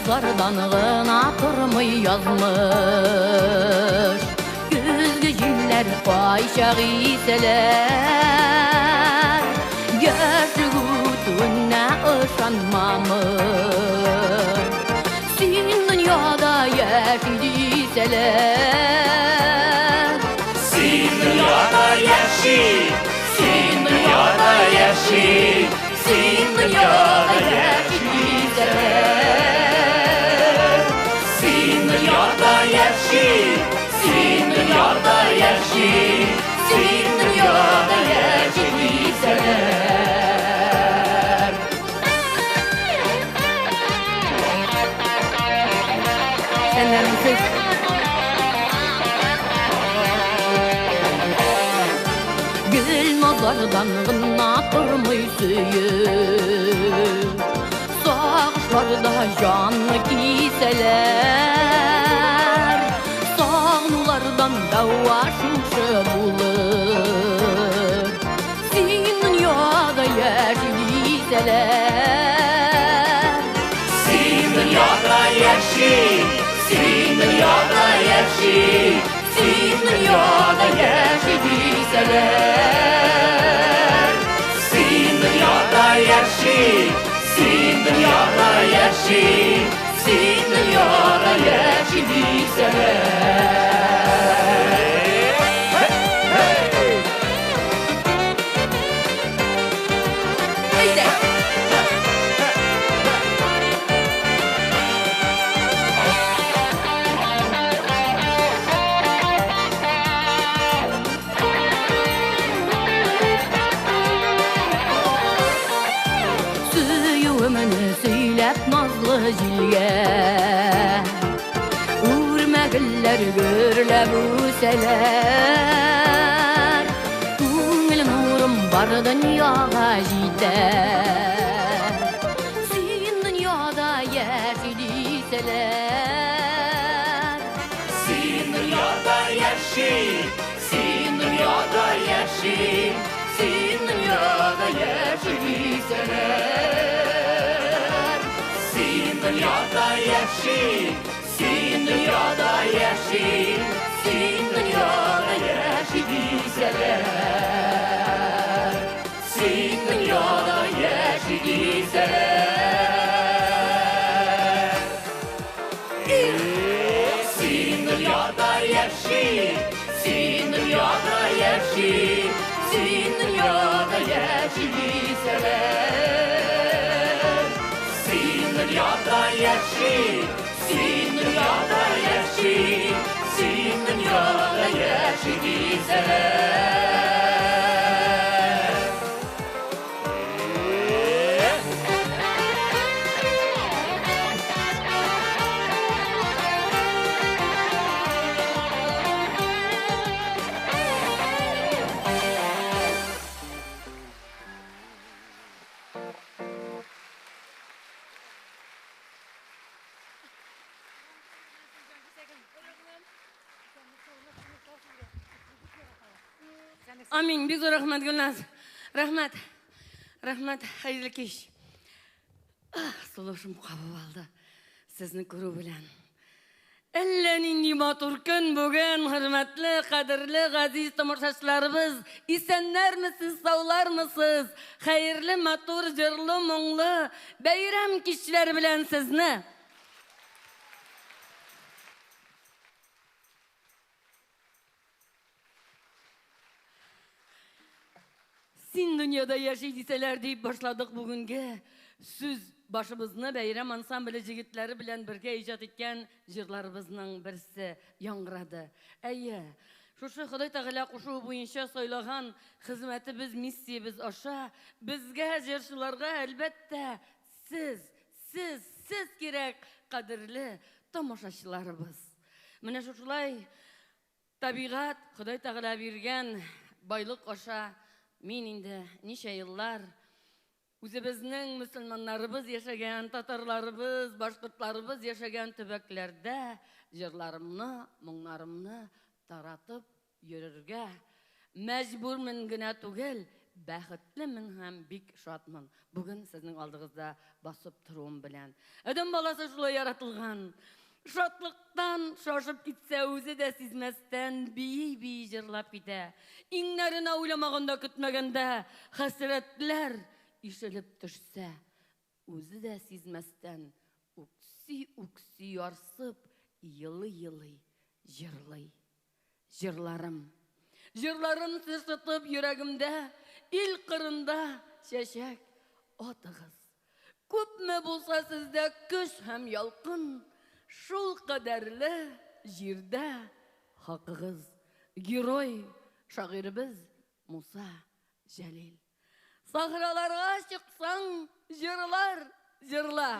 Гөлназлардан гына тормый язмыш. Көзге җилләр кайчак исәләр, яшьлек үтүенә ышанмамын. Син дөньяда яши дисәләр. Син дөньяда яши, син дөньяда яши, син дөньяда яши дисәләр. Син дөньяда яши, син дөньяда яши, син дөньяда яши дисәләр. Сәннәрмесез? Гөлназлардан гына тормый сөю. Сагышларда җанны кисәләр. Сагынулардан дәва шушы булыр. Син дөньяда яши дисәләр. Син дөньяда яши, син дөньяда яши, син дөньяда яши дисәләр. Син дөньяда яши, син дөньяда яши, син дөньяда яши дисәләр. Әйдә! Сөюемне сөйләп назлы җилгә, Үрмә гөлләр гөрләп үсәләр. Күңел нурым бар дөньяга җитә. Син дөньяда яши дисәләр. Син дөньяда яши, син дөньяда яши, син дөньяда яши дисәләр. Син дөньяда яши, син дөньяда яши, син дөньяда яши дисәләр. Син дөньяда яши дисәләр. Син дөньяда яши, син дөньяда яши, син дөньяда яши дисәләр. Син дөньяда яши, син дөньяда яши, син дөньяда яши дисәләр. Амин. Бик зур рәхмәт, Гөлназ. Рәхмәт. Рәхмәт. Хәерле кич. Сулышым кабып алды. Сезне күрү белән. Әллә нинди матур көн бүген, хөрмәтле, кадерле, газиз тамашачыларыбыз. Исәннәрмесез, саулармысыз? Хәерле, матур, җырлы, моңлы бәйрәм кичләре белән сезне. Син дөньяда яши дисәләр дип башладык бүгенге сүз башыбызны бәйрәм ансамбле җегетләре белән бергә иҗат иткән җырларыбызның берсе яңгырады. Әйе, шушы Ходай Тәгалә кушуы буенча сайлаган хезмәтебез, миссиябез аша безгә, җырчыларга, әлбәттә, сез, сез, сез кирәк, кадерле тамашачыларыбыз. Менә шушылай табигать, Ходай Тәгалә биргән байлык аша мин инде ничә еллар үзебезнең мөселманнарыбыз яшәгән, татарларыбыз, башкортларыбыз яшәгән төбәкләрдә җырларымны, моңнарымны таратып йөрергә мәҗбүрмен генә түгел, бәхетлемен һәм бик шатмын. Бүген сезнең алдыгызда басып торуым белән. Адәм баласы шулай яратылган. Шатлыктан шашып китсә, үзе дә сизмәстән бии-бии җырлап китә. Иңнәренә уйламаганда, көтмәгәндә хәсрәтләр ишелеп төшсә, үзе дә сизмәстән үкси-үкси ярсып, елый-елый җырлый. Җырларым. Җырларым сез тотып йөрәгемдә, ил кырында чәчәк атыгыз. Күпме булса сездә көч һәм ялкын, шул кадәрле җирдә хакыгыз. Герой шагыйребез Муса Җәлил. Сахраларга чыксаң, җырлар җырла.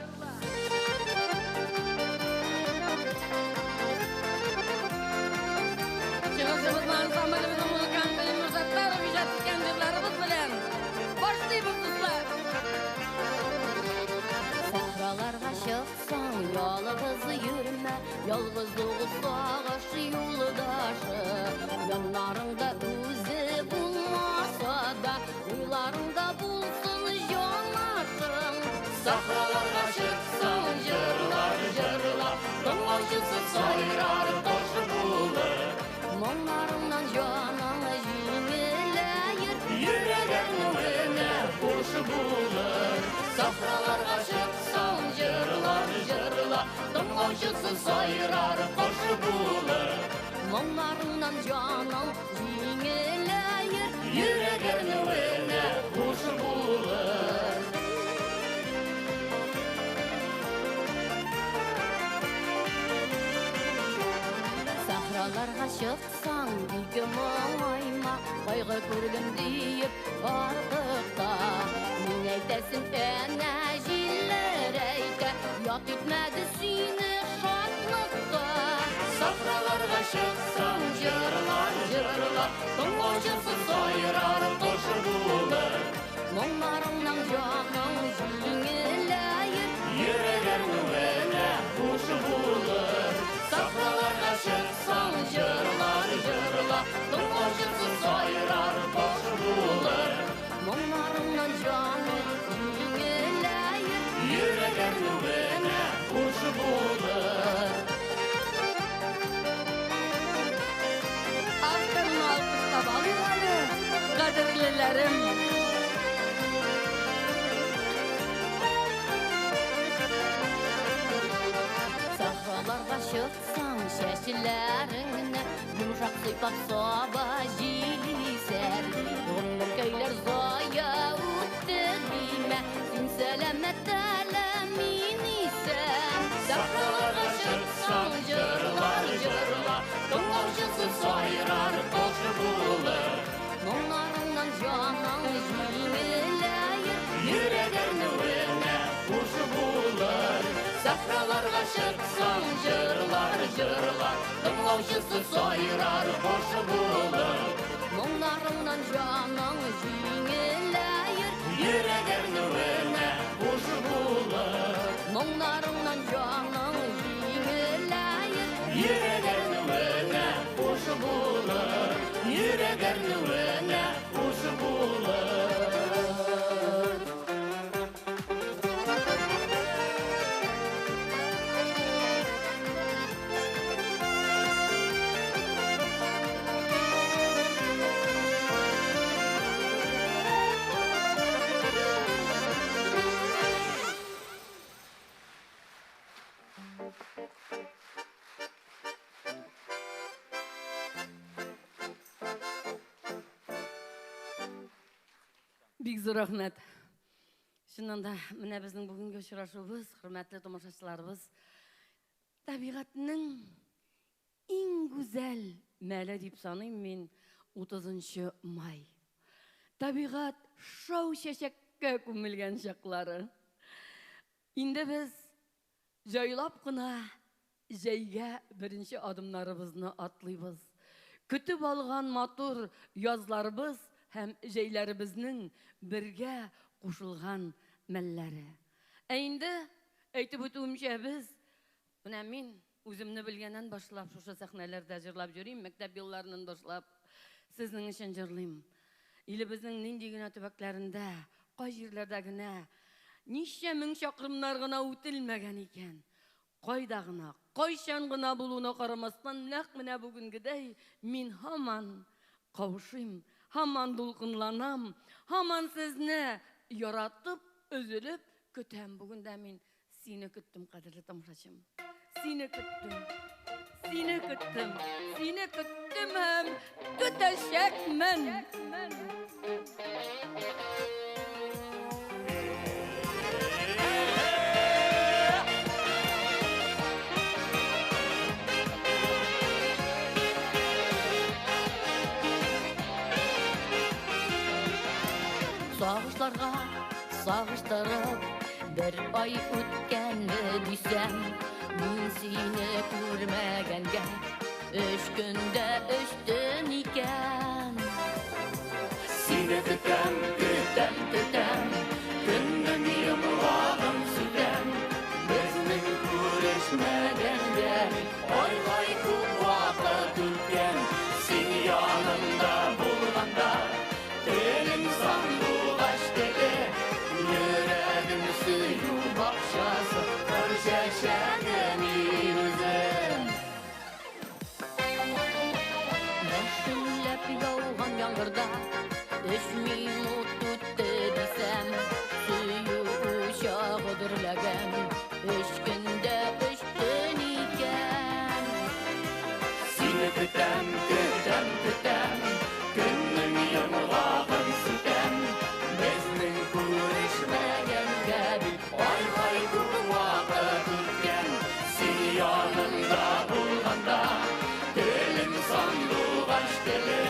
Чыгышыбызны ансамблебезнең музыканты Илнур Саттаров иҗат иткән җырларыбыз белән башлыйбыз, дуслар. Сахраларга чыксаң, ялгыз йөрмә, ялгызлык сагыш юлдашы. Яннарыңда үзе булмаса да, уйларыңда булсын җанашың. Сахраларга чыксаң, җырлар җырла, тыңлаучысы сайрар кош булыр. Моңнарыңнан җаның җиңеләер, Йөрәк әрнүенә хуш булыр. Сахраларга чыксаң, җырлар җырла, тыңлаучысы сайрар кош булыр. Моңнарыңнан җаның җиңеләер, Йөрәк әрнүенә хуш булыр. Сахраларга чыксаң, бик моңайма, кайгы күрдем диеп артык та. Мин әйтәсен, әнә җилләр әйтә, ят итмәде сине шатлыкта. Сахраларга чыксаң, җырлар җырла, тыңлаучысы сайрар кош булыр. Моңнарыңнан җаның җиңеләер, Йөрәк әрнүенә хуш булыр. Сахраларга чыксаң, җырлар җырла, тыңлаучысы сайрар кош булыр. Моңнарыңнан җаның җиңеләер, Йөрәк әрнүенә хуш булыр. Авторны алкышлап алыйк әле, кадерлеләрем. Сахраларга чыксаң, чәчләреңне йомшак сыйпап саба җил исәр. Гомеркәйләр зая үтте димә, син сәламәт әле, мин исән. Сахраларга чыксаң, җырлар җырла, тыңлаучысы сайрар кош булыр. Моңнарыңнан җаның җиңеләер, Йөрәк әрнүенә хуш булыр. Сахраларга чыксаң, җырлар җырла, тыңлаучысы сайрар кош булыр. Моңнарыңнан җаның җиңеләер, Йөрәк әрнүенә хуш булыр. Моңнарыңнан җаның җиңеләер, Йөрәк әрнүенә хуш булыр. Йөрәк әрнүенә хуш булыр. Бик зур рәхмәт. Чыннан да, менә безнең бүгенге очрашуыбыз, хөрмәтле тамашачыларыбыз, табигатьнең иң гүзәл мәле дип саныйм мин 30 май. Табигать шау чәчәккә күмелгән чаклары. Инде без җайлап кына җәйгә беренче адымнарыбызны атлыйбыз. Көтеп алган матур язларыбыз һәм җәйләребезнең бергә кушылган мәлләре. Ә инде әйтеп үтүемчә, без, менә мин үземне белгәннән башлап шушы сәхнәләрдә җырлап йөрим, мәктәп елларыннан башлап сезнең өчен җырлыйм. Илебезнең нинди генә төбәкләрендә, кай җирләрдә генә, ничә мең чакрымнар гына үтелмәгән икән. Кайда гына, кайчан гына булуына карамастан, нәкъ менә бүгенгедәй мин һаман каушыйм, һаман дулкынланам, һаман сезне яратып, өзелеп көтәм. Бүген дә мин сине көттем, кадерле тамашачым. Сине көттем. Сине көттем. Сине көттем һәм көтәчәкмен. Сагышларга сагыштырып бер ай үткәнме дисәм, мин сине күрмәгәнгә өч көндә өч төн икән. Сине көтәм, көтәм, көтәм, көннең йомгагын сүтәм. Безнең күрешмәгәнгә ай-ай күп вакыт үткән. Син янымда булганда, телең сандугач теле, йөрәгем сөю бакчасы, кыр чәчәге мин үзем. Яшенләп яуган яңгырда өч минут үтте дисәм, сөю учагы дөрләгән өч көндә өч төн икән. Сине көтәм, көтәм, көтәм, көннең йомгагын сүтәм. Безнең күрешмәгәнгә бит ай-ай күп вакыт үткән. Син янымда булганда, телең сандугач теле,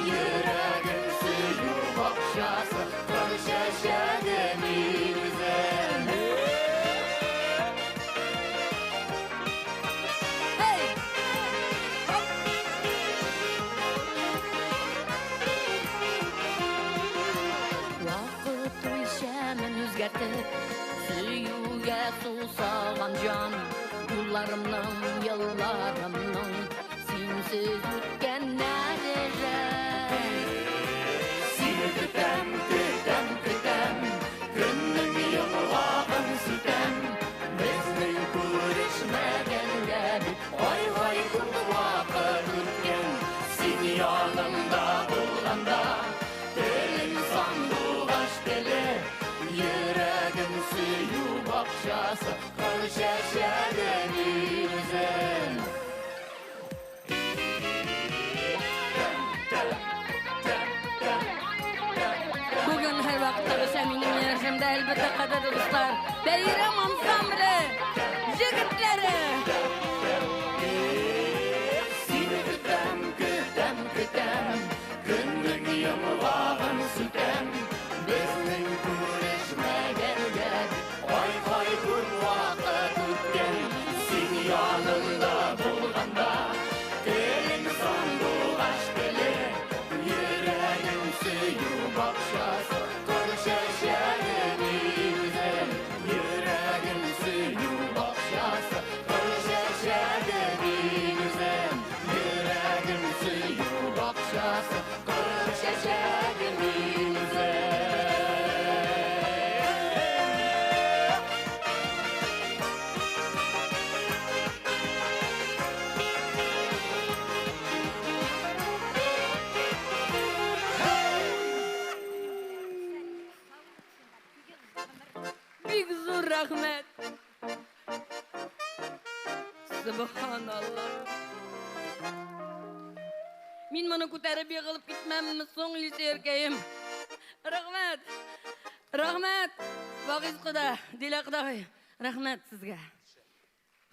йөрәгем сөю бакчасы, кыр чәчәге мин үзем. Hey! Хоп! Вакыт үлчәмен үзгәртеп, сөюгә сусаган җан, юлларымның, елларымның синсез үткәннәре жәл. Сине көтәм, көтәм, көтәм, көннең йомгагын сүтәм. Безнең күрешмәгәнгә бит ай-ай күп вакыт үткән. Син янымда булганда, телең сандугач теле, йөрәгем сөю бакчасы, кыр чәчәге мин үзем. Бүген һәрвакыттагыча минем янәшәмдә, әлбәттә, кадерле дуслар, Бәйрәм ансамбле егетләре. Сине көтәм, көтәм, көтәм, көннең йомгагын сүтәм. Безнең күрешмәгәнгә ай-ай күп вакыт үткән. Син янымда булганда, телең сандугач теле, йөрәгем сөю бакчасы, кыр чәчәге мин үзем. Йөрәгем сөю бакчасы, кыр чәчәге мин үзем. Йөрәгем сөю бакчасы, кыр чәчәге мин үзем. Бик зур рәхмәт. Субханалла. Мин моны күтәреп егылып китмәмме соң, Илсөяркәем? Рәхмәт. Рәхмәт. Вагиз кода, Дилә кодагый. Рәхмәт сезгә.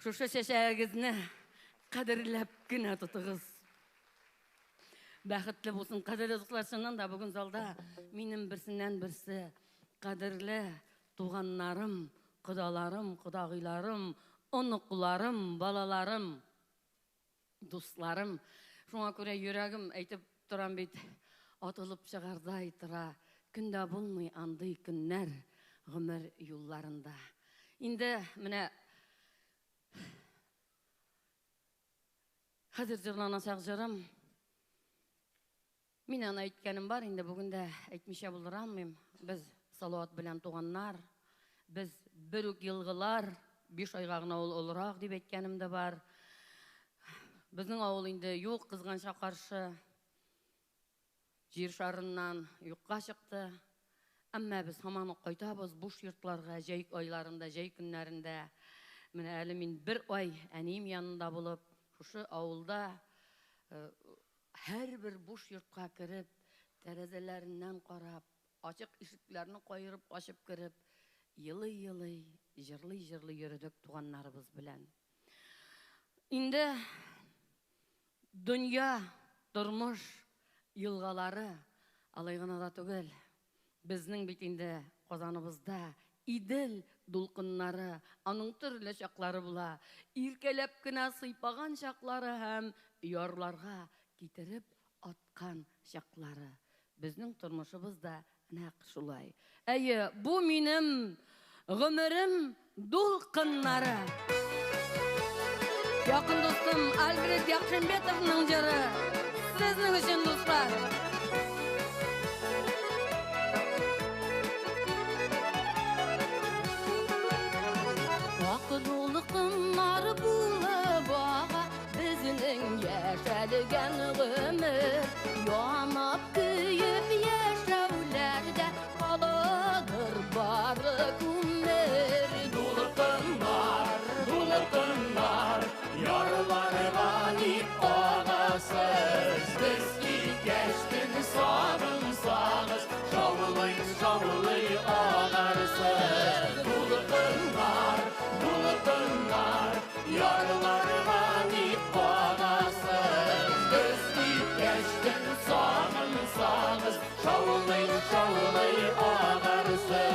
Шушы чәчәгегезне кадерләп кенә тотыгыз. Бәхетле булсын, кадерле дуслар, чыннан да бүген залда минем берсеннән берсе кадерле туганнарым, кодаларым, кодагыйларым, оныкларым, балаларым, дусларым. Шуңа күрә йөрәгем әйтеп торам бит, атылып чыгардай тора. Көндә булмый андый көннәр гомер юлларында. Инде менә хәзер җырланачак җырым. Мин аны әйткәнем бар, инде бүген дә әйтмичә булдыра алмыйм. Без Салават белән туганнар, без бер үк елгылар, 5 айга гына ул олырак дип әйткәнем дә бар. Безнең авыл инде юк, кызганычка каршы, җир шарыннан юкка чыкты. Әмма без һаман ук кайтабыз буш йортларга җәй айларында, җәй көннәрендә. Менә әле мин бер ай әнием янында булып, шушы авылда һәрбер буш йортка кереп, тәрәзәләреннән карап, ачык ишекләрне каерып ачып кереп, елый-елый, җырлый-җырлый йөрдек туганнарыбыз белән. Инде дөнья, тормыш елгалары алай гына да түгел. Безнең бит инде Казаныбызда Идел дулкыннары, аның төрле чаклары була. Иркәләп кенә сыйпаган чаклары һәм ярларга китереп аткан чаклары. Безнең тормышыбыз да нәкъ шулай. Әйе, бу минем гомерем дулкыннары. Якын дустым Альфред Якшимбетовның җыры. Сезнең өчен, дуслар. Ак дулкыннар булып ага безнең яшәлгән гомер. Янып көеп яшәүләрдә каладыр бары күмер. Дулкыннар, дулкыннар, ярларга ник агасыз? Без киткәчтен сагынсагыз, шаулый, шаулый агарсыз. Дулкыннар, дулкыннар, ярларга ник агасыз? Без киткәчтен сагынсагыз, шаулый, шаулый агарсыз.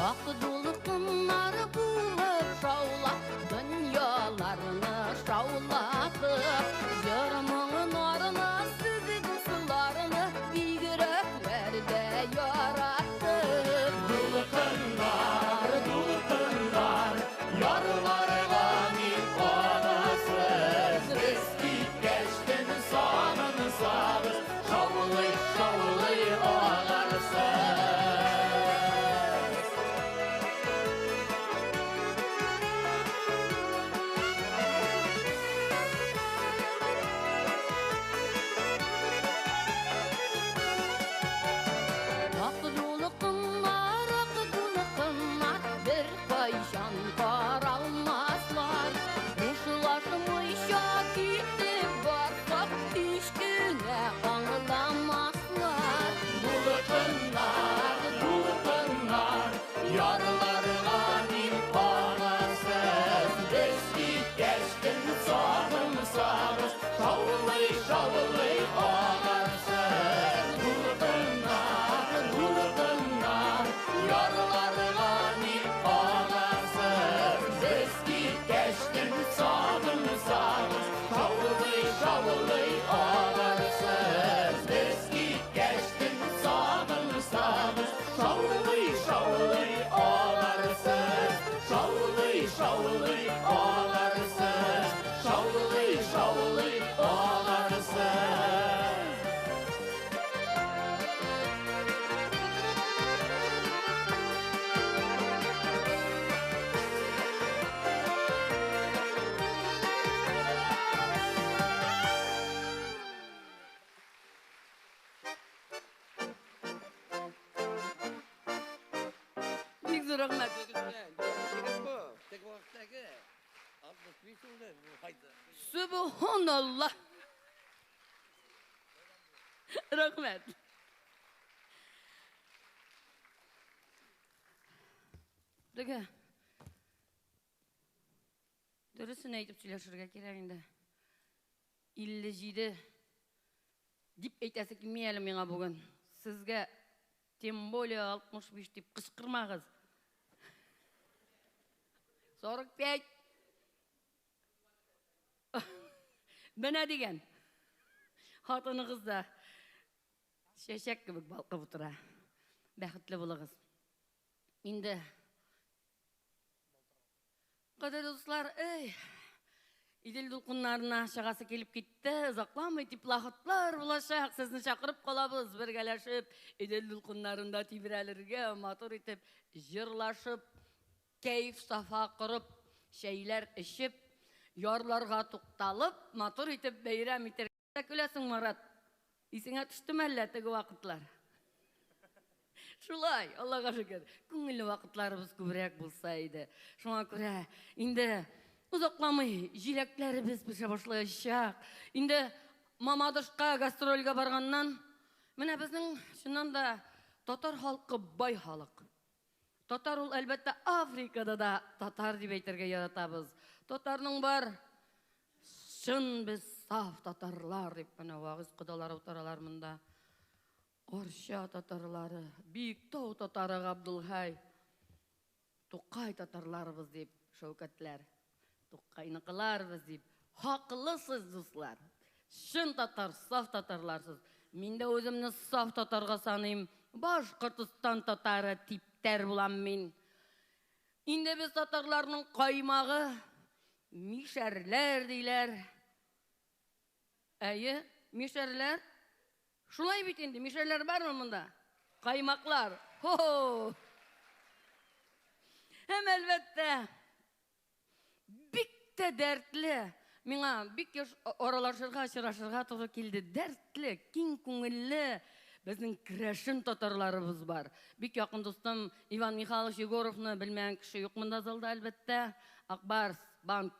Ак дулкыннар булып шаулап, дөньяларны шаулатып, җыр моңнарына сез дусларны бигрәкләр дә яраттык. Дулкыннар, дулкыннар, ярларга ник агасыз? Без киткәчтен сагынсагыз, шаулый, шаулый агарсыз. Ак дулкыннар, ак дулкыннар, бер кайчан каралмаслар. Хушлашмыйча китеп барсак, һич кенә аңламаслар. Дулкыннар, дулкыннар, ярларга ник агасыз? Без киткәчтен сагынсагыз, шаулый, шаулый агарсыз. Дулкыннар, дулкыннар, ярларга ник агасыз? Без киткәчтен сагынсагыз, шаулый, шаулый агарсыз. Без киткәчтен сагынсагыз, шаулый, шаулый агарсыз. Шаулый, шаулый агарсыз. Шаулый, шаулый агарсыз. Бик зур рәхмәт. Субханалла. Рәхмәт. Теге дөресен әйтеп сөйләшергә кирәк инде. 57 дип әйтәсе килми әле миңа бүген. Сезгә тем более 65 дип кычкырмагыз. 45. Менә дигән. Хатыныгыз да чәчәк кебек балкып утыра. Бәхетле булыгыз. Инде кадерле дуслар, эй, Идел дулкыннарына чыгасы килеп китте. Озакламый теплоходлар булачак. Сезне чакырып калабыз, бергәләшеп Идел дулкыннарында тибрәлергә, матур итеп җырлашып, кәеф сафа корып, чәйләр эчеп, ярларга тукталып, матур итеп бәйрәм итәргә. Көләсең, Марат? Исеңә төштеме әллә теге вакытлар? Шулай, Аллага шөкер, күңелле вакытларыбыз күбрәк булса иде. Шуңа күрә инде озакламый җиләкләребез пешә башлаячак. Инде Мамадышка гастрольгә барганнан, менә безнең чыннан да татар халкы бай халык. Татар ул, әлбәттә, Африкада да татар дип әйтергә яратабыз. Татарның бар чын без саф татарлар дип менә вагыз кодалар утыралар монда. Арча татарлары, Биектау татары Габдулхай, Тукай татарларыбыз дип, Шәүкәтләр, Тукайныкыларбыз дип, хаклысыз, дуслар. Чын татар, саф татарларсыз. Мин дә үземне саф татарга саныйм. Башкортостан татары типтәр булам мин. Инде без татарларның каймагы, мишәрләр диләр. Әйе, мишәрләр. Шулай бит инде, мишәрләр бармы монда? Каймаклар. Хо-хо! Һәм әлбәттә, бик тә дәртле. Миңа бик еш аралашырга, очрашырга туры килде. Дәртле, киң күңелле безнең керәшен татарларыбыз бар. Бик якын дустым Иван Михайлович Егоровны белмәгән кеше юк монда залда, әлбәттә. Акбарс банк.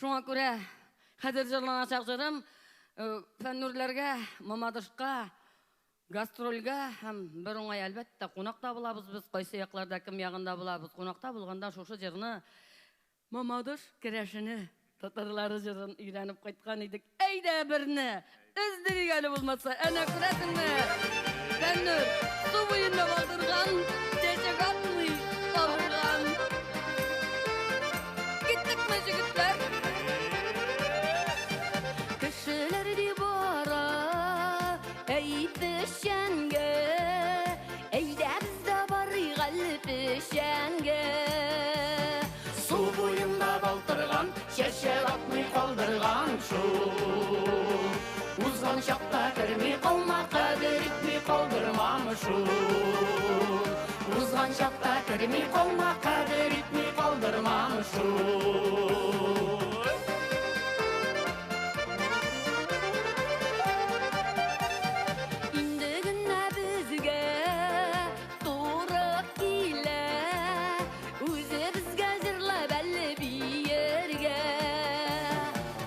Шуңа күрә хәзер җырланачак җырым Фәннүрләргә, Мамадышка, гастрольгә һәм бер уңай, әлбәттә, кунакта булабыз без, кайсы якларда, кем ягында булабыз. Кунакта булганда шушы җырны Мамадыш керәшене татарлары җырын өйрәнеп кайткан идек. Әйдә берне өздерик әле булмаса. Әнә күрәсеңме? Фәннүр су буенда балтырган, чәчәк атмый кабырган. Киттекме, җегетләр? Кешеләр ди бара, әй печәнгә, әйдә без дә барыйк әле печәнгә. Су буенда балтырган, чәчәк атмый калдырган шул. Узган чакта керми калма, кадер итми калдырмам шул. Узган чакта керми калма, кадер итми калдырмам шул. Инде генә безгә туры килә, үзебезгә җырлап әле биергә.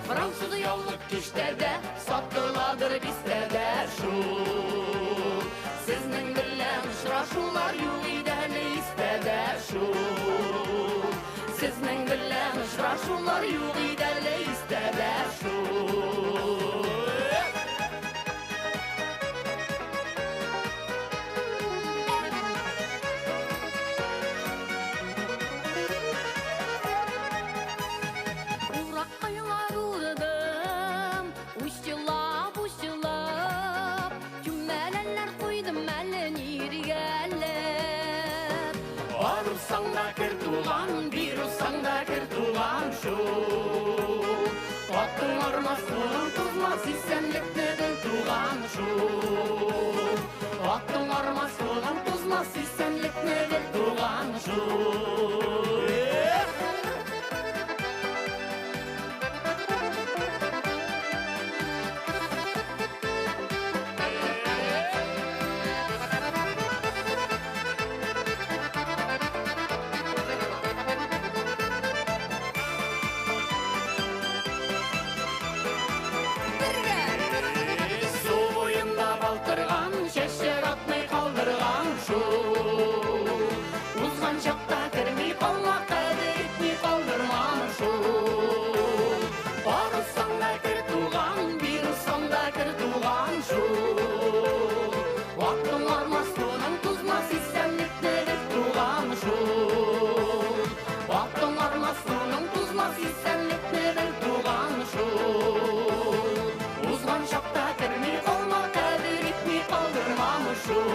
Француз яулык киштәдә сатыладыр бистәдә шул. Сезнең белән очрашулар юк иде әле истә дә шул. Сезнең белән очрашулар юк иде әле истә дә шул. Ураккайлар урдым, учлап, учлап, Чүмәләләр куйдым әле ниргәләп. Арусаң да кер туган, бирусаң да кер туган шул. Атың армас, туның тузмас, исәнлекне бел туган шул. Атың армас, туның тузмас, исәнлекне бел туган шул. Су буенда балтырган, чәчәк атмый калдырган шул. Узган чакта керми калма, кадер итми калдырмам шул. Арысаң да кер туган, бирусаң да кер туган шул. Атың армас, туның тузмас, исәнлекне бел туган шул. Атың армас, туның тузмас, исәнлекне бел туган шул. Узган чакта керми калма, кадер итми калдырмам шул.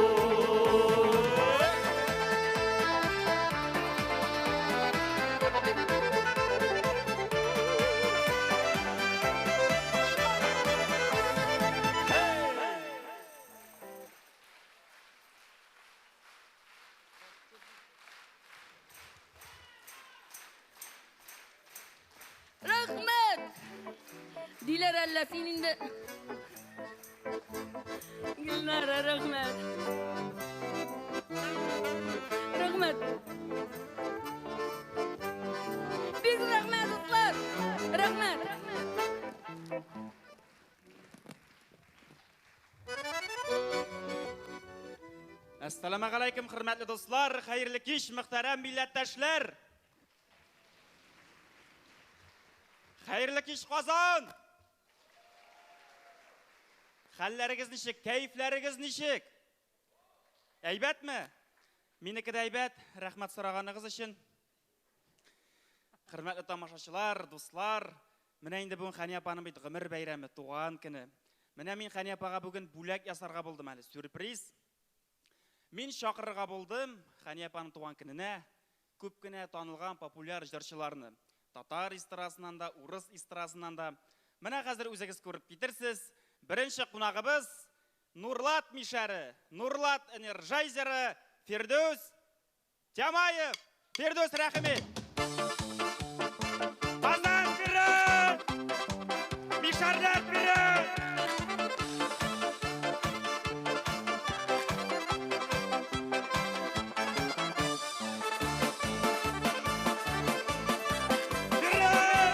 Диләр әллә син инде. Гөлнара, рәхмәт. Рәхмәт. Бик рәхмәт, дуслар. Рәхмәт. Әссәламәгаләйкем, хөрмәтле дуслар, хәерле кич, мөхтәрәм милләттәшләр. Хәерле кич, Казан! Хәлләрегез ничек, кәефләрегез ничек? Әйбәтме? Минеке дә әйбәт, рәхмәт сораганыгыз өчен. Хөрмәтле тамашачылар, дуслар, менә инде бүген Хәния апаның бит гомер бәйрәме, туган көне. Менә мин Хәния апага бүген бүләк ясарга булдым әле, сюрприз. Мин чакырырга булдым Хәния апаның туган көненә күп кенә танылган популяр җырчыларны. Татар эстрадасыннан да, урыс эстрадасыннан да. Менә хәзер үзегез күреп китерсез. Беренче кунагыбыз Нурлат мишәре, Нурлат энержайзеры Фирдүс Тямаев. Фирдүс, рәхим ит. Казан вперед! Мишәрләр вперед! Вперед!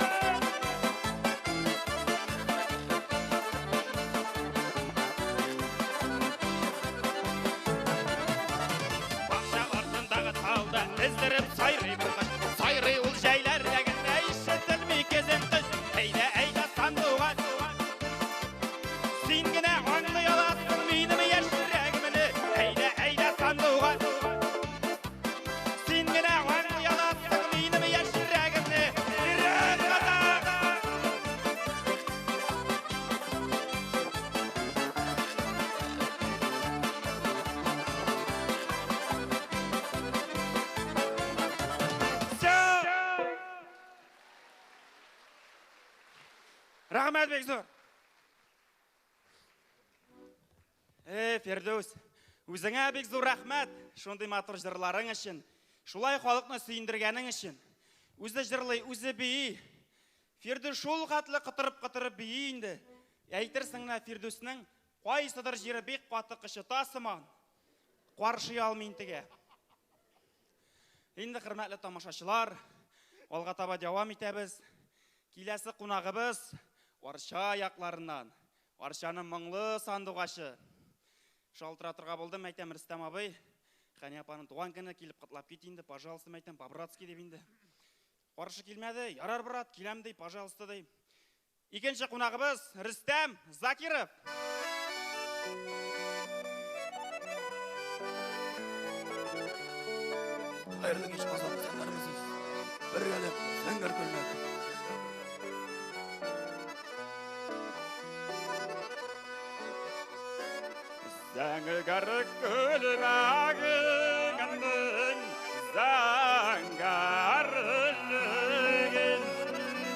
Бакча артындагы талда өздереп сайрый бер кош. Сайрый ул җәйләрдә генә ишетелми көзен кыш. Әйдә, әйдә, сандугач. Син генә аңлый аласың минем яшь йөрәгемне. Әйдә, әйдә, сандугач. Син генә аңлый аласың минем яшь йөрәгемне. Йөрәк казан! Всё! Рәхмәт бик зур. Э, Фирдүс, үзеңә бик зур рәхмәт шундый матур җырларың өчен, шулай халыкны сөендергәнең өчен. Үзе җырлый, үзе бии. Фирдүс шул хәтле кытырып-кытырып бии инде. Әйтерсең менә Фирдүснең кайсыдыр җире бик каты кычыта сыман. Каршый алмый интегә. Инде, хөрмәтле тамашачылар, алга таба дәвам итәбез. Киләсе кунагыбыз Арча якларыннан. Арчаның моңлы сандугачы. Шалтыратырга булдым, әйтәм, Рөстәм абый, Хәния апаның туган көне, килеп котлап кит инде, пожалуйста, әйтәм, по-братски дип инде. Каршы килмәде, ярар, брат, киләм ди, пожалуйста ди. Икенче кунагыбыз Рөстәм Закиров. Хәерле кич, Казан, исәннәрмесез? Бергәләп, зәңгәр күлмәк. Зәңгәр күлмәгеңнең зәңгәрлеген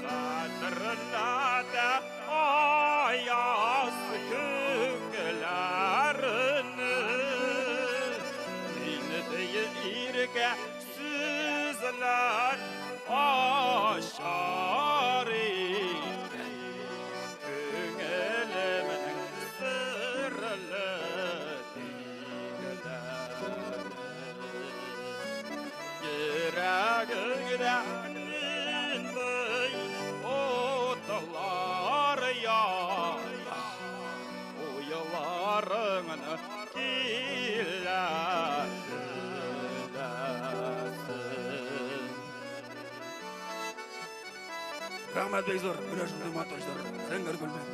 хәтерләтә аяз күкләрне. Инде иркә сүзләр ашар икән күңелемнең серле билгеләрен. Йөрәгеңдә нинди утлар яна, уйларыңны килә беләсең. Рәхмәт бик зур, менә шундый матур җыр, зәңгәр күлмәк.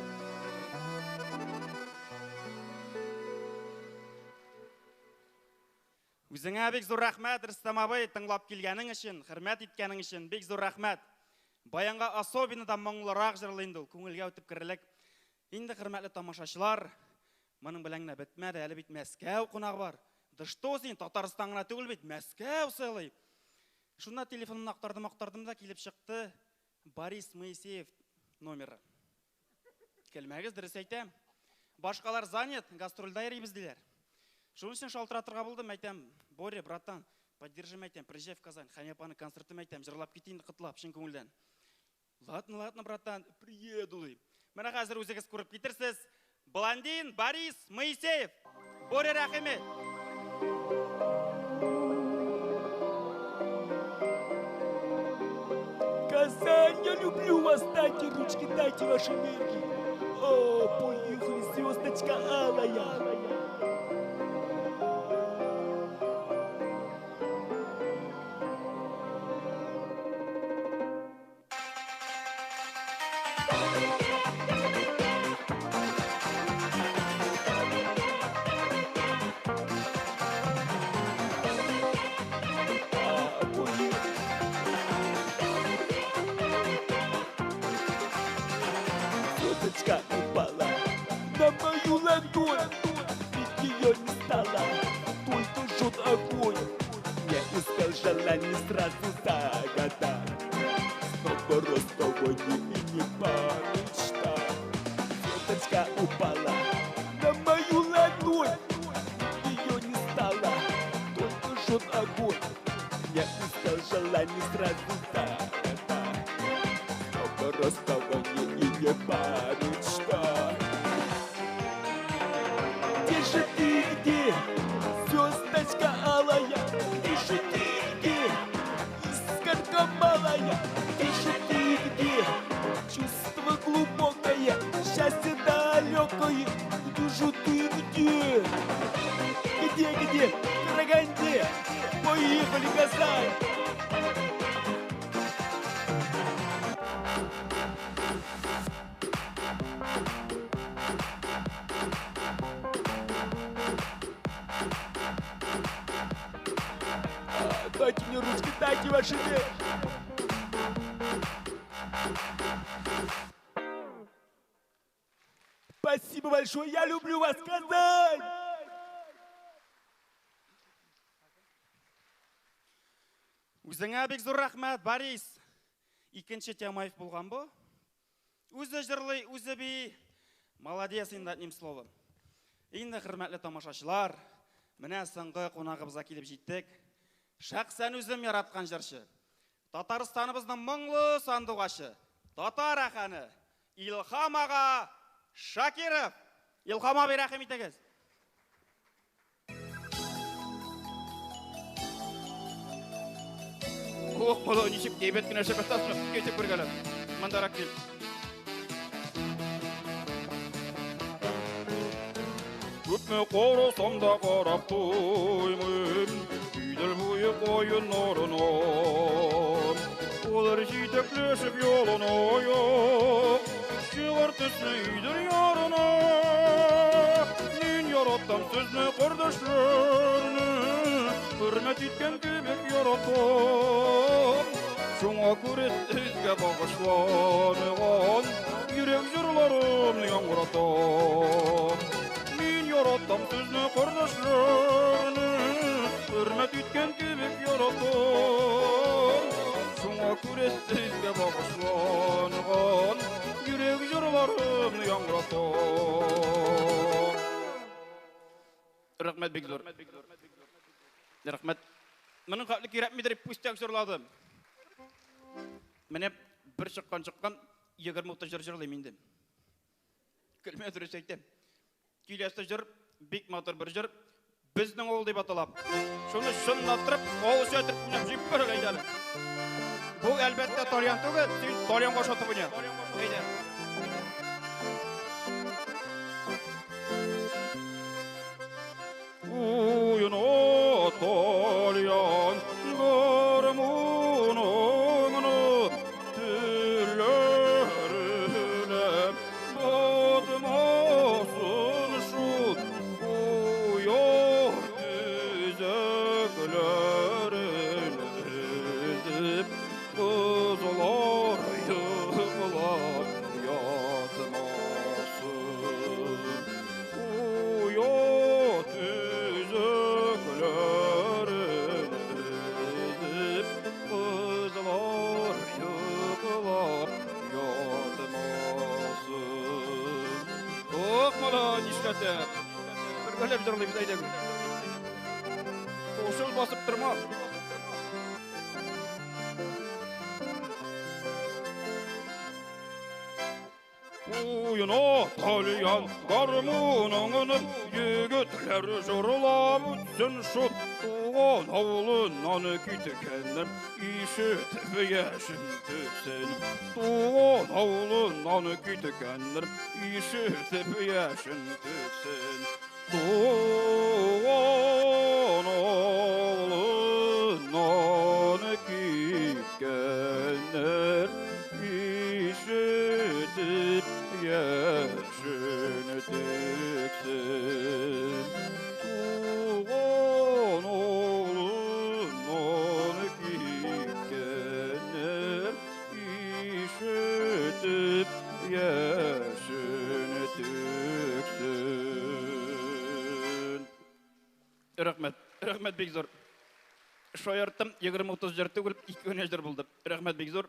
Үзеңә бик зур рәхмәт, Рөстәм абый, тыңлап килгәнең өчен, хөрмәт иткәнең өчен бик зур рәхмәт. Баянга особенно да моңлырак җырлый инде ул, күңелгә үтеп керерлек. Инде, хөрмәтле тамашачылар, моның белән генә бетмәде, әле бит Мәскәү кунагы бар. Да что син, Татарстан гына түгел бит, Мәскәү сыйлый. Шунда телефонымны актардым, актардым да килеп чыкты Борис Моисеев номеры. Көлмәгез, дөрес әйтәм. Башкалар занят, гастрольдә йөрибез диләр. Шуның өчен шалтыратырга булдым, әйтәм, Боря, братан, поддержи, әйтәм, приезжай в Казань, Хәния апаның концертын әйтәм, җырлап кит инде, котлап, чын күңелдән. Ладно, ладно, братан, приеду, ди. Менә хәзер үзегез күреп китерсез. Блондин Борис Моисеев. Боря, рәхим ит. Казань, я люблю вас, дайте ручки, дайте ваши энергии. О, поехали, звездочка алая. А, поехали. Звездочка упала на мою ладонь, ведь ее не стало, только жжет огонь. Не успел желание сразу загадать, снова расставание и не помечтать. Звездочка упала на мою ладонь, ведь ее не стало, только жжет огонь. Не успел желание сразу загадать, снова расставание и не помечтать. Где же ты, где, звездочка алая? Где же ты, где, искорка малая? Где же ты, где, чувство глубокое, счастье далекое? Где же ты, где? Где, где, в Караганде? Поехали, Казань! А, дайте мне ручки, дайте ваши вещи. Спасибо большое, я люблю вас, Казань! Үзеңә бик зур рәхмәт, Борис. Икенче Тямаев булган бу. Үзе җырлый, үзе бии. Молодец инде, одним словом. Инде, хөрмәтле тамашачылар, менә соңгы кунагыбызга килеп җиттек. Шәхсән үзем яраткан җырчы. Татарстаныбызның моңлы сандугачы, татар әхәне Илһам ага Шакиров. Илһам абый, рәхим итегез. Ох, бала, ничек әйбәт кенә шәпәтәсме? Китеп күргәләр. Мондарак кил. Күпме карасам да карап туймыйм, Идел буе каеннарына. Алар җитәкләшеп яланаяк, Чыгар төсле Идел ярына. Мин яратам сезне, кардәшләрне, Хөрмәт иткән кебек яратам. Шуңа күрә сезгә багышланган йөрәк җырларымны яңгыратам. Мин яратам сезне, кардәшләрне, Хөрмәт иткән кебек яратам. Шуңа күрә сезгә багышланган йөрәк җырларымны яңгыратам. Рәхмәт бик зур. Рәхмәт. Моның хәтле кирәкмидер дип пустяк җырладым. Менә бер чыккан чыккан 20-30 җыр җырлыйм инде. Көлмә, дөрес әйтәм. Киләсе җыр бик матур бер җыр. Безнең авыл дип атала. Шуны чынлаттырып, авыл итеп уйнап җибәр әле әйдә әле. Бу әлбәттә тальян түгел, син тальянга ошатып уйна. Әйдә. Уйна тальян, гармуныңны телләренә батмасын шул куяр тизәкләрен өзеп, кызлар йоклап ятмасын. Куяр тизәкләрен өзеп, кызлар йоклап ятмасын. Ох, малай, нишләтә? Бергәләп җырлыйбыз, әйдәгез. Кушыл басып торма. Уйна тальян гармуныңны, егетләр җырлап үтсен шул. Туган авылыннан киткәннәр ишетеп яшен түксен. Туган авылыннан киткәннәр ишетеп яшен түксен. Туган авылыннан киткәннәр ишетеп яшен түксен. Туган авылыннан киткәннәр ишетеп яшен түксен. Рәхмәт, рәхмәт бик зур. Шаярттым, 20-30 җыр түгел, ике генә җыр булды. Рәхмәт бик зур.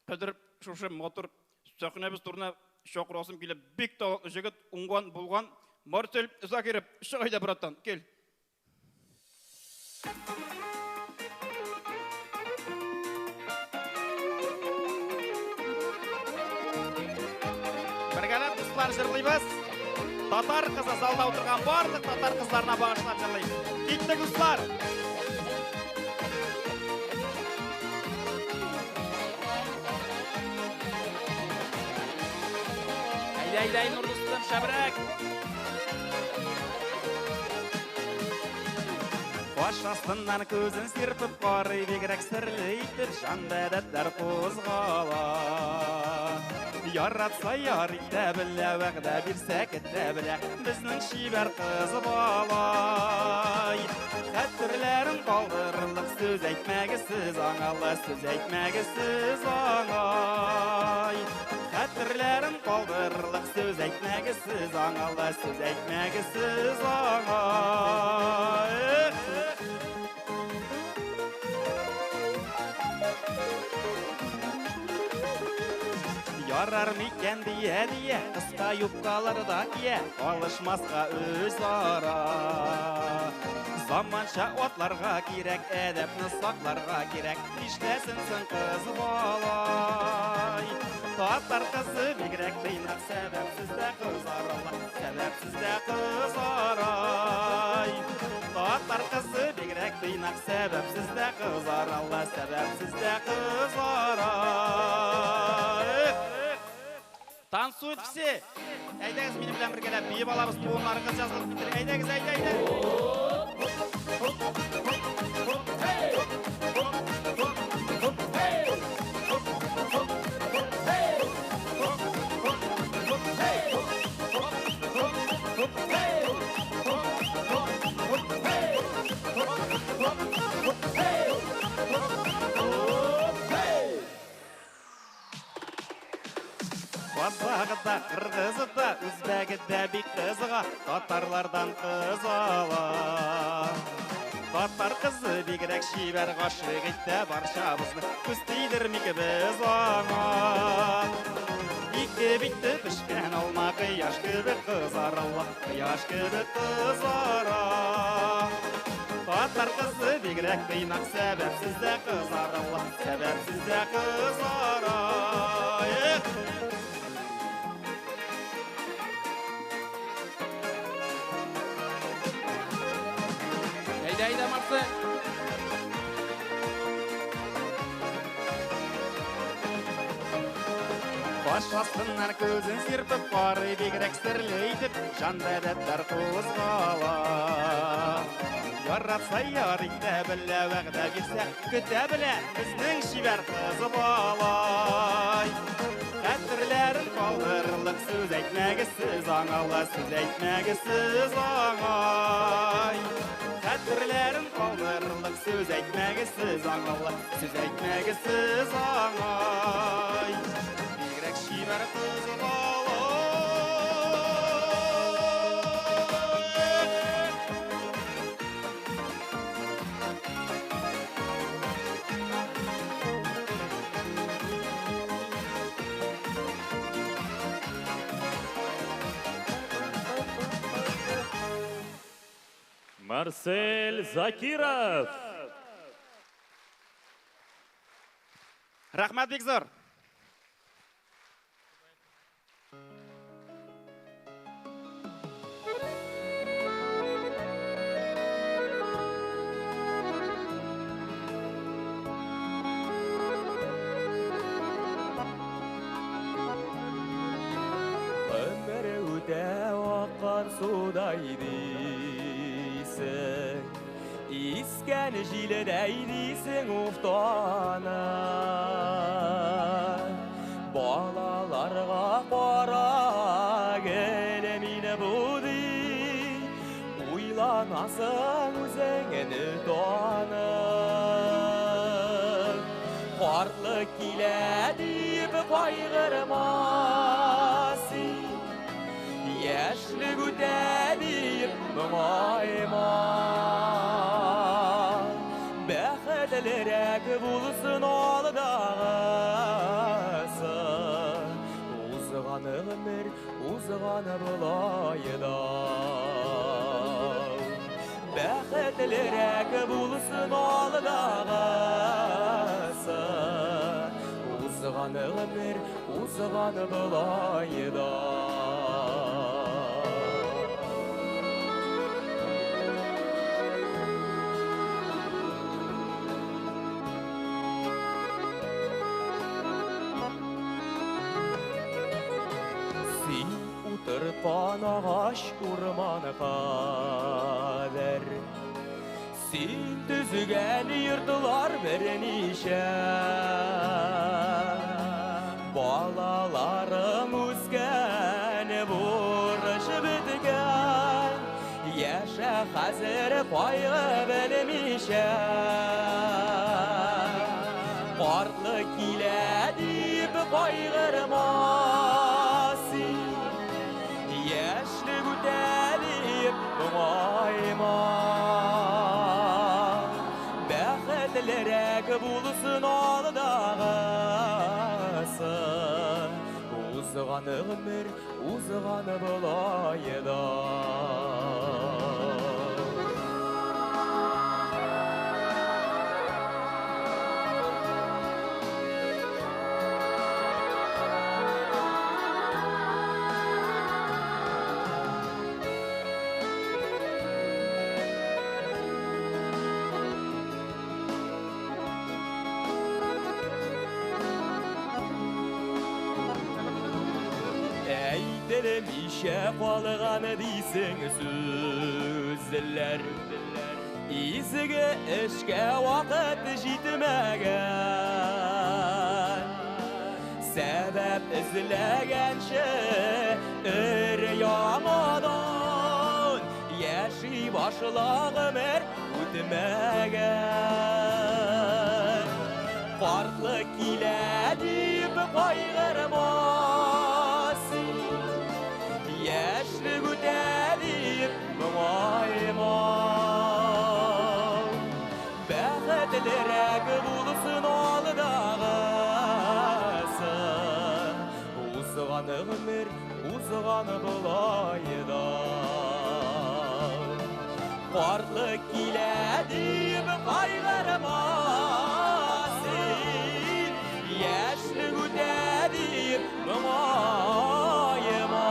Хәзер шушы матур сәхнәбез турына чакырасым килә. Бик талантлы җегет, уңган, булган Марсель Закиров. Чык әйдә, братан, кил. Бергәләп, дуслар, җырлыйбыз. Татар кызы, залда утырган барлык татар кызларына багышлап җырлыйм. Киттек, дуслар! Әйдә, әйдә, Айнур дустым, шәбрәк. Баш астыннан күзен сирпеп карый, бигрәк серле итеп, җан бәдәтләр кузгала. Яратса яр итә белә, вәгъдә бирсә көтә белә, безнең чибәр кыз балай. Хәтерләрен калдырырлык сүз әйтмәгез сез аңа, сүз әйтмәгез сез аңа. Хәтерләрен калдырырлык сүз әйтмәгез сез аңа, сүз әйтмәгез сез аңа. Ярар микән дия дия, кыска юбкалар да кия, алышмаска үзара. Заманча атларга кирәк, әдәпне сакларга кирәк, нишләсен соң кыз балай? Татар кызы бигрәк тыйнак, сәбәпсез дә кызара, сәбәпсез дә кызарай. Татар кызы бигрәк тыйнак, сәбәпсез дә кызара, сәбәпсез дә кызара. Танцуют все. Әйдәгез, минем белән бергәләп биеп алабыз, буыннарыгыз язылып китер. Әйдәгез, әйдә, әйдә. Казагы да, кыргызы да, үзбәге дә бик кызыга, татарлардан кыз ала. Татар кызы бигрәк чибәр, гашыйк итә барчабызны, күз тидермик без аңа. Ике бите пешкән алма, кояш кебек кызара, кояш кебек кызара. Татар кызы бигрәк тыйнак, сәбәпсез дә кызара, сәбәпсез дә кызара. Эх! Әйдә, әйдә, Марсель. Баш астыннан күзен сирпеп карый, бигрәк серле итеп, җан бәдәтләр кузгала. Яратса яр итә белә, вәгъдә бирсә көтә белә, безнең чибәр кыз балай. Хәтерләрен калдырырлык сүз әйтмәгез сез аңа, сүз әйтмәгез сез аңа. Хәтерләрен калдырырлык сүз әйтмәгез сез аңа, сүз әйтмәгез сез аңа. Бигрәк чибәр кыз балай. Марсель Закиров. Рәхмәт бик зур. Аккан судай дисең, искән җиледәй дисең уфтана. Балаларга кара гел мине бу ди, уйланасың үзеңне танып. Картлык килә дип кайгырма син, яшьлек үтә дип моңайма. Бәхетлерәк булсын алдагысы, узган гомер узган болай да. Бәхетлерәк булсын алдагысы, узган гомер узган болай да. Син утырткан агач урман кадәр, син төзегән йортлар берничә. Балаларың үскән, бурыч беткән, яшә хәзер кайгы белмичә. Картлык килә дип кайгырма син, яшьлек үтә дип моңайма. Бәхетлерәк булсын алдагысы, узган гомер узган болай да. Әйтелмичә калган дисең сүзләр, изге эшкә вакыт җитмәгән. Сәбәп эзләгәнче өр яңадан яши башла гомер үтмәгән. Картлык килә дип кайгырма син, яшьлек үтә дип моңайма. Бәхетлерәк булсын алдагысы, узган гомер узган болай да. Картлык килә дип кайгырма син, яшьлек үтә дип моңайма.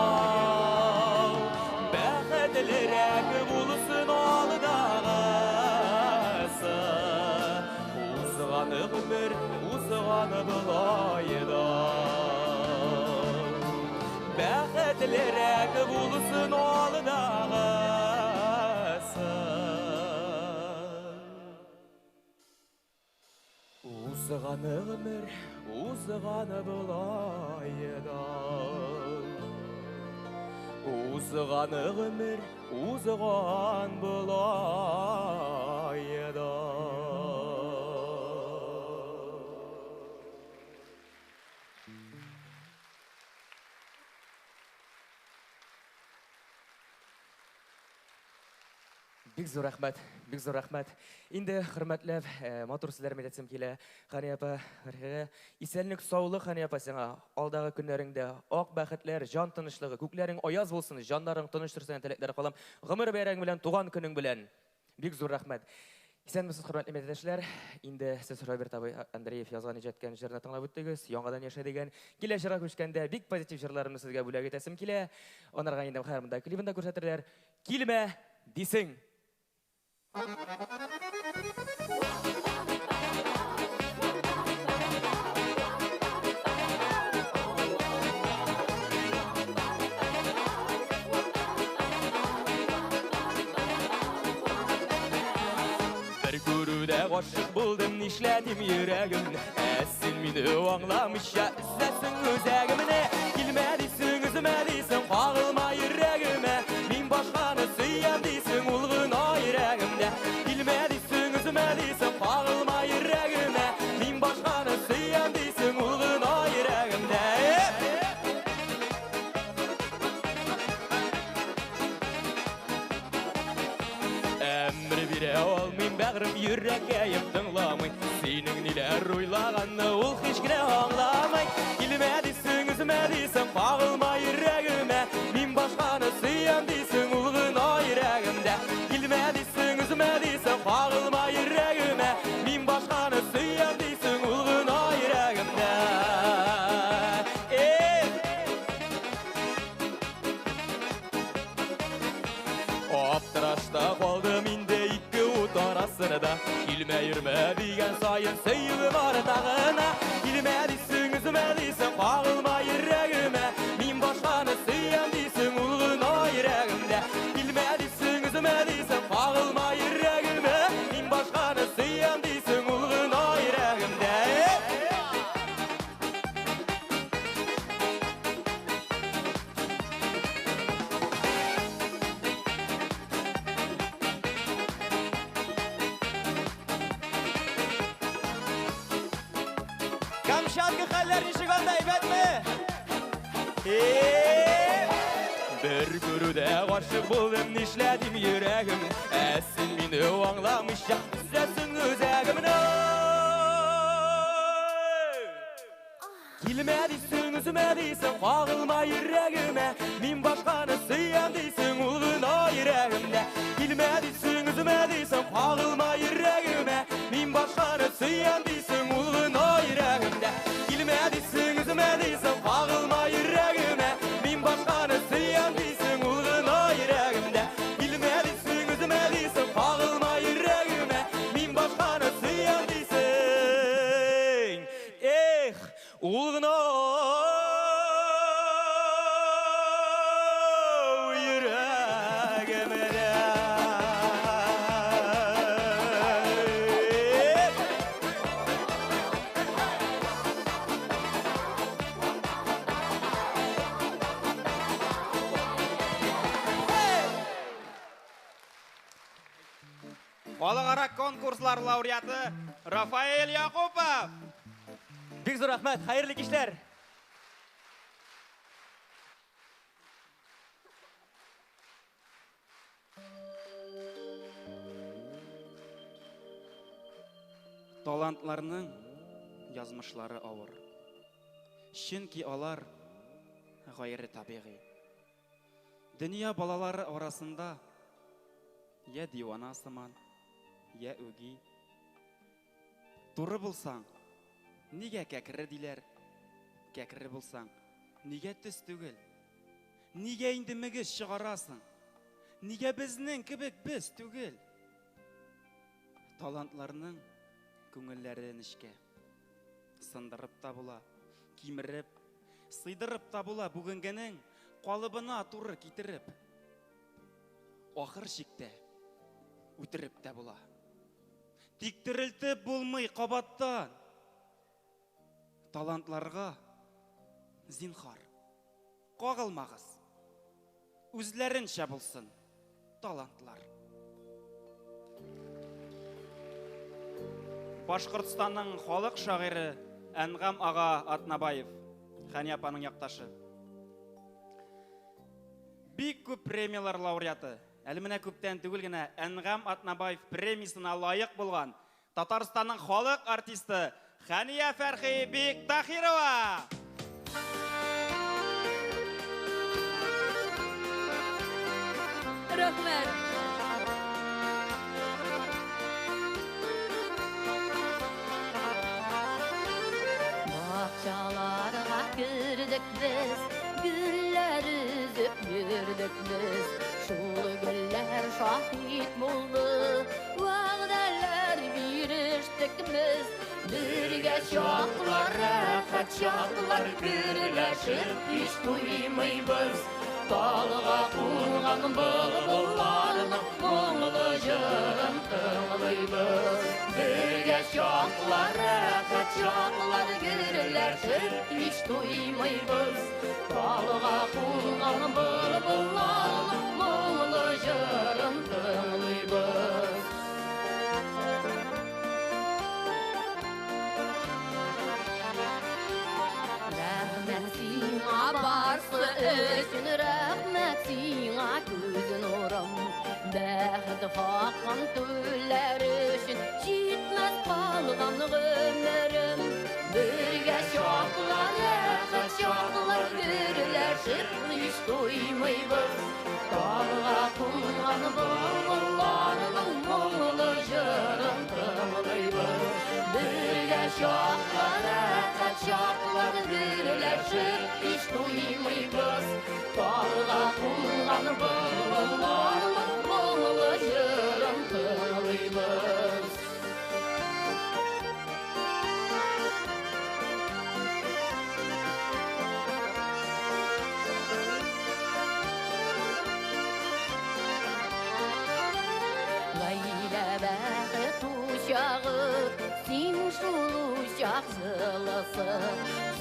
Бәхетлерәк булсын алдагысы, узган гомер узган болай да. Бәхетлерәк булсын алдагысы, узган гомер узган болай да. Узган гомер узган болай да. Бик зур рәхмәт, бик зур рәхмәт. Инде хөрмәтләп, матур сүзләр әйтәсем килә. Хания апа, исәнлек, саулык, Хания апа, сиңа. Алдагы көннәреңдә ак бәхетләр, җан тынычлыгы, күкләрең аяз булсын, җаннарың тыныч торсын теләкләр кылам. Гомер бәйрәмең белән, туган көнең белән. Бик зур рәхмәт. Исәнмесез, хөрмәтле милләттәшләр. Инде сез Роберт абый Андреев язган, иҗат иткән җырны тыңлап үттегез. Яңадан яшә дигән. Килә җырга күчкәндә бик позитив җырларымны сезгә бүләк итәсем килә. Анарга инде хәзер монда клибын да күрсәтерләр. Килмә дисең. күрүдә гашык булдым, нишләдим йөрәгемне? Ә син мине аңламыйча өзәсең үзәгемне. Килмә дисең, өзмә дисең, кагылма йөрәгемә. Мин башканы сөям дисең, ул гына йөрәгемдә. Килмә дисең, өзмә дисең, кагылма йөрәгемә. Мин башканы сөям дисең, ул гына йөрәгемдә. Әмер бирә алмыйм, бәгърем, йөрәккәем тыңламый. Синең ниләр уйлаганны ул һич кенә аңламый. Килмә дисең, өзмә дисең, кагылма йөрәгемә. Мин башканы сөям дисең, ул гына йөрәгемдә. Килмә дисең, өзмә дисең, кагылма йөрәгемә. Мин башканы сөям дисең, ул гына йөрәгемдә. Эх! Аптырашта калдым инде ике ут арасында. Килмә, йөрмә дигән саен сөюем арта гына. Килмә дисең, өзмә дисең, кагылма йөрәгемә. Мин башканы сөям дисең, ул гына йөрәгемдә. Килмә дисең, өзмә дисең, кагылма йөрәгемә. Мин башканы сөям дисең, ул гына йөрәгемдә. Камчатка хәлләр ничек анда, әйбәтме? Бер күрүдә гашык булдым, нишләдим йөрәгем? Ә син мине аңламыйча өзәсең үзәгемне. Килмә дисең, өзмә дисең, кагылма йөрәгемә. Мин башканы сөям дисең, ул гына йөрәгемдә. Килмә дисең, өзмә дисең, кагылма йөрәгемә. Мин башканы сөям дисең, ул гына йөрәгемдә. Килмә дисең, өзмә дисең, кагылма йөрәгемә. Мин башканы сөям дисең, ул гына йөрәгемдә. Килмә дисең, өзмә дисең, кагылма йөрәгемә. Мин башканы сөям дисең. Эх, ул гына йөрәгемдә. Халыкара конкурслар лауреаты Рафаэль Якупов. Бик зур рәхмәт, хәерле кичләр. Талантларның язмышлары авыр. Чөнки алар гайре табигый. Дөнья балалары арасында я дивана сыман, я үги. Туры булсаң, нигә кәкре диләр? Кәкре булсаң, нигә төс түгел? Нигә инде мөгез чыгарасың? Нигә безнең кебек без түгел? Талантларның күңелләре нечкә. Сындырып та була, кимереп, сыйдырып та була бүгенгенең калыбына туры китереп. Ахыр чиктә үтереп тә була. Тик терелтеп булмый кабаттан. Талантларга зинхар, кагылмагыз. Үзләренчә булсын талантлар. Башкортстанның халык шагыйре Әнгам ага Атнабаев, Хәния апаның якташы. Бик күп премиялар лауреаты. Әле менә күптән түгел генә Әнгам Атнабаев премиясына лаек булган Татарстанның халык артисты Хәния Фәрхи Биктахирова. Рәхмәт. Бакчаларга кердек без, гөлләр өзеп йөрдек без. Шул гөлләр шаһит булды, вәгъдәләр бирештек без. Бергә чаклар, рәхәт чаклар, гөрләшеп һич туймыйбыз. Талга кунган былбылларның моңлы җырын тыңлыйбыз. Бергә чаклар, рәхәт чаклар, гөрләшеп һич туймыйбыз. Талга кунган былбылларның моңлы җырын тыңлыйбыз. Рәхмәт сиңа барсы өчен, рәхмәт сиңа күз нурым. Бәхет хакын түләр өчен җитмәс калган гомерем. Бергә чаклар, рәхәт чаклар, гөрләшеп һич туймыйбыз. Талга кунган былбылларның моңлы җырын тыңлыйбыз. Бергә чаклар, рәхәт чаклар, гөрләшеп һич туймыйбыз. Талга кунган былбылларның моңлы җырын тыңлыйбыз. Гаилә бәхет учагы, син шул учак җылысы.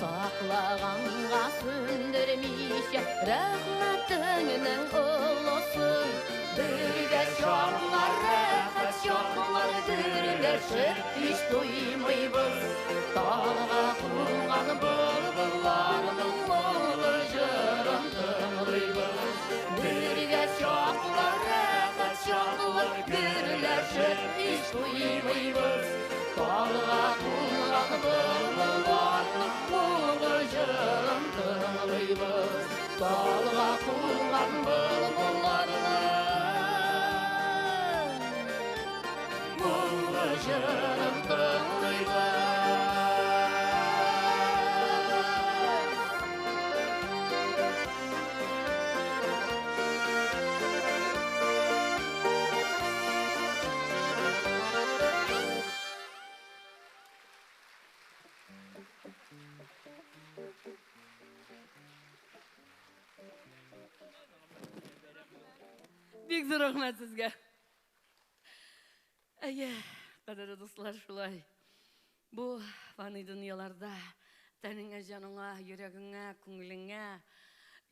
Саклаганга сүндермичә рәхмәтеңнең олысы. Бергә чаклар, рәхәт чаклар, гөрләшеп һич туймыйбыз. Талга кунган былбылларның моңлы җырын тыңлыйбыз. Бергә чаклар, рәхәт чаклар, гөрләшеп һич туймыйбыз. Талга кунган былбылларның моңлы җырын тыңлыйбыз. Талга кунган былбылларның моңлы җырын тыңлыйбыз. Бик зур рәхмәт сезгә. Әйе, кадерле дуслар, шулай. Бу фани дөньяларда тәнеңә, җаныңа, йөрәгеңә, күңелеңә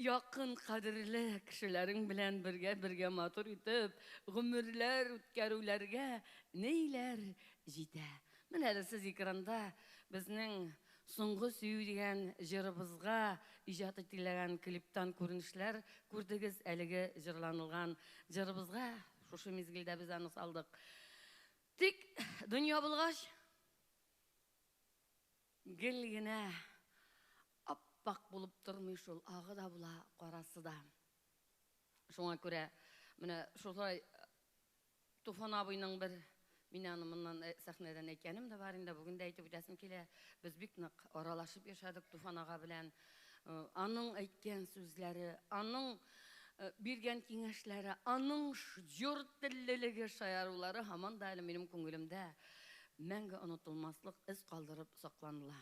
якын кадерле кешеләрең белән бергә-бергә матур итеп гомерләр үткәрүләргә ниләр җитә. Менә әле сез экранда безнең Соңгы сөю дигән җырыбызга иҗат ителгән клиптан күренешләр күрдегез. Әлеге җырланылган җырыбызга шушы мизгелдә без аны салдык. Тик дөнья булгач, гел генә аппак булып тормый шул, агы да була, карасы да. Шуңа күрә менә шулай Туфан абыйның бер, мин аны моннан сәхнәдән әйткәнем дә бар инде, бүген дә әйтеп үтәсем килә. Без бик нык аралашып яшәдек Туфан ага белән. Аның әйткән сүзләре, аның биргән киңәшләре, аның җор теллелеге, шаярулары һаман да әле минем күңелемдә мәңге онытылмаслык эз калдырып сакланыла.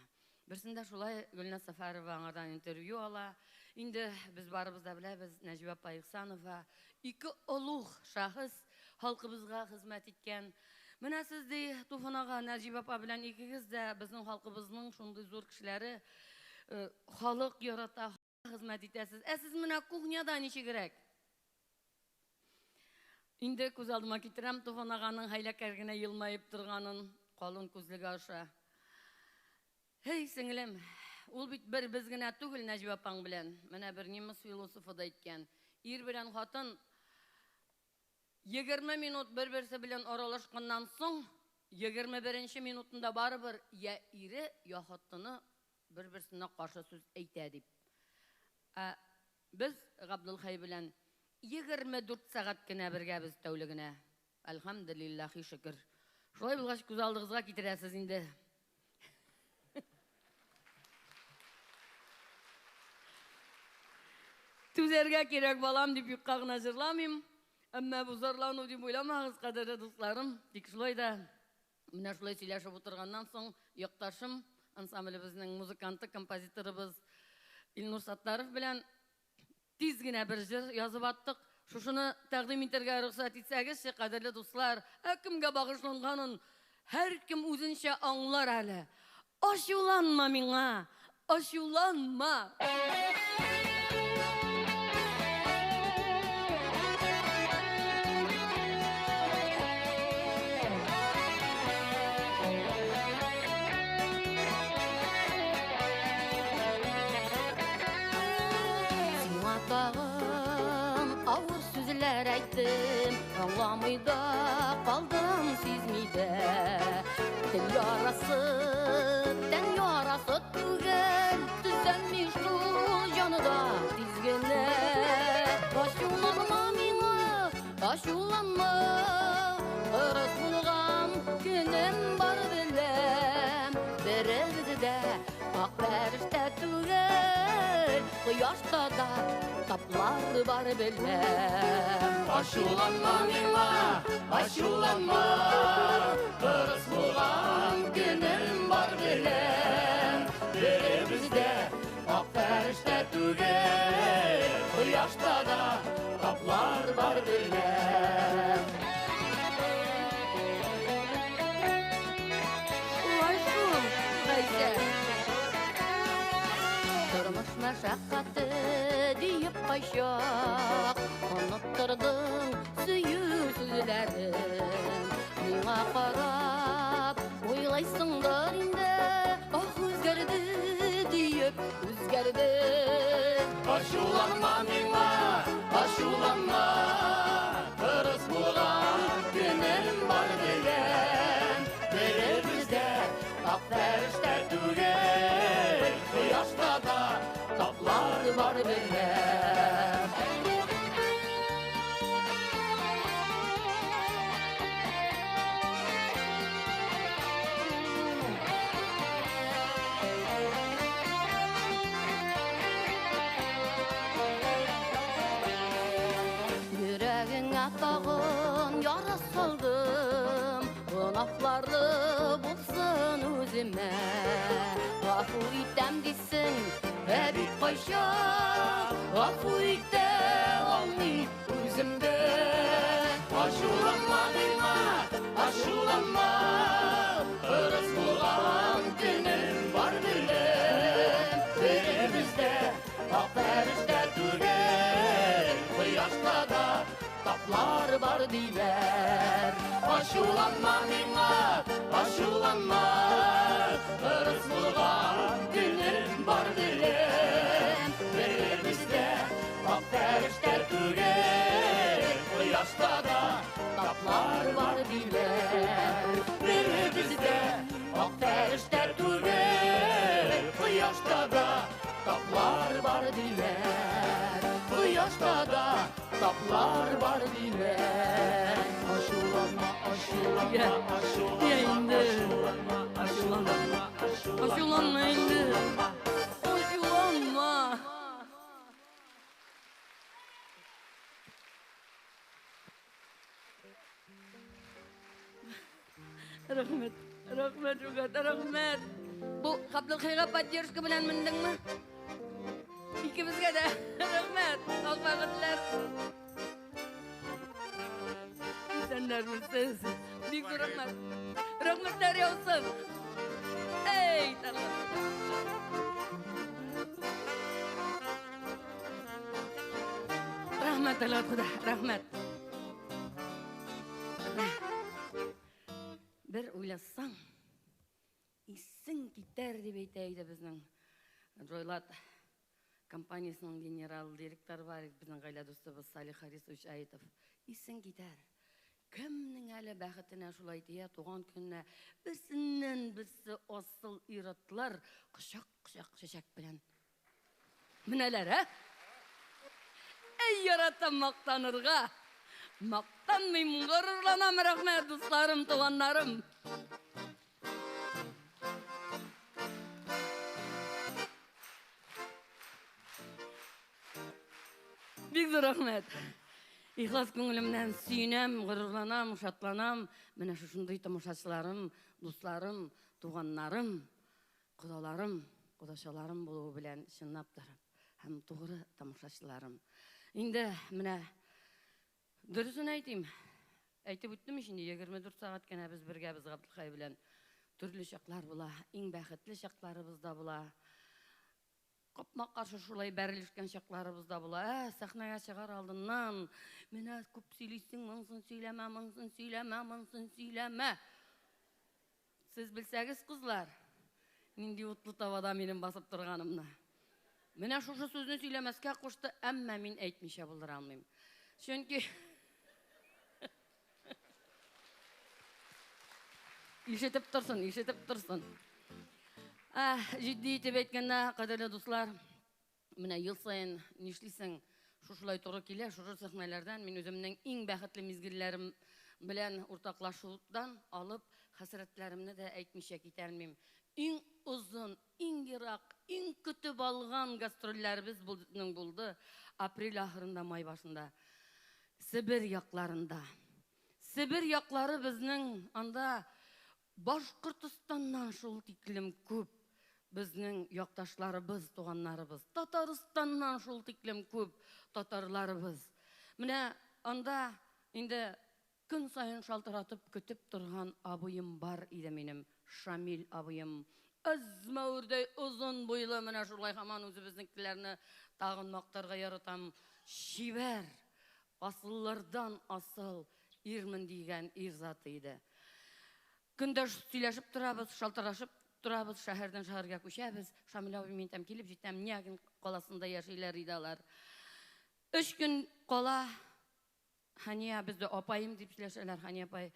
Берсендә шулай Гөлназ Сәфәрова аңардан интервью ала. Инде без барыбыз да беләбез, Нәҗибә апа Ихсанова ике олуг шәхес халкыбызга хезмәт иткән. Менә сез ди, Туфан ага, Нәҗибә апа белән икегез дә безнең халкыбызның шундый зур кешеләре, халык ярата, хезмәт итәсез. Ә сез менә кухняда ничегрәк? Инде күз алдыма китерәм Туфан аганың хәйләкәр генә елмаеп торганын, калын күзлеге аша. Һей, сеңлем, ул бит бер без генә түгел Нәҗибә апаң белән. Менә бер немец философы да әйткән. Ир белән хатын 20 минут бер-берсе белән аралашканнан соң, 21 минутында барыбер я ире, я хатыны бер-берсенә каршы сүз әйтә дип. Ә без Габдулхәй белән 24 сәгать кенә бергәбез тәүлегенә. Әлхәмдүлилләхи шөкер. Шулай булгач, күз алдыгызга китерәсез инде. Түзәргә кирәк, балам, дип юкка гына җырламыйм. Әмма бу зарлану дип уйламагыз, кадерле дусларым. Тик шулай да менә шулай сөйләшеп утырганнан соң, якташым, ансамблебезнең музыканты, композиторыбыз Илнур Саттаров белән Тиз генә бер җыр язып аттык. Шушыны тәкъдим итәргә рөхсәт итсәгезче, кадерле дуслар, ә кемгә багышланганын һәркем үзенчә аңлар әле. Ачуланма миңа, ачуланма! Сиңа тагын авыр сүзләр әйттем, аңламый да калдым, сизми дә. Тел ярасы, тән ярасы түгел, төзәлми шул җаны да тиз генә. Ачуланма миңа, ачуланма, кырыс булган көнем бар беләм. Беребез дә ак фәрештә түгел, кояшта да таплар бар беләм. Ачуланма миңа, ачуланма, кырыс булган көнем бар беләм. Беребез дә ак фәрештә түгел, кояшта да таплар бар беләм. Шулай шул, Гайсә. Тормыш мәшәкате диеп кайчак оныттырдың сөю сүзләрен. Миңа карап уйлайсыңдыр инде, ах үзгәрде диеп үзгәрде. Ачуланма миңа, ачуланма, кырыс булган көнем бар беләм. Беребез дә ак фәрештә түгел, кояшта да таплар бар беләм. Йөрәгеңә тагын яра салдым, гөнаһлары булсын үземә. Гафу итәм дисең, ә бит кайчак гафу итә алмыйм үземдә. Ачуланма миңа, ачуланма, кырыс булган көнем бар беләм. Беребез дә ак фәрештә түгел, кояшта да таплар бар диләр. Ачуланма миңа, ачуланма, кырыс булган көнем бар беләм. Беребез дә ак фәрештә түгел, кояшта да таплар бар диләр. Беребез дә ак фәрештә түгел, кояшта да таплар бар диләр. Кояшта да таплар бар диләр. Ачуланма, ачуланма, Я ачуланма, инде. ачуланма, ачуланма, Ачуланма инде. Ачуланма. Рәхмәт, рәхмәт, Рүгат, рәхмәт. Бу Габделхәйгә поддержка белән мендеңме? Икебезгә дә рәхмәт, ак бәхетләр. Исәннәрмесез? Бик зур рәхмәт. Рәхмәтләр яусын. Эй, Тәлгать. Рәхмәт, Тәлгать Худа, рәхмәт. Бер уйласаң, исең китәр дип әйтә иде безнең Джойлат компаниясенең генерал директоры бар иде безнең гаилә дустыбыз Салих Харисович Аитов. Исең китәр. Кемнең әле бәхетенә шулай тия туган көненә берсеннән берсе асыл ир-атлар кочак-кочак чәчәк белән менәләр, ә? Әй, яратам мактанырга. Мактанмыйм, горурланам, рәхмәт, дусларым, туганнарым. Бик зур рәхмәт. Ихлас күңелемнән сөенәм, горурланам, шатланам. Менә шушындый тамашачыларым, дусларым, туганнарым, кодаларым, кодачаларым булуы белән чынлап торып һәм тугры тамашачыларым. Инде менә дөресен әйтим. Әйтеп үттем ич инде, 24 сәгать кенә без бергә без Габделхәй белән. Төрле чаклар була, иң бәхетле чакларыбыз да була. Капма-каршы шулай бәрелешкән чакларыбыз да була. Сәхнәгә чыгар алдыннан менә күп сөйлисең, монысын сөйләмә, монысын сөйләмә, монысын сөйләмә. Сез белсәгез, кызлар, нинди утлы табада минем басып торганымны. Менә шушы сүзне сөйләмәскә кушты, әмма мин әйтмичә булдыра алмыйм. Чөнки ишетеп торсын, ишетеп торсын. Җитди итеп әйткәндә, кадерле дуслар, менә ел саен нишлисең, шушылай туры килә, шушы сәхнәләрдән мин үземнең иң бәхетле мизгелләрем белән уртаклашудан алып, хәсрәтләремне дә әйтмичә китә алмыйм. Иң озын, иң ерак, иң көтеп алган гастрольләребез безнең булды апрель ахырында, май башында. Себер якларында. Себер яклары безнең анда Башкортостаннан шул тиклем күп безнең якташларыбыз, туганнарыбыз. Татарстаннан шул тиклем күп татарларыбыз. Менә анда инде көн саен шалтыратып көтеп торган абыем бар иде минем, Шамил абыем. Әзмәвердәй озын буйлы, менә шулай һаман үзебезнекеләрне тагын мактарга яратам. Чибәр, асыллардан асыл ирмен дигән ир заты иде. Көндә сөйләшеп торабыз, шалтырашып торабыз, шәһәрдән шәһәргә күчәбез. Шамил абый мин тәм килеп җитәм, Нягин каласында яшиләр иде алар. 3 көн кала, Хания бездә апаем дип сөйләшәләр, Хания апай,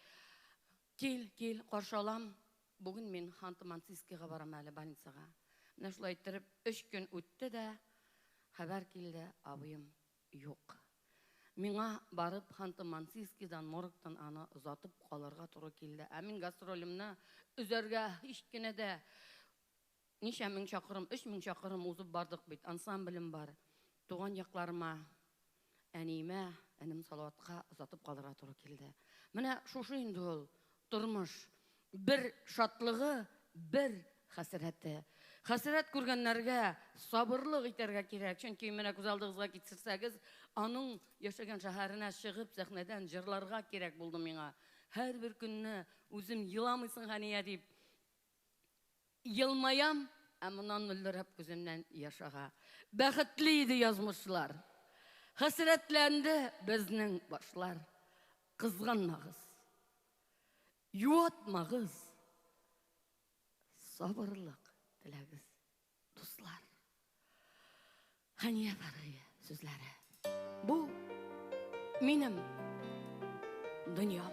кил, кил, каршы алам. Бүген мин Ханты-Мансийскийга барам әле больницага. Менә шулай иттереп 3 көн үтте дә, хәбәр килде, абыем юк. Миңа барып Ханты-Мансийскийдан, моргтан аны озатып калырга туры килде. Ә мин гастролемне өзәргә һич кенә дә ничә мең чакрым, 3000 чакрым узып бардык бит, ансамблем бар. Туган якларыма, әниемә, энем Салаватка озатып калырга туры килде. Менә шушы инде ул тормыш. Бер шатлыгы, бер хәсрәте. Хәсрәт күргәннәргә сабырлык итәргә кирәк. Чөнки менә күз алдыгызга китерсәгез, аның яшәгән шәһәренә чыгып сәхнәдән җырларга кирәк булды миңа. Һәрбер көнне үзем еламыйсың, Хәния дип елмаям, ә моннан мөлдерәп күземнән яшь ага. Бәхетле иде язмышлар. Хәсрәтләнде безнең башлар. Кызганмагыз, юатмагыз, сабырлык теләгез, дуслар. Хәния Фәрхия сүзләре. Бу минем дөньям.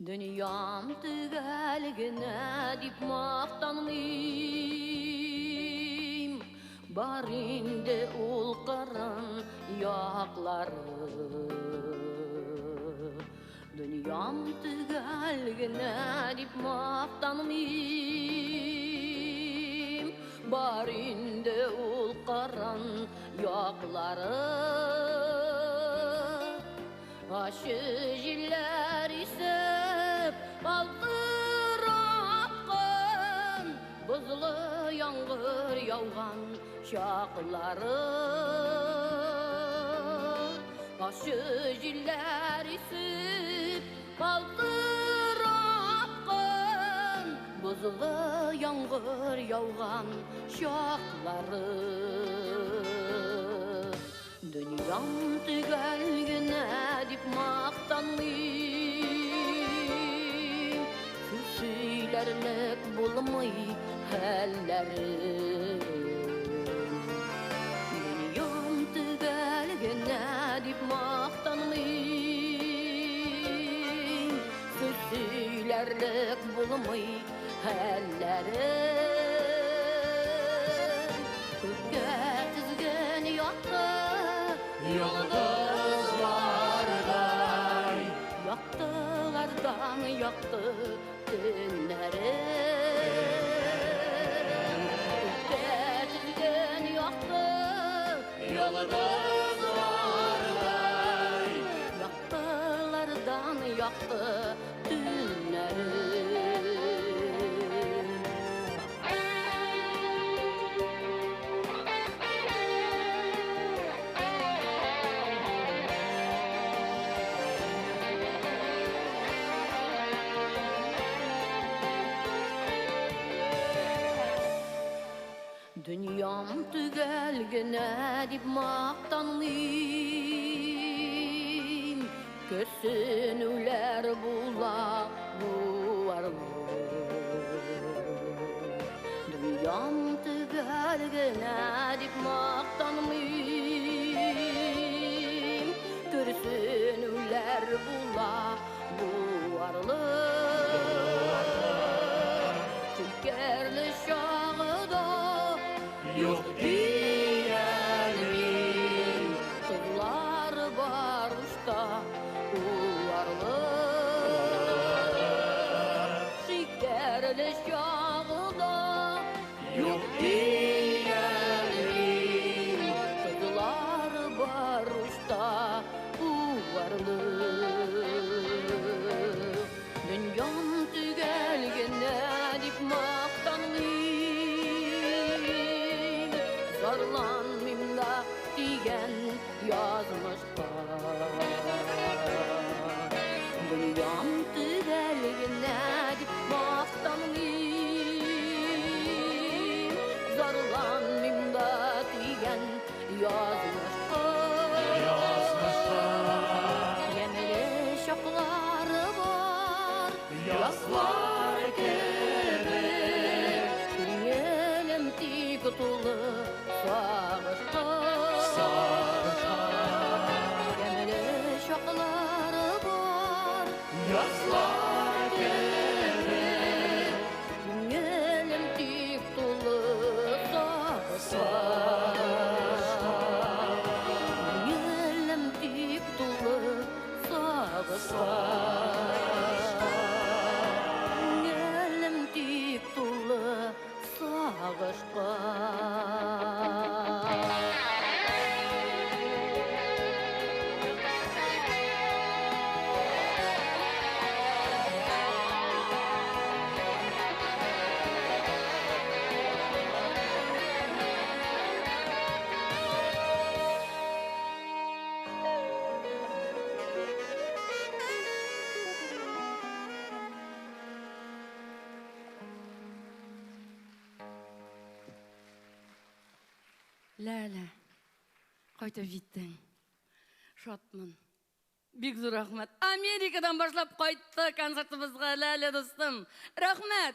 Дөньям төгәл генә дип мактанмыйм. Бар инде ул кырын яклары. Дөньям төгәл генә дип мактанмыйм. Бар инде ул кырын яклары. Ачы җилләр исеп, калтыраткан, бозлы яңгыр яуган чаклары. Ачы җилләр исеп, калтыраткан, бозлы яңгыр яуган чаклары. Дөньям төгәл генә дип мактанмыйм. Сүз сөйләрлек булмый хәлләрем. Дөньям төгәл генә дип мактанмыйм. Сүз сөйләрлек булмый хәлләрем. Күккә тезгән якты йолдызлардай, яктылардан якты төннәрем. Күккә тезгән якты йолдызлардай, яктылардан якты төннәрем. Дөньям төгәл генә дип мактанмыйм, Көрсенүләр була буарлы. Дөньям төгәл генә дип мактанмыйм, Көрсенүләр була буарлы. Шикәрле чагы да юк диялмим, Кызлар бар учта уарлы. Шикәрле чагы да юк диялмим, Кызлар бар учта уарлы. Дөньям төгәл генә дип мактанмыйм, Зарланмыйм да дигән язмышка. Дөньям төгәл генә дип мактанмыйм, Зарланмыйм да дигән язмышка. Ямьле чаклары бар, язлар кебек, Күңелем тик тулы сагышка. Ямьле чаклары бар, язлар кебек, Күңелем тик тулы сагышка. Күңелем тик тулы сагышка. Күңелем тик тулы сагышка. Ләлә, кайтып җиттең. Шатмын. Бик зур рәхмәт. Америкадан башлап кайтты концертыбызга, Ләлә дустым. Рәхмәт.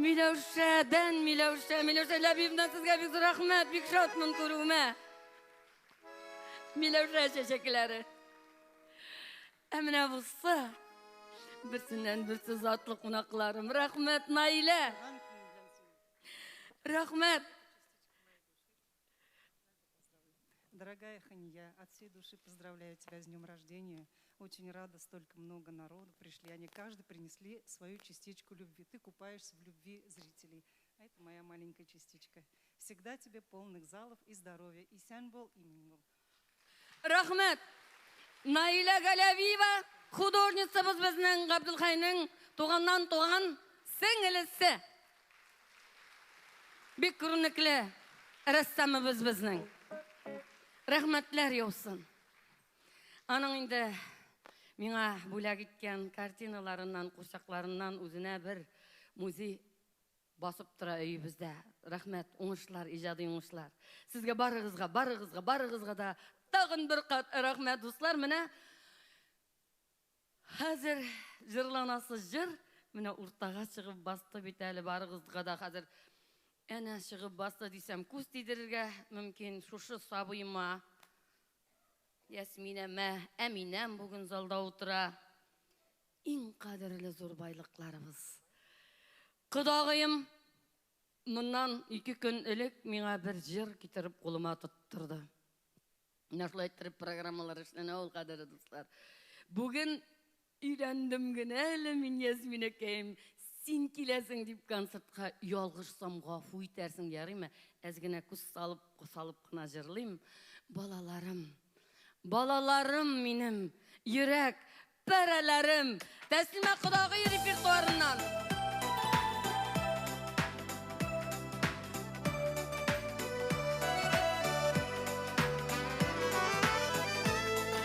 Миләүшәдән, Миләүшә, Миләүшә Ләбибовна, сезгә бик зур рәхмәт. Бик шатмын күрүемә. Миләүшә чәчәкләре. Ә менә бусы, берсеннән берсе затлы кунакларым. Рәхмәт, Наилә. Рәхмәт. Дорогая Хания, от всей души поздравляю тебя с днем рождения. Очень рада, столько много народу пришли. Они каждый принесли свою частичку любви. Ты купаешься в любви зрителей. А это моя маленькая частичка. Всегда тебе полных залов и здоровья. Исән бул, имин бул. Рәхмәт. Наилә Галәвиева, художницабыз безнең Габдулхайның туганнан туган сеңелесе. Бик күренекле рәссамыбыз безнең. Рәхмәтләр яусын. Аның инде миңа бүләк иткән картиналарыннан, курчакларыннан үзенә бер музей басып тора өебездә. Рәхмәт, уңышлар, иҗади уңышлар. Сезгә барыгызга, барыгызга, барыгызга да тагын бер кат рәхмәт, дуслар. Менә хәзер җырланасы җыр менә уртага чыгып басты бит әле барыгызга да хәзер. Әнә чыгып басты дисәм, күз тидерергә мөмкин. Шушы сабыйма, Ясминәмә, Әминәм бүген залда утыра. Иң кадерле зур байлыкларыбыз. Кодагыем моннан 2 көн элек миңа бер җыр китереп кулыма тоттырды. Менә шулай иттереп программалар эшләнә ул, кадерле дуслар. Бүген өйрәндем генә әле мин, Ясминәкәем. Син киләсең дип концертка ялгышсам гафу итәрсең, ярыймы? Әз генә күз салып, салып кына җырлыйм. Балаларым, балаларым минем, Йөрәк парәләрем. Тәслимә кодагый репертуарыннан.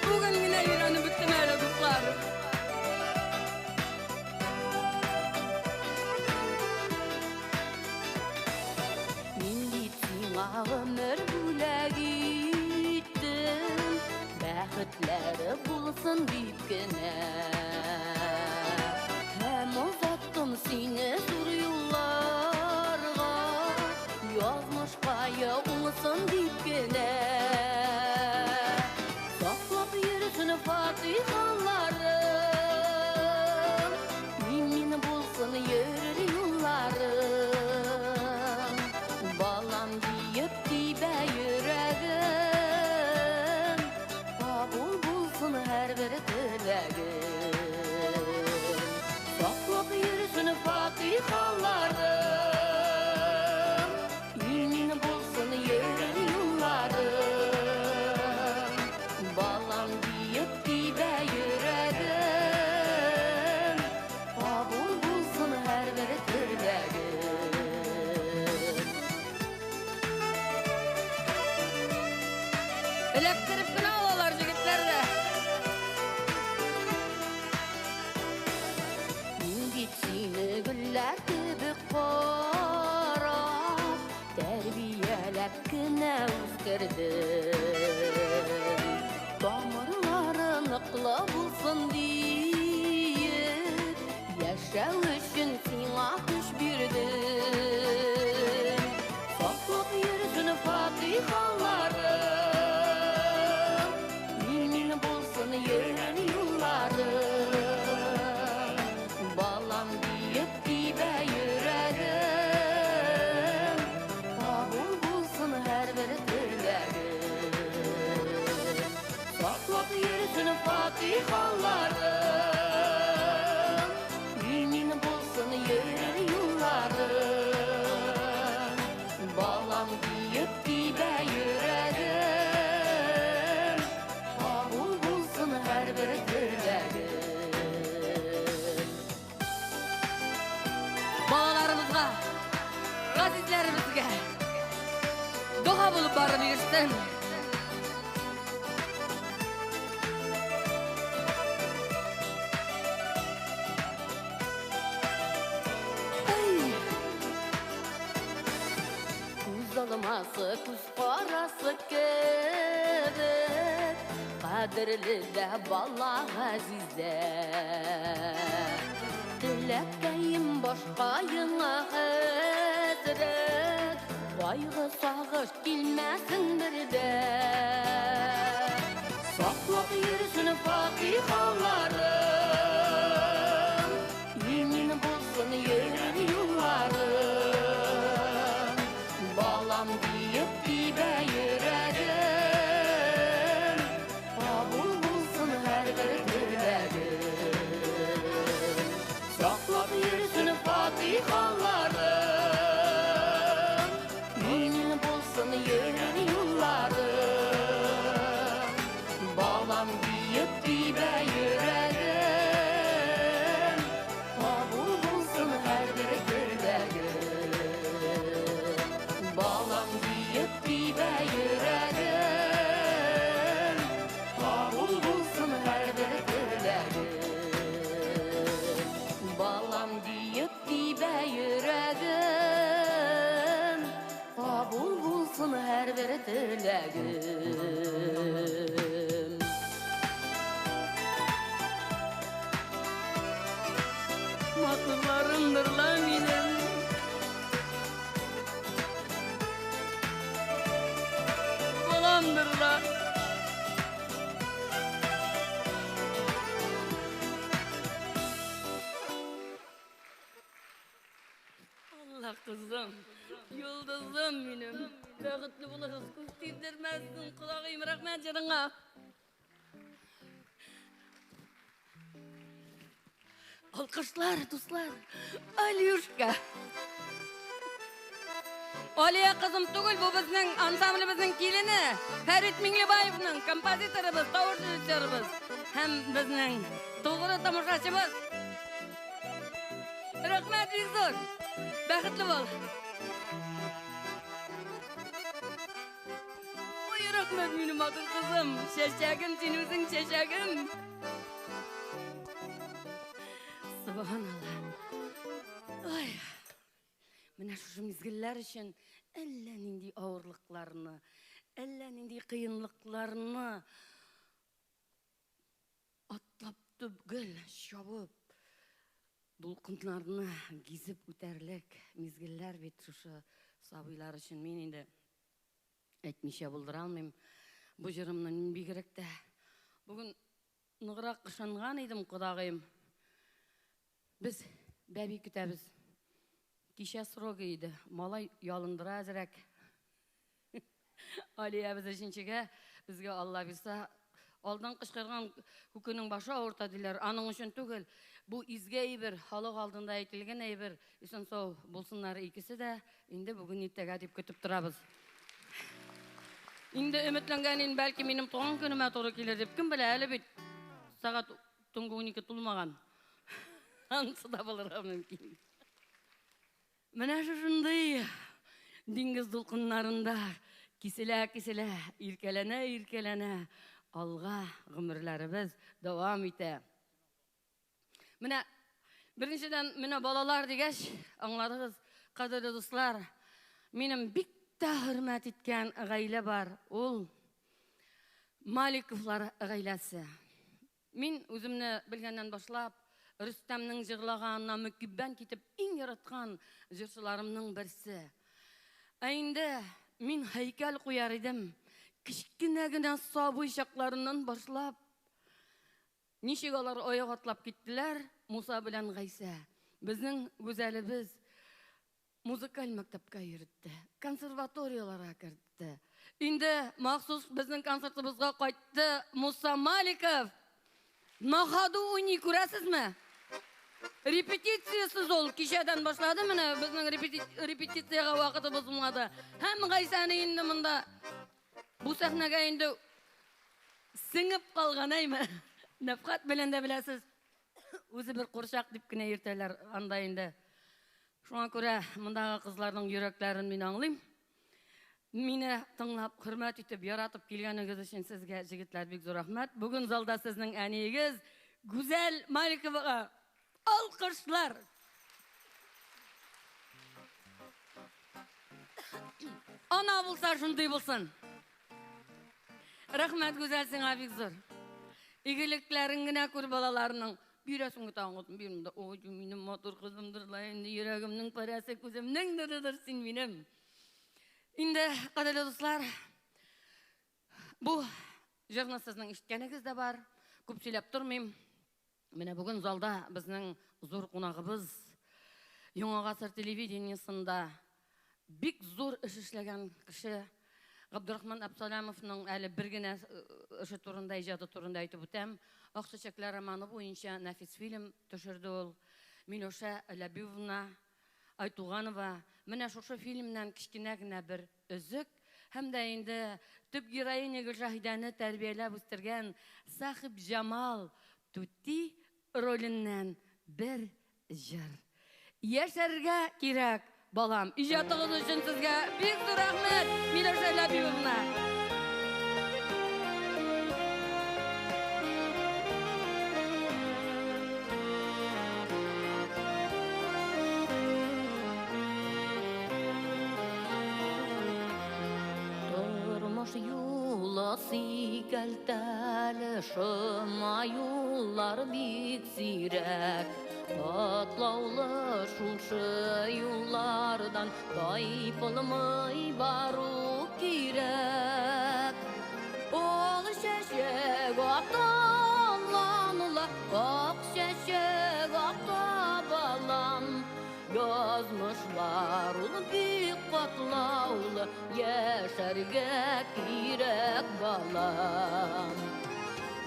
Бүген генә өйрәнеп беттем әле, дуслар. Мин бит сиңа гомер бүләк иттем, бәхетләре булсын дип кенә. Һәм озаттым сине зур юлларга, язмышкая уңсын дип кенә. Саклап йөрсен фатихаларым, имин булсын йөрер юлларым. Балам диеп тибә йөрәгем, кабул булсын һәрбер теләгем. Саклап йөрсен фатихаларым, имин булсын йөрер юлларым. Балам диеп тибә йөрәгем, кабул булсын һәрбер теләгем. Эләктереп кенә алалар егетләр дә. Мин бит сине гөлләр кебек карап, тәрбияләп кенә үстердем. Тамырлары ныклы булсын диеп, яшәү өчен сиңа көч бирдем. Саклап йөрсен фатихаларым, имин булсын йөрер юлларым. Балам диеп тибә йөрәгем, кабул булсын һәрбер теләгем. Саклап йөрсен фатихаларым, имин булсын йөрер юлларым. Балам диеп тибә йөрәгем, кабул булсын һәрбер теләгем. Балаларыбызга, газизләребезгә дога булып барып ирешсен. Ай! Күз алмасы, күз карасы кебек, кадерле дә бала газиздә. Теләккәем башкаеңа хәсрәт, кайгы сагыш килмәсен бер дә. Саклап йөрсен фатихаларым, имин булсын йөрер юлларым. Балам диеп тибә йөрәгем, кабул булсын һәрбер теләгем. Саклап йөрсен фатихаларым, имин булсын йөрер юлларым. Балам диеп тибә йөрәгем, кабул булсын һәрбер теләгем. Балам диеп тибә йөрәгем, кабул булсын һәрбер теләгем. Балам диеп тибә йөрәгем, кабул булсын һәрбер теләгем. Матурларымдыр ла минем. Баламдыр ла. Алла кызым, йолдызым минем. Бәхетле булыгыз, күз тидермәсен, колагыем, рәхмәт җырыңа. Алкышлар, дуслар. Алюшка. Алия кызым түгел, бу безнең ансамблебезнең килене. Фәрит Миңлебаевның композиторыбыз, тавыш режиссерыбыз һәм безнең тугры тамашачыбыз. Рәхмәт бик зур. Бәхетле бул. Ой, рәхмәт минем матур кызым. Чәчәгем, син үзең чәчәгем. Субханалла. Ой. Менә шушы мизгелләр өчен әллә нинди авырлыкларны, әллә нинди кыенлыкларны атлап түгел, чабып, дулкыннарны гизеп үтәрлек мизгелләр бит шушы сабыйлар өчен. Мин инде әйтмичә булдыра алмыйм. Бу җырымны мин бигрәк тә бүген ныграк ышанган идем, кодагыем. Без бәби көтәбез. Кичә срогы иде. Малай ялындыра әзрәк. Алиябез өченчегә безгә Алла бирсә, алдан кычкырган күкенең башы авырта диләр. Аның өчен түгел. Бу изге әйбер, халык алдында әйтелгән әйбер. Исән сау булсыннар икесе дә. Инде бүген иртәгә дип көтеп торабыз. Инде өметләнгән инде бәлки минем туган көнемә туры килер дип. Кем белә, әле бит сәгать төнге 12 тулмаган. Анысы да булырга мөмкин. Менә шушындый диңгез дулкыннарында киселә-киселә, иркәләнә-иркәләнә алга гомерләребез дәвам итә. Менә беренчедән, менә балалар дигәч, аңладыгыз, кадерле дуслар, минем бик тә хөрмәт иткән гаилә бар. Ул Маликовлар гаиләсе. Мин үземне белгәннән башлап, Рөстәмнең җырлаганына мөкиббән китеп, иң яраткан җырчыларымның берсе. Ә инде мин һәйкәл куяр идем. Кечкенә генә сабый чакларыннан башлап, ничек алар аяк атлап киттеләр, Муса белән Гайсә. Безнең гүзәлебез музыкаль мәктәпкә йөртте, консерваторияләргә кертте. Инде махсус безнең концертыбызга кайтты Муса Маликов. На ходу уйный, күрәсезме? Репетициясез ул кичәдән башлады, менә безнең репетициягә вакытыбыз булмады. Һәм Гайсәне инде монда бу сәхнәгә инде сеңеп калган, әйме? Нәфкать белән дә беләсез. Үзе бер курчак дип кенә йөртәләр анда инде. Шуңа күрә мондагы кызларның йөрәкләрен мин аңлыйм. Мине тыңлап, хөрмәт итеп, яратып килгәнегез өчен сезгә, җегетләр, бик зур рәхмәт. Бүген залда сезнең әниегез Гүзәл Маликовага алкышлар. Ана булса шундый булсын. Рәхмәт, Гүзәл, сиңа бик зур. Игелекләрен генә күр балаларның. Бирәсең бит аңа, бирмә. Ой, минем матур кызымдыр ла инде, йөрәгемнең парәсе, күземнең нурыдыр син минем. Инде, кадерле дуслар, бу җырны сезнең ишеткәнегез дә бар. Күп сөйләп тормыйм. Менә бүген залда безнең зур кунагыбыз, Яңа гасыр телевидениесында бик зур эш эшләгән кеше Габдрахман Абсалямовның әле бер генә эше турында, иҗаты турында әйтеп үтәм. Ак чәчәкләр романы буенча нәфис фильм төшерде ул. Миләүшә Ләбибовна Айтуганова менә шушы фильмнан кечкенә генә бер өзек һәм дә инде төп героиня Гөлшаһидәне тәрбияләп үстергән Сахиб Җамал Түти роленнән бер җыр. Яшәргә кирәк, балам. Иҗатыгыз өчен сезгә бик зур рәхмәт, Миләүшә Ләбибовна. Тормыш юлы сикәлтәле, шома юллар бик сирәк. Катлаулы шушы юллардан тайпылмый бару кирәк. Ул чәчәк аталаныла, ак чәчәк ата балам. Язмышлар ул бик катлаулы, яшәргә кирәк балам.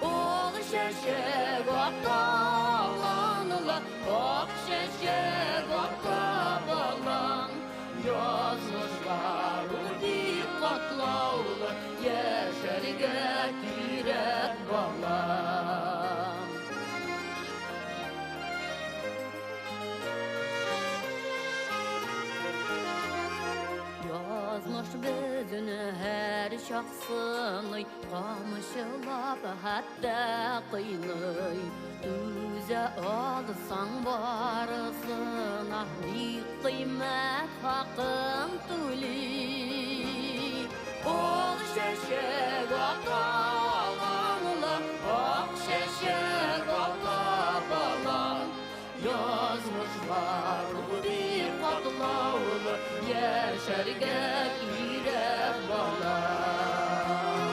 Ул чәчәк аталаныла, ак чәчәк ата балам. Язмышлар Язмыш безне һәр чак сыный, камчылап хәтта кыйный. Түзә алсаң барысына, бик кыйммәт хакын түли. Ул чәчәк ата аланла, ак чәчәк ата балам. Язмышлар бик катлаулы, яшәргә кирәк балам.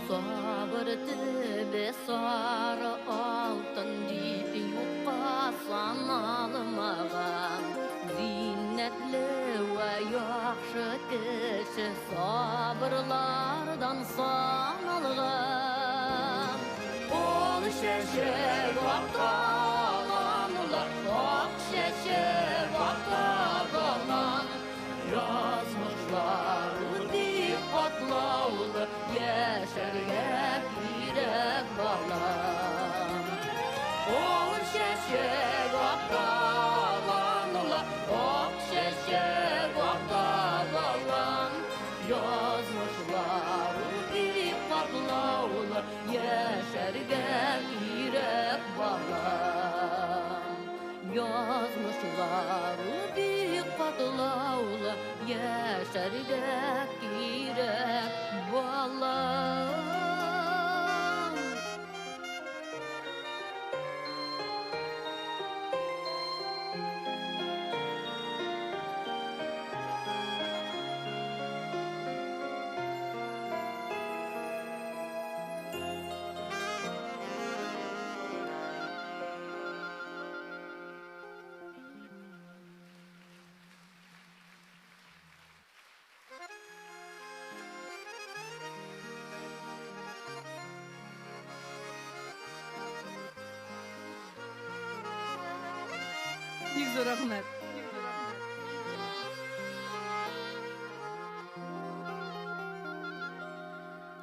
Сабыр төбе сары алтын дип юкка саналмаган. Зиннәтле вә яхшы кеше сабырлардан саналган. Ул чәчәк ата аланлы, ак чәчәк ата балан. Язмышлар бик катлаулы, яшәргә кирәк балам. Ул чәчәк ата аланлы, ак чәчәк ата балам. Язмышлар бик катлаулы, яшәргә кирәк балам. Язмышлар бик катлаулы, яшәргә кирәк балам. Бик зур рәхмәт.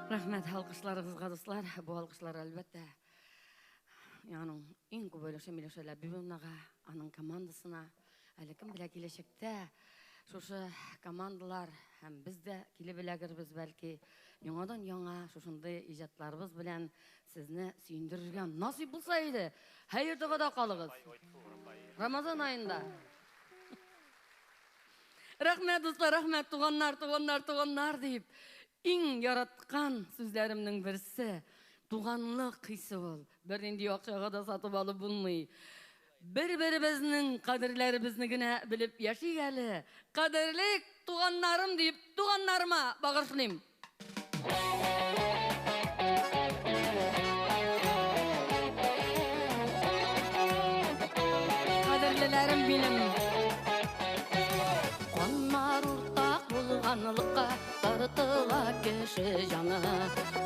Рәхмәт алкышларыгызга, дуслар. Бу алкышлар, әлбәттә, аның иң күп өлеше Миләүшә Ләбибовнага, аның командасына. Әле кем белә, киләчәктә шушы командалар һәм без дә килеп эләгербез, бәлки, яңадан яңа шушындый иҗатларыбыз белән сезне сөендерергә насыйп булса иде. Хәер догада калыгыз. Рамазан аенда. Рәхмәт, дуслар, рәхмәт, туганнар, туганнар, туганнар дип. Иң яраткан сүзләремнең берсе туганлык хисе ул. Бернинди акчага да сатып алып булмый. Бер-беребезнең кадерләребезне генә белеп яшик әле. Кадерле туганнарым дип, туганнарыма багышлыйм. Кадерлеләрем минем. Каннар уртак булганлыкка тартыла кеше җаны.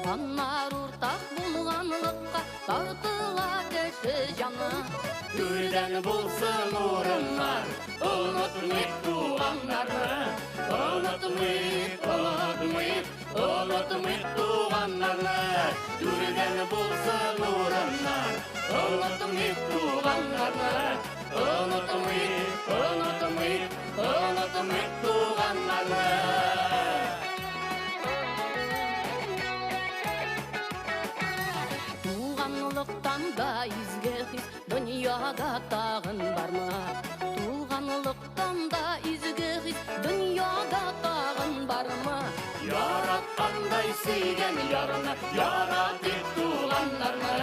Каннар уртак булганлыкка тартыла кеше җаны. Түрдән булсын урыннар, онытмыйк туганнарны. Онытмыйк, онытмыйк, онытмыйк туганнарны. Түрдән булсын урыннар, онытмыйк туганнарны. Онытмыйк, онытмыйк, онытмыйк туганнарны. Туганлыктан да изге хис дөньяда тагын бармы? Туганлыктан да изге хис дөньяда тагын бармы? Яраткандай сөйгән ярны, яратыйк туганнарны.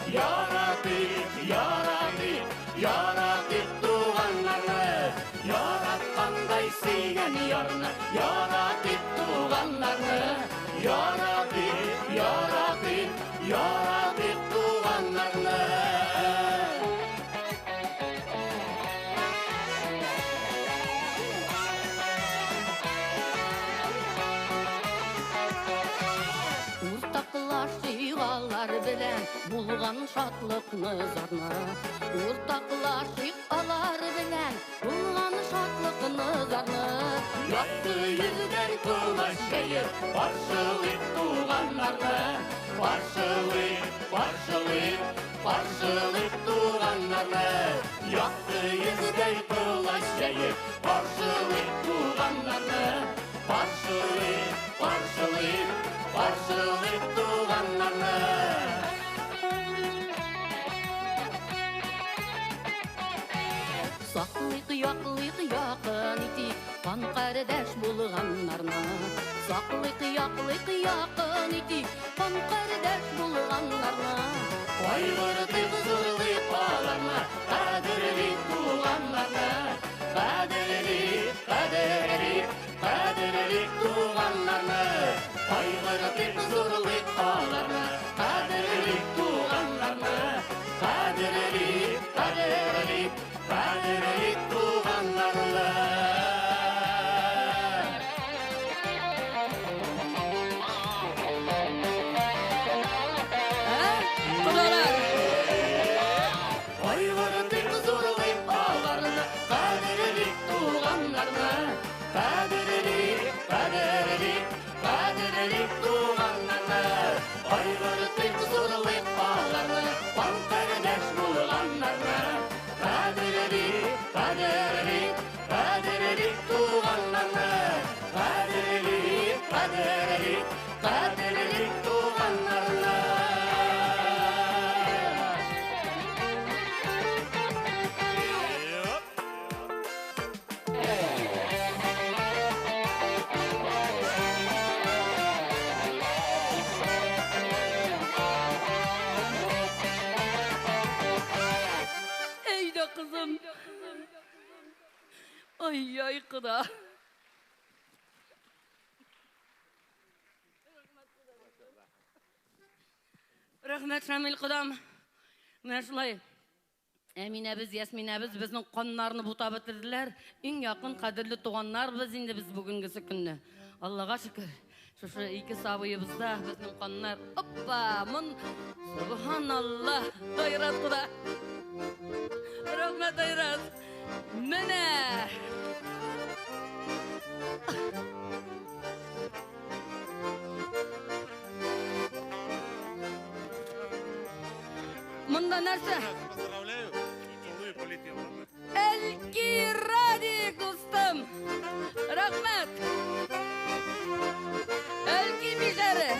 Яратыйк, яратыйк, яратыйк туганнарны. Яраткандай сөйгән ярны, яратыйк туганнарны. Яратыйк, яратыйк, яратыйк туганнарны. Уртаклашыйк алар белән булган шатлыкны, зарны. Уртаклашыйк алар белән булган шатлыкны, зарны. Якты йөздән колач җәеп, каршылыйк туганнарны. Каршылыйк, каршылыйк, каршылыйк туганнарны. Якты йөздән колач җәеп, каршылыйк туганнарны. Каршылыйк, каршылыйк, каршылыйк туганнарны. Саклыйк, яклыйк, якын итик, кан кардәш булганнарны. Саклыйк, яклыйк, якын итик, кан кардәш булганнарны. Кайгыртыйк, зурлыйк аларны, кадерлик туганнарны. Кадерлик, кадерлик, кадерлик туганнарны. Кайгыртыйк, зурлыйк аларны, кадерлик туганнарны. Кадерлик, кадерлик, кадерлик туганнарны. Кодалар! Кайгыртыйк, зурлыйк аларны, кадерлик туганнарны. Кадерлик, кадерлик, кадерлик туганнарны. Кайгыртыйк, зурлыйк аларны, кан кардәш булганнарны. Кадерлик, кадерлик, кадерлик туганнарны. Кадерлик, кадерлик, кадерлик туганнарны. Әйдә, кызым. Ай-яй, кода. Рәхмәт, Шамил кодам. Менә шулай. Әминәбез, Ясминәбез безнең каннарны бутап бетерделәр. Иң якын кадерле туганнарбыз инде без бүгенгесе көнне. Аллага шөкер. Шушы ике сабыебызда безнең каннар. Оппа, мон Субханалла. Айрат кода. Рәхмәт, Айрат. Менә. Монда нәрсә? Поздравляю. Целую, полетел. Әлки Радик, дустым. Рәхмәт. Әлки мижәре.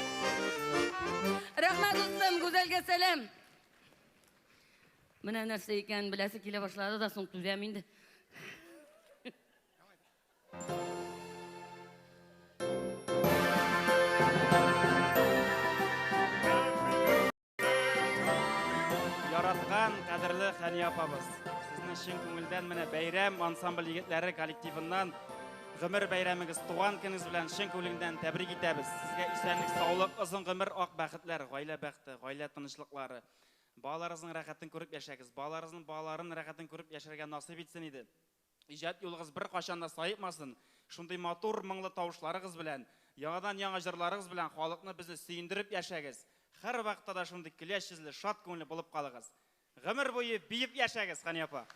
Рәхмәт, дустым, Гүзәлгә сәлам. Менә нәрсә икәнен беләсе килә башлады да, соң түзәм инде. Яраткан, кадерле Хәния апабыз. Сезне чын күңелдән менә бәйрәм ансамбль егетләре коллективыннан гомер бәйрәмегез, туган көнегез белән чын күңелдән тәбрик итәбез. Сезгә исәнлек, саулык, озын гомер, ак бәхетләр, гаилә бәхете, гаилә тынычлыклары. Балаларыгызның рәхәтен күреп яшәгез. Балаларыгызның балаларын рәхәтен күреп яшәргә насыйп итсен иде. Иҗат юлыгыз бер кашан да саекмасын. Шундый матур моңлы тавышларыгыз белән, яңадан яңа җырларыгыз белән халыкны безне сөендереп яшәгез. Һәр вакытта да шундый көләч йөзле, шат күңелле булып калыгыз. Гомер буе биеп яшәгез, Хәния апа.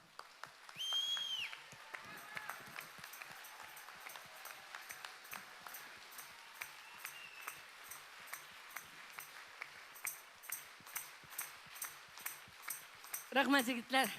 Рәхмәт, егетләр.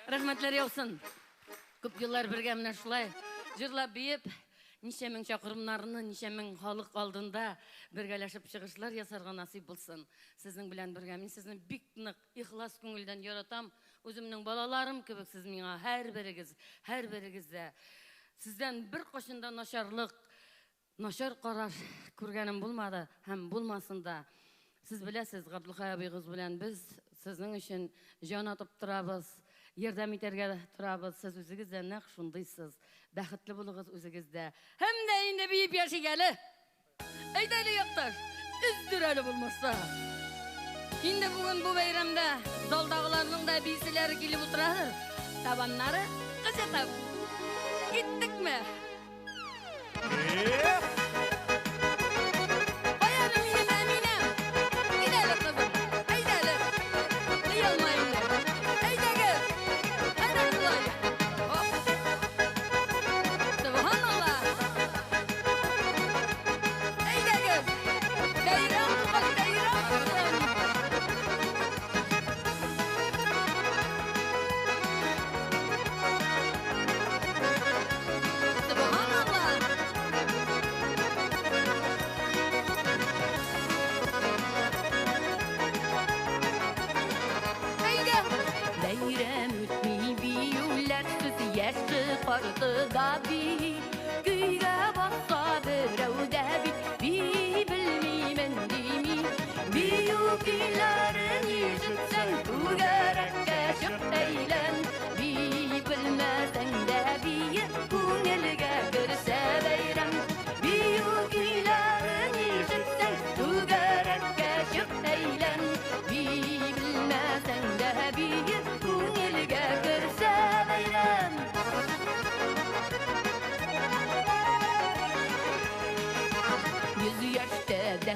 Рәхмәтләр яусын. Күп еллар бергә менә шулай җырлап биеп, ничә мең чакрымнарны, ничә мең халык алдында бергәләшеп чыгышлар ясарга насыйп булсын. Сезнең белән бергә мин сезне бик нык ихлас күңелдән яратам. Үземнең балаларым кебек сез миңа һәрберегез, һәрберегез дә. Сездән бер кашын да начарлык, начар караш күргәнем булмады һәм булмасын да. Сез беләсез, Габдулхай абыегыз белән без сезнең өчен җан атып торабыз, ярдәм итәргә торабыз. Сез үзегез дә нәкъ шундыйсыз. Бәхетле булыгыз үзегез дә. Һәм дә инде биеп яшик әле. Әйдә әле, якташ, өздер әле булмаса. Инде бүген бу бәйрәмдә залдагыларның да биселәре килеп утырадыр. Табаннары кычытып. Киттекме?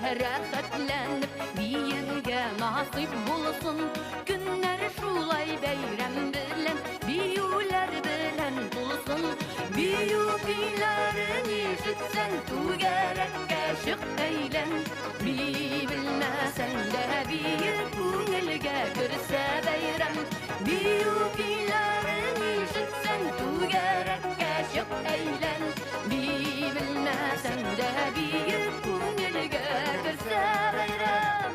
Рәхәтләнеп биергә насыйп булсын. Көннәр шулай бәйрәм белән, биюләр белән тулсын. Бию көйләрен ишетсәң, түгәрәккә чык әйлән. Бии белмәсәң дә бие, күңелгә керсә бәйрәм. Бию көйләрен ишетсәң, түгәрәккә чык әйлән. Бии белмәсәң дә бие, күңелгә керсә бәйрәм.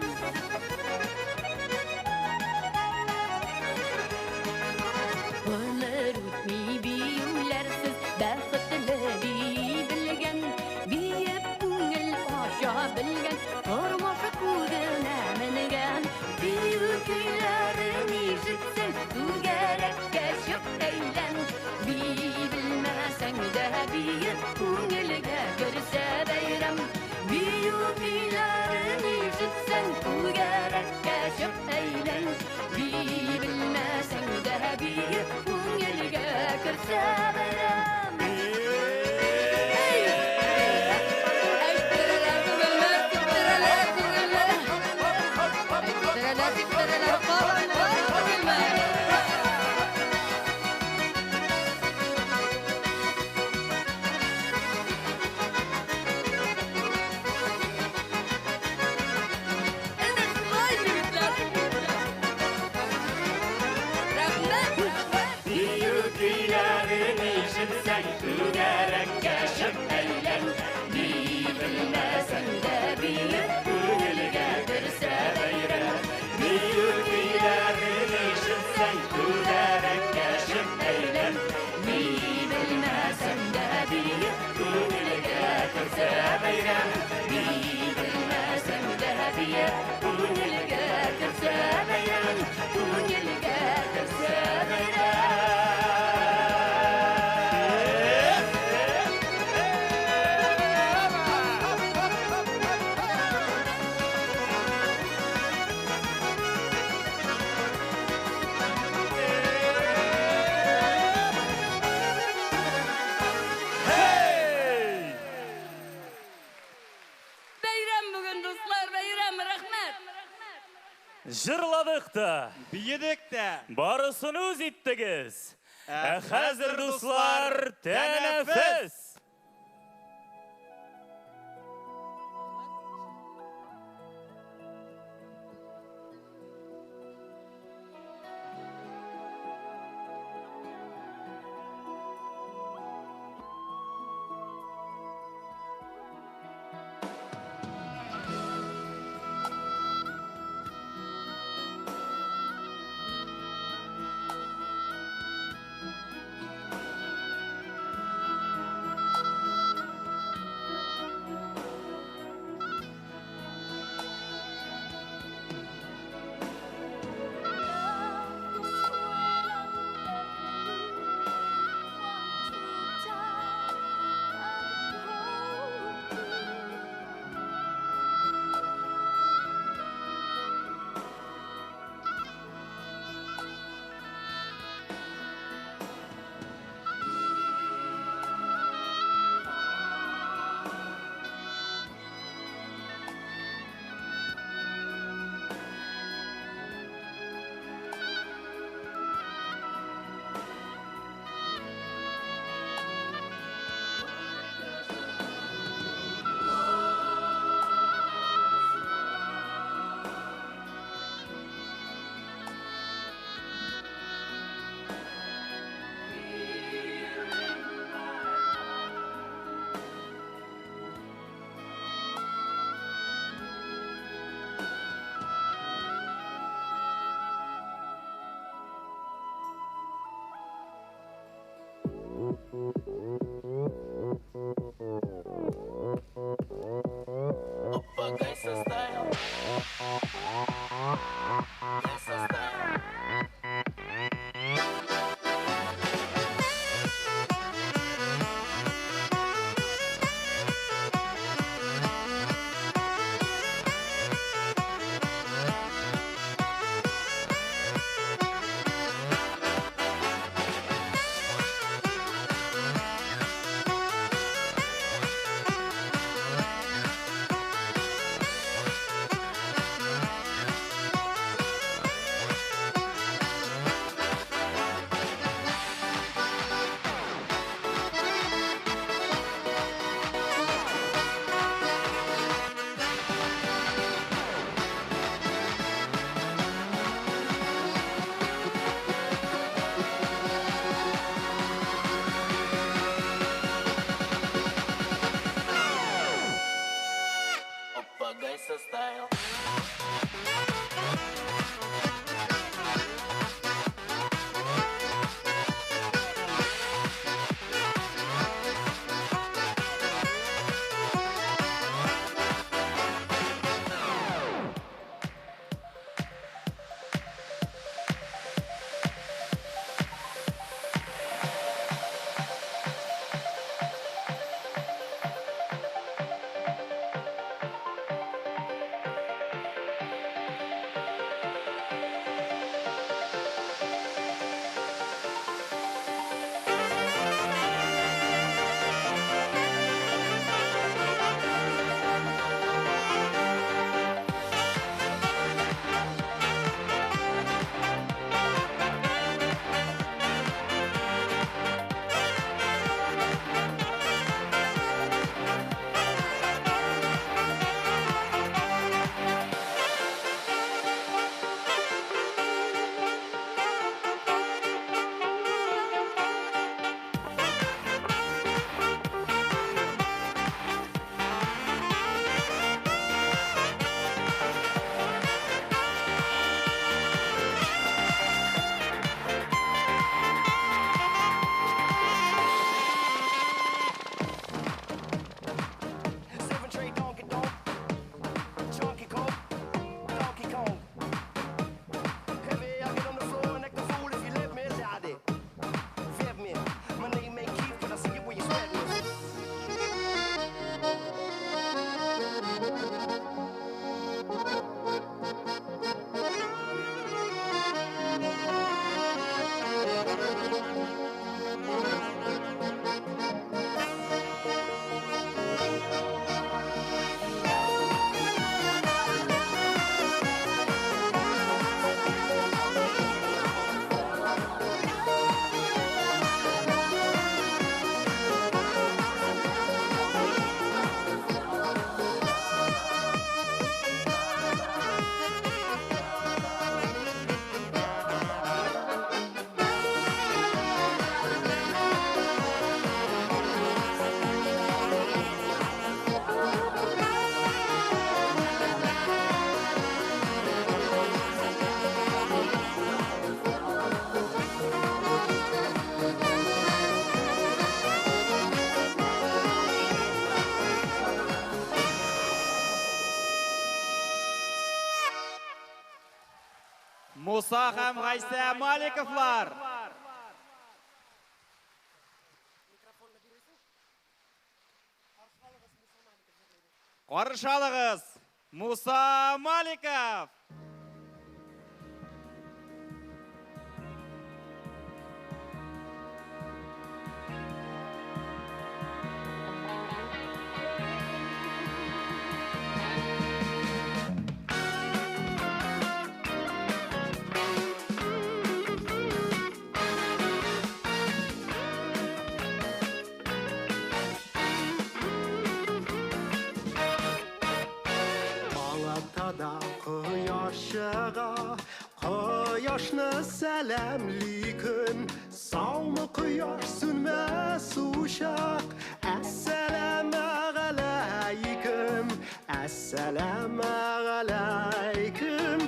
Гомер үтми биюләрсез, бәхетле бии белгән, биеп күңел ача белгән, тормыш күгенә менгән. Бию көйләрен ишетсәң, түгәрәккә чык әйлән. Бии белмәсәң дә биеп, күңелгә керсә бәйрәм. Бию көйләрен ишетсәң, түгәрәккә чык әйлән. Бии белмәсәң дә биеп, күңелгә керсә бәйрәм. Әйттерәләр күңелне, типтерәләр күңелне. Әйттерәләр, типтерәләр кабынлар күңелне. Әнә шулай, егетләр. Рәхмәт, рәхмәт. Бию көйләрен ишетсәң, түгәрәккә чык әйлән. Бии белмәсәң дә биеп, күңелгә керсә бәйрәм. Бию көйләрен ишетсәң, түгәрәккә чык әйлән. Бии белмәсәң дә биеп, күңелгә керсә бәйрәм. Бии белмәсәң дә биеп, күңелгә керсә бәйрәм. Күңелгә керсә бәйрәм. Бәйрәм бүген, дуслар, бәйрәм, рәхмәт. Җырладык та, Биедек тә. барысын үз иттегез. Ә Ә хәзер, дуслар, тәнәфес! Составил. Муса һәм Гайсә Маликовлар. Каршы алыгыз, Муса Маликов. Кояшны сәламли көн, саумы кояш, сүнмәс учак. Әссәламә галәйкем, әссәламә галәйкем,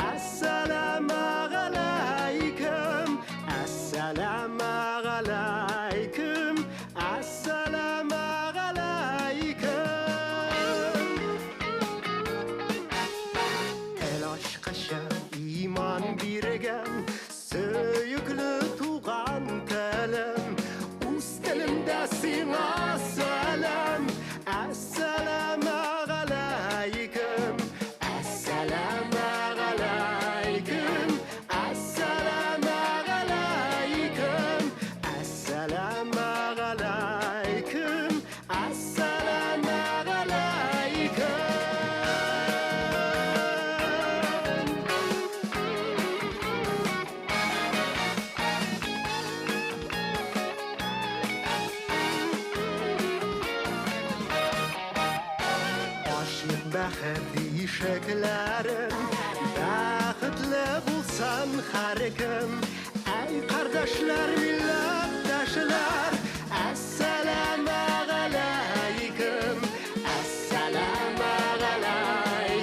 әссәламә галәйкем, әссәламә галәйкем, әссәламә галәйкем. Тел ачкычы иман биргән, сөекле туган телем, үз телемдә сиңа сәлам. Әссәламә галәйкем, әссәламә галәйкем, әссәламә галәйкем, әссәламә галәйкем, әссәламә галәйкем. Ашык бәхет ишекләрен, бәхетле булсын һәркем. Әй, кардәшләр, милләттәшләр, әссәламә галәйкем, әссәламә галәйкем.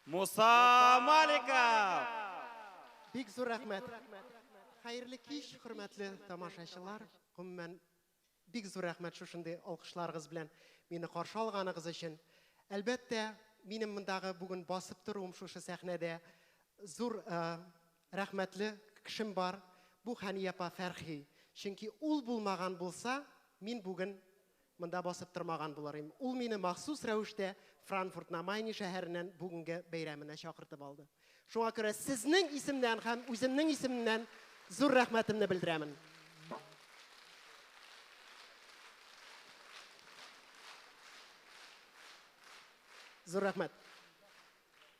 Муса Маликов! Бик зур рәхмәт. Хәерле кич, хөрмәтле тамашачылар. Гомумән, бик зур рәхмәт шушындый алкышларыгыз белән мине каршы алганыгыз өчен. Әлбәттә, минем мондагы бүген басып торуым шушы сәхнәдә зур рәхмәтле кешем бар. Бу Хәния апа Фәрхи. Чөнки ул булмаган булса, мин бүген монда басып тормаган булыр идем. Ул мине махсус рәвештә Франкфурт на Майне шәһәреннән бүгенге бәйрәменә чакыртып алды. Шуңа күрә сезнең исемнән һәм үземнең исемнән зур рәхмәтемне белдерәмен. Зур рәхмәт.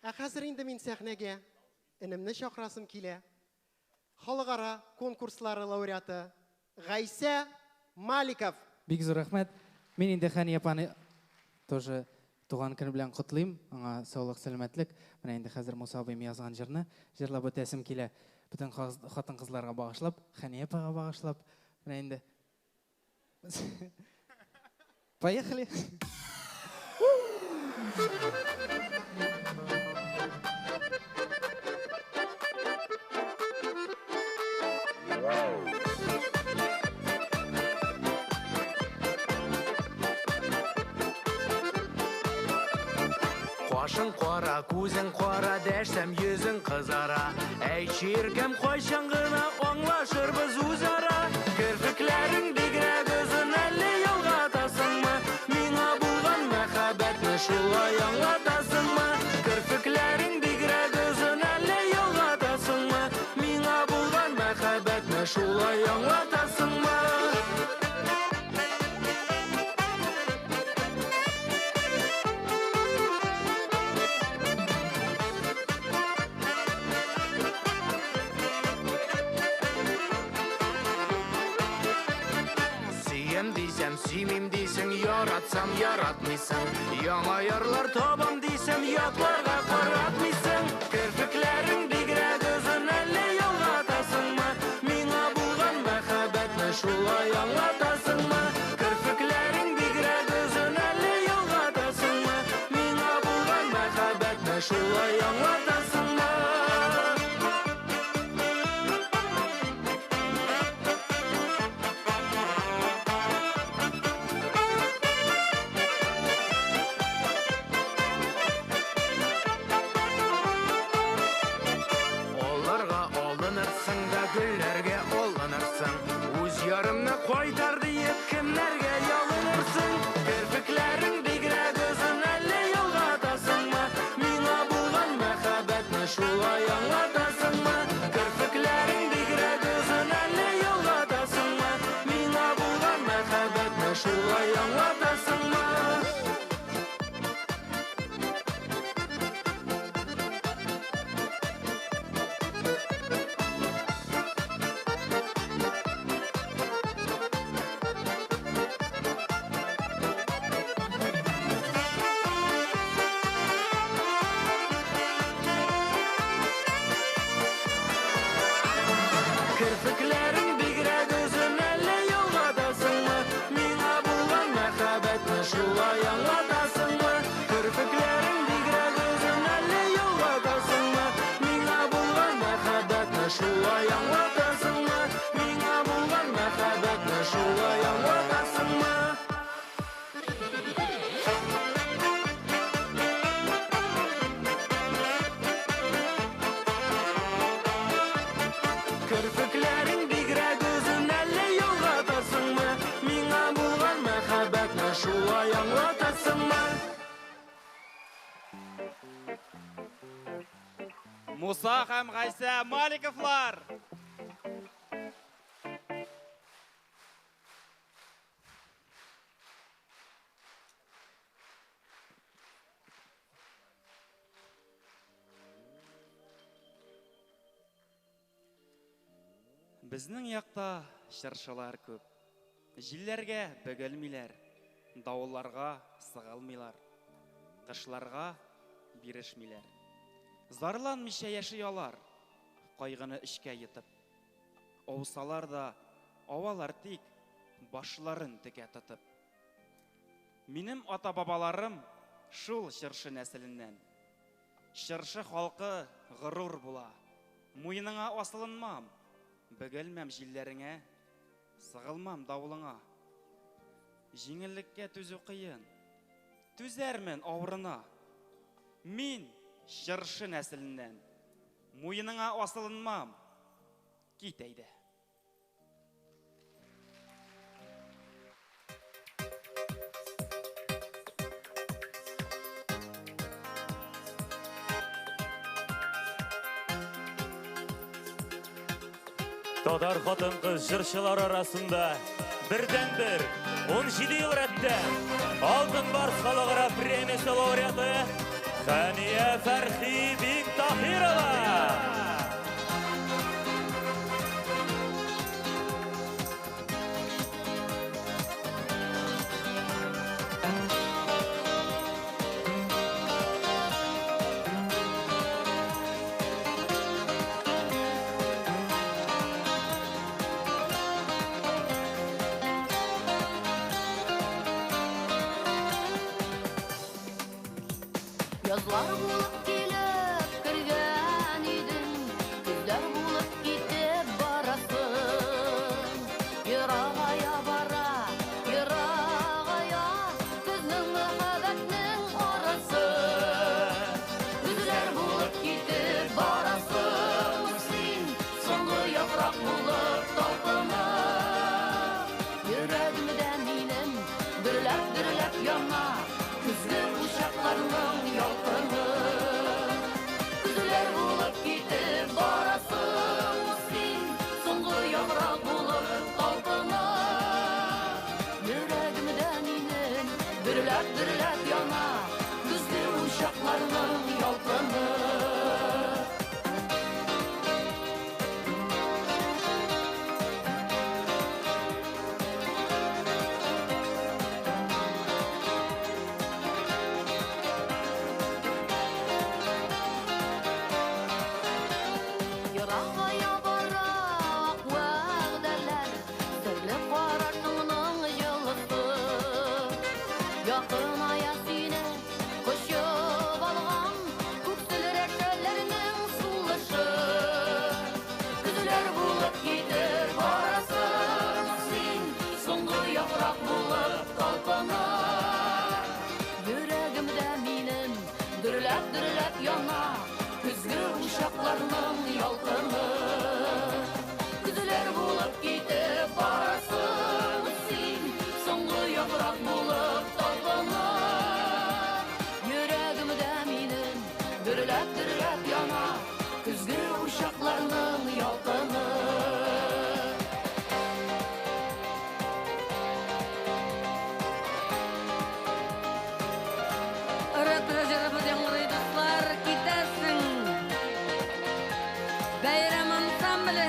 Ә хәзер инде мин сәхнәгә энемне чакырасым килә. Халыкара конкурслары лауреаты Гайсә Маликов. Бик зур рәхмәт. Мин инде Хәния апаны тоже туган көне белән котлыйм. Аңа саулык, сәламәтлек. Менә инде хәзер Муса абыем язган җырны җырлап үтәсем килә. Бөтен хатын-кызларга багышлап, Хәния апага багышлап. Менә инде. Поехали. Кашың кара, күзең кара, дәшсәм йөзең кызара. Әй, чиркәм, кайчан гына аңлашырбыз үзара. Керфекләрең бигрәк озын, әллә ялгатасыңмы? Миңа булган мәхәббәтне шулай аңлатасыңмы? Керфекләрең бигрәк озын, әллә ялгатасыңмы? Миңа булган мәхәббәтне шулай аңлатасыңмы? Сөям дисәм, сөймим дисең, яратсам, яратмыйсың. Яңа ярлар табам дисәм, ятларга каратмыйсың. Керфекләрең бигрәк озын, әллә ялгатасыңмы? Миңа булган мәхәббәтне шулай аңлатасыңмы? Керфекләрең бигрәк озын, әллә ялгатасыңмы? Миңа булган мәхәббәтне шулай аңлатасыңмы? Аларга алынырсың да гөлләргә алынырсың. Үз ярымны кайтар диеп кемнәргә ялынырсың? Керфекләрең бигрәк озын, әллә ялгатасыңмы? Миңа булган мәхәббәтне шулай аңлатасыңмы? Керфекләрең бигрәк озын, әллә ялгатасыңмы? Миңа булган мәхәббәтне шулай аңлатасыңмы? Керфекләрең бигрәк озын, әллә ялгатасыңмы? Миңа булган мәхәббәтне шулай аңлатасыңмы? Керфекләрең бигрәк озын, әллә ялгатасыңмы? Миңа булган мәхәббәтне шулай аңлатасыңмы? Миңа булган мәхәббәтне шулай аңлатасыңмы? Керфекләрең бигрәк озын, әллә ялгатасыңмы? Миңа булган мәхәббәтне шулай аңлатасыңмы? Муса һәм Гайсә Маликовлар! Безнең якта чыршылар күп. Җилләргә бөгелмиләр, давылларга сыгылмыйлар, кышларга бирешмиләр. Зарланмыйча яши алар, кайгыны эчкә йотып. Аусалар да авалар тик башларын текә тотып. Минем ата-бабаларым шул чыршы нәселеннән. Чыршы халкы горур була. Муеныңа асылынмам, бөгелмәм җилләреңә, сыгылмам давылыңа. Җиңеллеккә түзү кыен, түзәрмен авырына. Мин чыршы нәселеннән, муеныңа асылынмам, кит әйдә. Татар хатын-кыз җырчылар арасында бердәнбер 17 ел рәттән Алтын Барс халыкара премиясе лауреаты Хәния Фәрхи Биктаһирова. Язлар булып килеп кергән идең, көзләр булып китеп барасың. Ерагая бара, ерагая безнең мәхәббәтнең арасы. Көзләр булып китеп барасың син, соңгы яфрак булып талпынып. Йөрәгемдә минем дөрләп-дөрләп яна көзге учакларның ялкыны. Көзләр булып китеп барасың син, соңгы яфрак булып талпынып. Йөрәгемдә минем дөрләп-дөрләп яна көзге учакларның ялкыны. Ерагая бара ак вәгъдәләр, серле карашыңның җылысы. Якыная сине кочып алган күксел рәшәләрнең сулышы. Көзләр булып китеп барасың син, соңгы яфрак булып талпынып. Йөрәгемдә минем дөрләп-дөрләп яна көзге учакларның ялкыны. Көзләр булып китеп барасың син, соңгы яфрак булып талпынып. Йөрәгемдә минем дөрләп-дөрләп яна көзге учакларның ялкыны. Ретро җырыбыз яңгырый, дуслар, китәсең. Бәйрәм ансамбле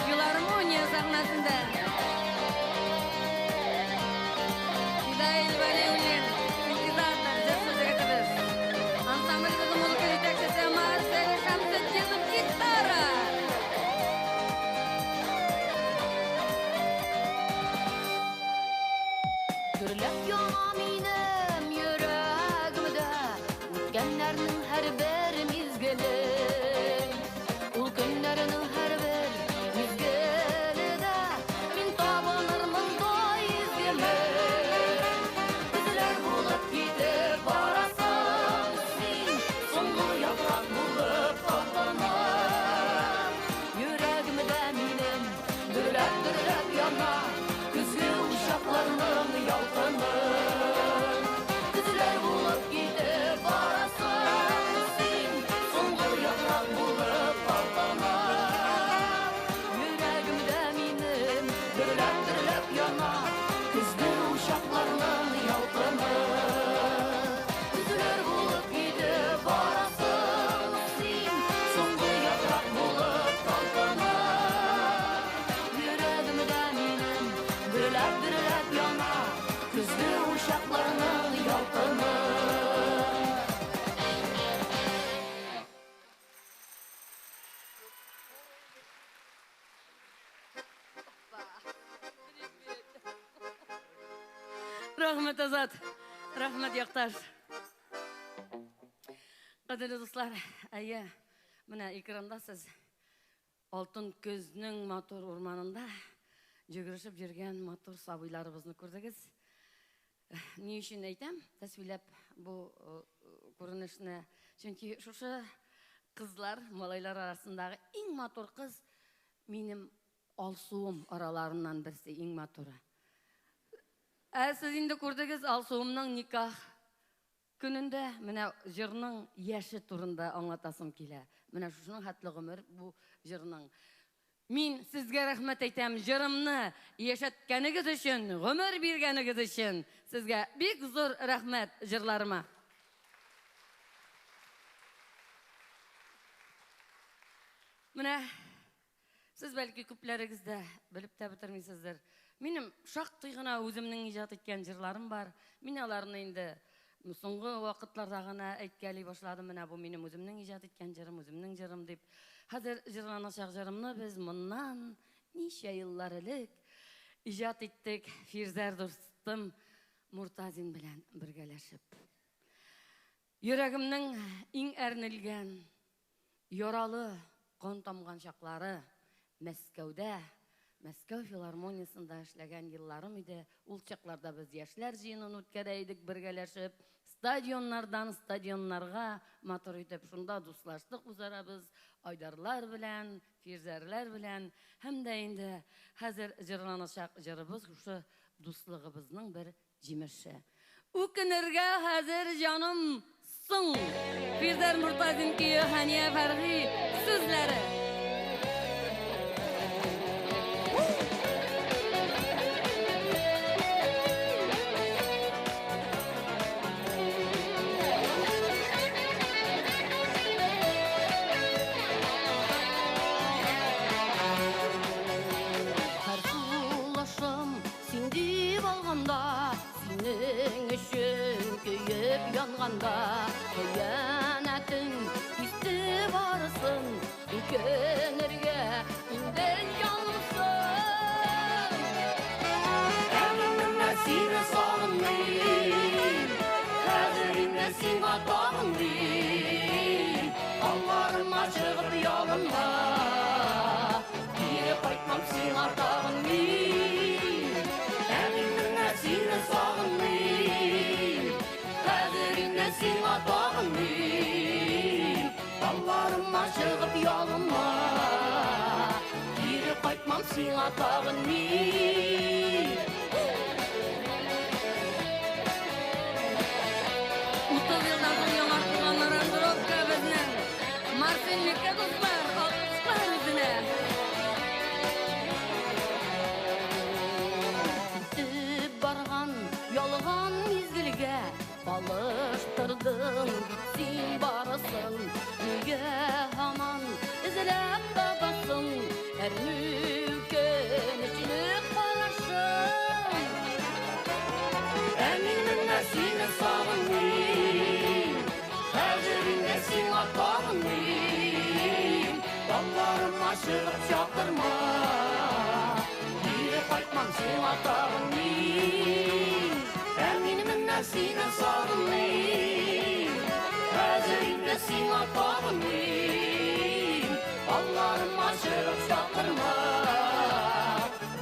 филармония сәхнәсендә. Фидаил Вәлиуллин, синтезатор, җырчы җегетебез. Ансамблебезнең музыка җитәкчесе Марсель Шәмсетдинов, гитара. Дөрләп яна минем йөрәгемдә үткәннәрнең һәрбер мизгеле. Ул көннәрнең һәрбер мизгеледә мин табынырмын да изгеме. Көзләр булып китеп барасың син, соңгы яфрак булып талпынып. Йөрәгемдә минем дөрләп-дөрләп яна көзге учакларның ялкыны. Көзләр булып китеп барасың син, соңгы яфрак булып талпынып. Йөрәгемдә минем дөрләп-дөрләп яна көзге учакларның ялкыны. Көзләр булып китеп барасың син, соңгы яфрак булып талпынып. Йөрәгемдә минем дөрләп-дөрләп яна көзге учакларның ялкыны. Рәхмәт, Азат. Рәхмәт, якташ. Кадерле дуслар, әйе, менә экранда сез Алтын көзнең матур урманында йөгерешеп йөргән матур сабыйларыбызны күрдегез. Ни өчен әйтәм, тәсвирләп бу күренешне? Чөнки шушы кызлар, малайлар арасындагы иң матур кыз минем Алсуым араларыннан берсе, иң матуры. Ә сез инде күрдегез Алсуымның никах көнендә менә җырның яше турында аңлатасым килә. Менә шушының хәтле гомер бу җырның. Мин сезгә рәхмәт әйтәм, җырымны яшәткәнегез өчен, гомер биргәнегез өчен. Сезгә бик зур рәхмәт җырларыма. Менә сез бәлки күпләрегез дә белеп тә бетермисездер. Минем шактый гына үземнең иҗат иткән җырларым бар. Мин аларны инде соңгы вакытларда гына әйткәли башладым. Менә бу минем үземнең иҗат иткән җырым, үземнең җырым дип. Хәзер җырланачак җырымны без моннан ничә еллар элек иҗат иттек Фирзәр дустым Муртазин белән бергәләшеп. Йөрәгемнең иң әрнелгән, яралы, кан тамган чаклары Мәскәүдә, Мәскәү филармониясендә эшләгән елларым иде. Ул чакларда без яшьләр җыенын үткәрә идек бергәләшеп, стадионнардан стадионнарга матур итеп шунда дуслаштык үзара без Айдарлар белән, Фирзәрләр белән. Һәм дә инде хәзер җырланачак җырыбыз шушы дуслыгыбызның бер җимеше. Үкенергә хәзер җаным соң. Фирзәр Муртазин көе, Хәния Фәрхи сүзләре. Һәр сулышым син дип алганда, синең өчен көеп янганда, хыянәтең кисте барысын, үкенергә инде җаным соң. Ә мин менә сине сагынмыйм, хәзер инде сиңа табынмыйм. Алларыма чыгып ялынма, кире кайтмам сиңа тагын мин. Ә мин менә сине сагынмыйм, хәзер инде сиңа табынмыйм. Алларыма чыгып ялынма, кире кайтмам сиңа тагын мин. 30 елдан соң яңартылган аранжировка безнең. Марсельнеке, дуслар, алкышлар үзенә. Үтеп барган ялган мизгелгә алыштырдың бит син барысын. Нигә һаман эзләп табасың әрнү үкенечле карашың? Ә мин менә сине сагынмыйм, хәзер инде сиңа табынмыйм. Алларыма чыгып чакырма, кире кайтмам сиңа тагын мин. Ә мин менә сине сагынмыйм, хәзер инде сиңа табынмыйм. Алларыма чыгып чакырма,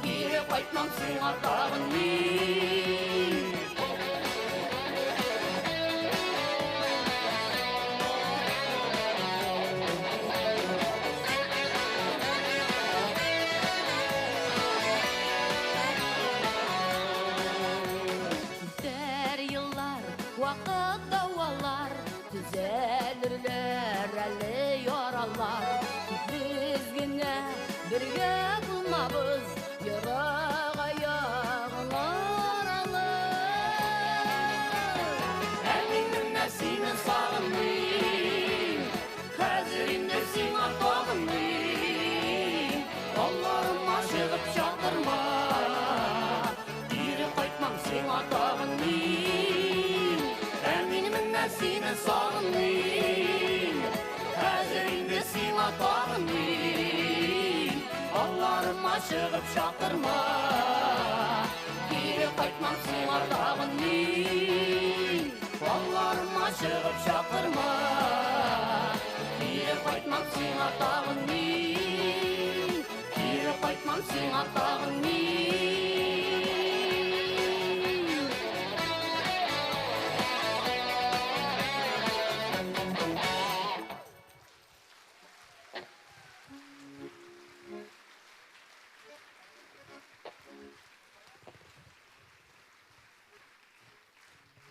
кире кайтмам сиңа тагын мин. Үтәр еллар, вакыт дәвалар, төзәлерләр әле яралар. Тик без генә бергә булмабыз, ерагаян аралы. Ә мин менә сине сагынмыйм, хәзер инде сиңа табынмыйм. Алларыма чыгып чакырма, кире кайтмам сиңа тагын мин. Ә мин менә сине сагынмыйм, хәзер инде сиңа табынмыйм. Алларыма чыгып чакырма, кире кайтмам сиңа тагын мин. Алларыма чыгып чакырма, кайтмам сиңа тагын мин, кире кайтмам сиңа тагын мин.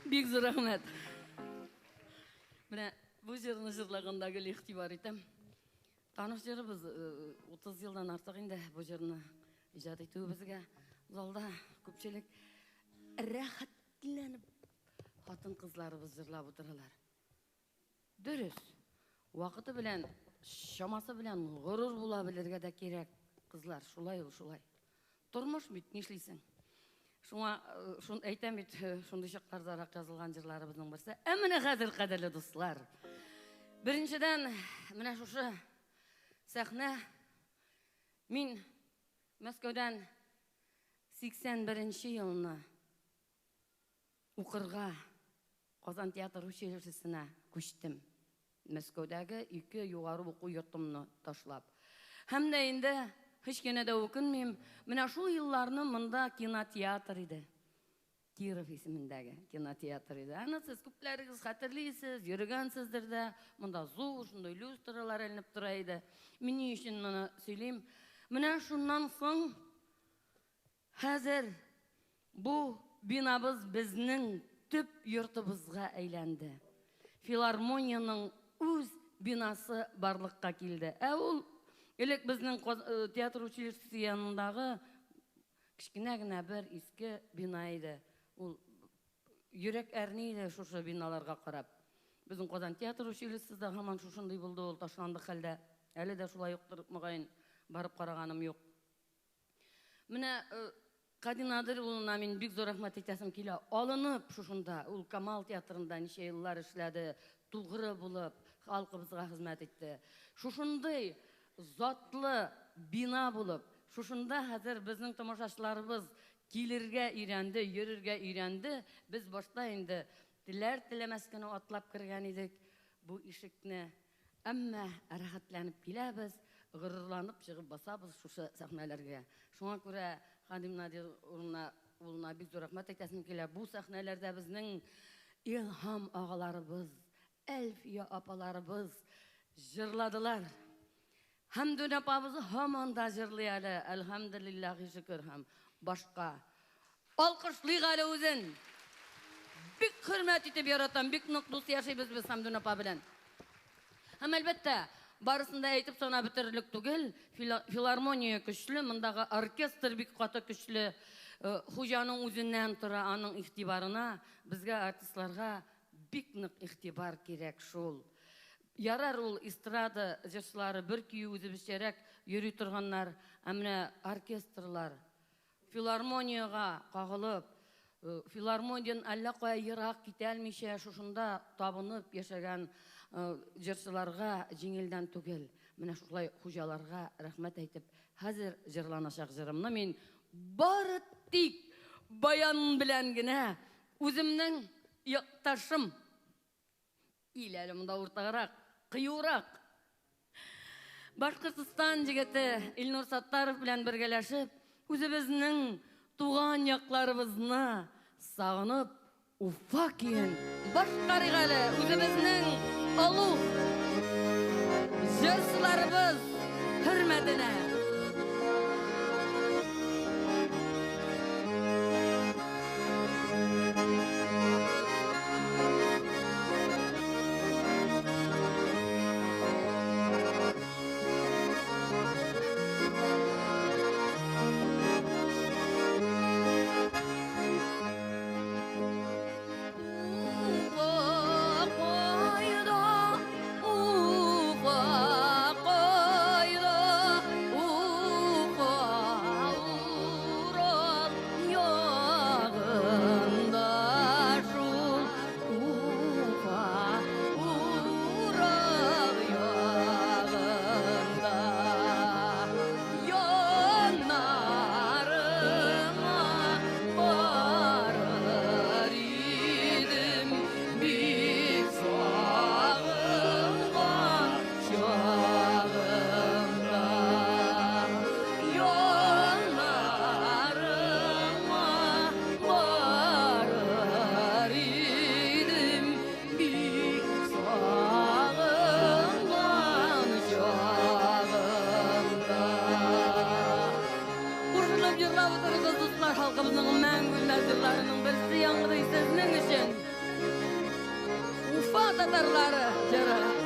Бик зур рәхмәт. Менә бу җырны җырлаганда гел игътибар итәм. Таныш җырыбыз 30 елдан артык инде бу җырны иҗат итүебезгә. Залда күпчелек рәхәтләнеп хатын-кызларыбыз җырлап утыралар. Дөрес, вакыты белән, чамасы белән горур була белергә дә кирәк, кызлар, шулай ул, шулай. Тормыш бит, нишлисең? Шуңа шун әйтәм бит, шундый чаклардарак язылган җырларыбызның берсе. Ә менә хәзер, кадерле дуслар, беренчедән, менә шушы сәхнә. Мин Мәскәүдән 81 елны укырга Казан театр училищесына күчтем. Мәскәүдәге ике югары уку йортымны ташлап. Һәм дә инде һич кенә дә үкенмим. Менә шул елларны монда кинотеатр иде. Киров исемендәге кинотеатр иде. Аны сез күпләрегез хәтерлисез, йөргәнсездер дә. Монда зур шундый люстралар эленеп тора иде. Мин ни өчен моны сөйлим? Менә шуннан соң хәзер бу бинабыз безнең төп йортыбызга әйләнде. Филармониянең үз бинасы барлыкка килде. Ә ул элек безнең театр училищесы янындагы кечкенә генә бер иске бина иде. Ул йөрәк әрни иде шушы биналарга карап. Безнең Казан театр училищесы да һаман шушындый булды, ул ташландык хәлдә. Әле дә шулай юктыр, мөгаен, барып караганым юк. Менә Кади Надыр улына мин бик зур рәхмәт әйтәсем килә. Алынып шушында, ул Камал театрында ничә еллар эшләде, тугры булып халкыбызга хезмәт итте. Шушындый затлы бина булып, шушында хәзер безнең тамашачыларыбыз килергә өйрәнде, йөрергә өйрәнде. Без башта инде теләр-теләмәс кенә атлап кергән идек бу ишекне. Әмма рәхәтләнеп киләбез, горурланып чыгып басабыз шушы сәхнәләргә. Шуңа күрә Хадим Надир улына бик зур рәхмәт әйтәсем килә. Бу сәхнәләрдә безнең Илһам агаларыбыз, Әлфия апаларыбыз җырладылар. Хәмдүн апабыз һаман да җырлый әле, әлхәмдүлилләһи шөкер һәм башка. Алкышлыйк әле үзен. Бик хөрмәт итеп яратам, бик нык дус яшибез без Хәмдүн апа белән. Һәм әлбәттә, барысын да әйтеп санап бетерерлек түгел, филармония көчле, мондагы оркестр бик каты көчле. Хуҗаның үзеннән тора, аның игътибарына, безгә артистларга бик нык игътибар кирәк шул. Ярар ул эстрада җырчылары бер көе үзебезчәрәк йөри торганнар, ә менә оркестрлар филармониягә кагылып, филармониядан әллә кая ерак китә алмыйча шушында табынып яшәгән җырчыларга җиңелдән түгел. Менә шулай хуҗаларга рәхмәт әйтеп, хәзер җырланачак җырымны мин бары тик баян белән генә үземнең якташым Ил әле монда уртаграк, кыюрак. Башкортстан егете Илнур Саттаров белән бергәләшеп, үзебезнең туган якларыбызны сагынып, Уфа көен башкарыйк әле үзебезнең олуг җырчыларыбыз хөрмәтенә. Уфа кайда, Уфа кайда, җырлары, җыры.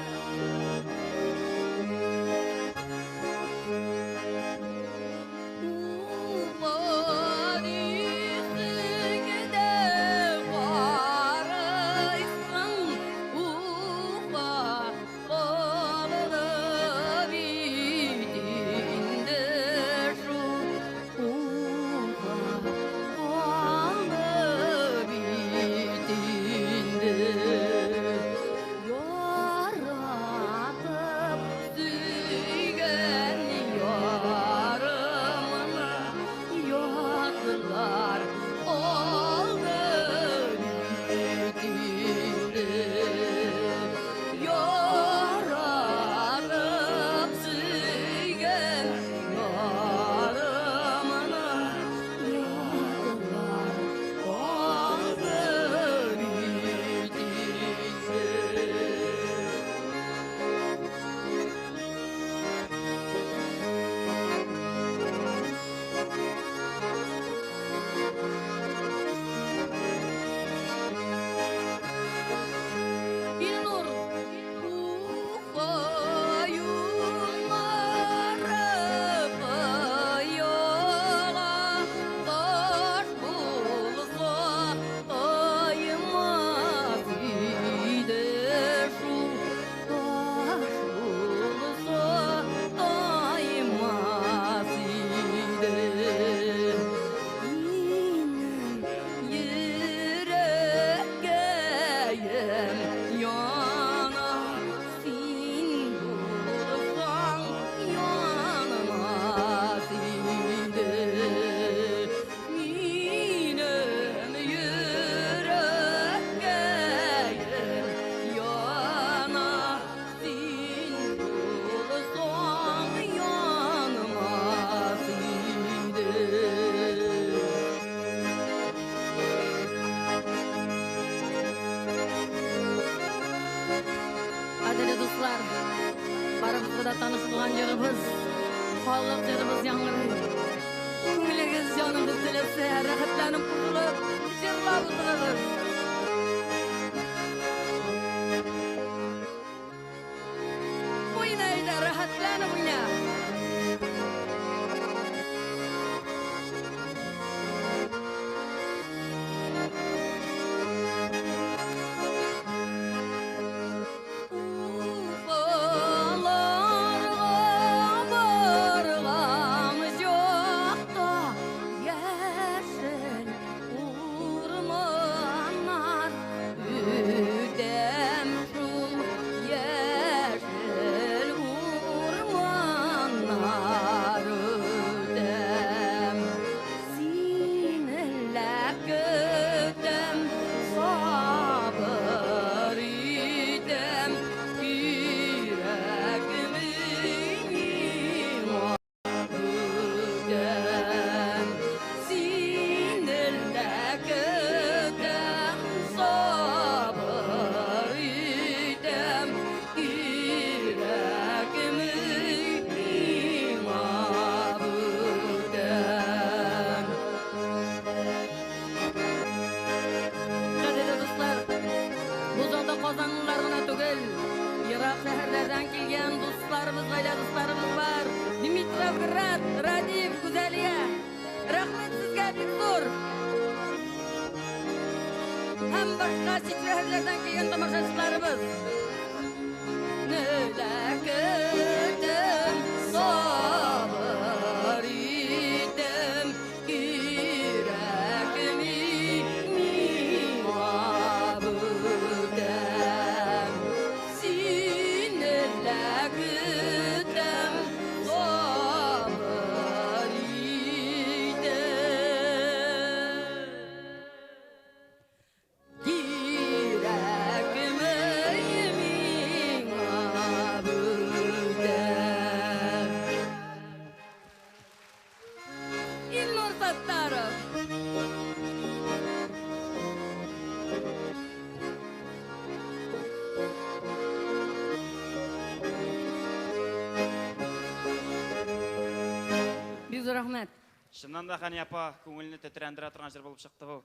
Рәхмәт. Чыннан да Хания апа күңелне тетрәндерә торган җыр булып чыкты бу.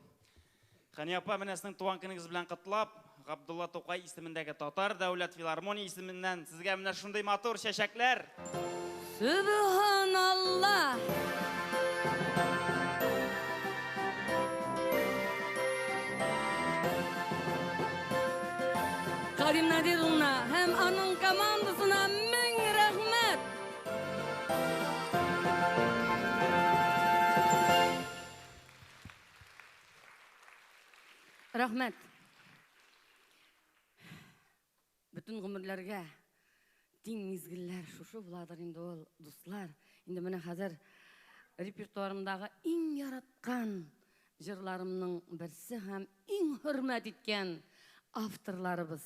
Хания апа, менә сезнең туган көнегез белән котлап, Габдулла Тукай исемендәге Татар дәүләт филармония исеменнән сезгә менә шундый матур чәчәкләр. Сөбханалла! Карим Надировна һәм аның командасына мең рәхмәт! Рәхмәт. Бөтен гомерләргә тиң мизгелләр шушы буладыр инде ул, дуслар. Инде менә хәзер репертуарымдагы иң яраткан җырларымның берсе һәм иң хөрмәт иткән авторларыбыз.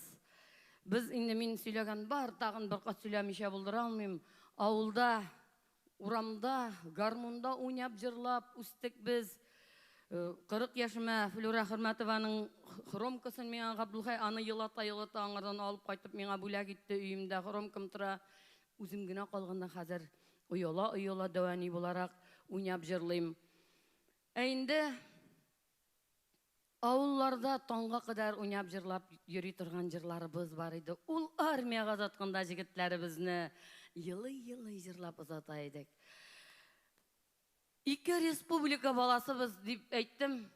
Без инде мин сөйләгән бар, тагын бер кат сөйләмичә булдыра алмыйм. Авылда, урамда, гармунда уйнап, җырлап үстек без. 40 яшемә Флюра Хөрмәтованың хромкасын миңа Габдулхай аны елата-елата аңардан алып кайтып миңа бүләк итте. Өемдә хромкам тора. Үзем генә калганда хәзер ояла-ояла дәвәни буларак уйнап җырлыйм. Ә инде авылларда таңга кадәр уйнап җырлап йөри торган җырларыбыз бар иде. Ул армиягә озатканда җегетләребезне елый-елый җырлап озата идек. Ике республика баласыбыз дип әйттем.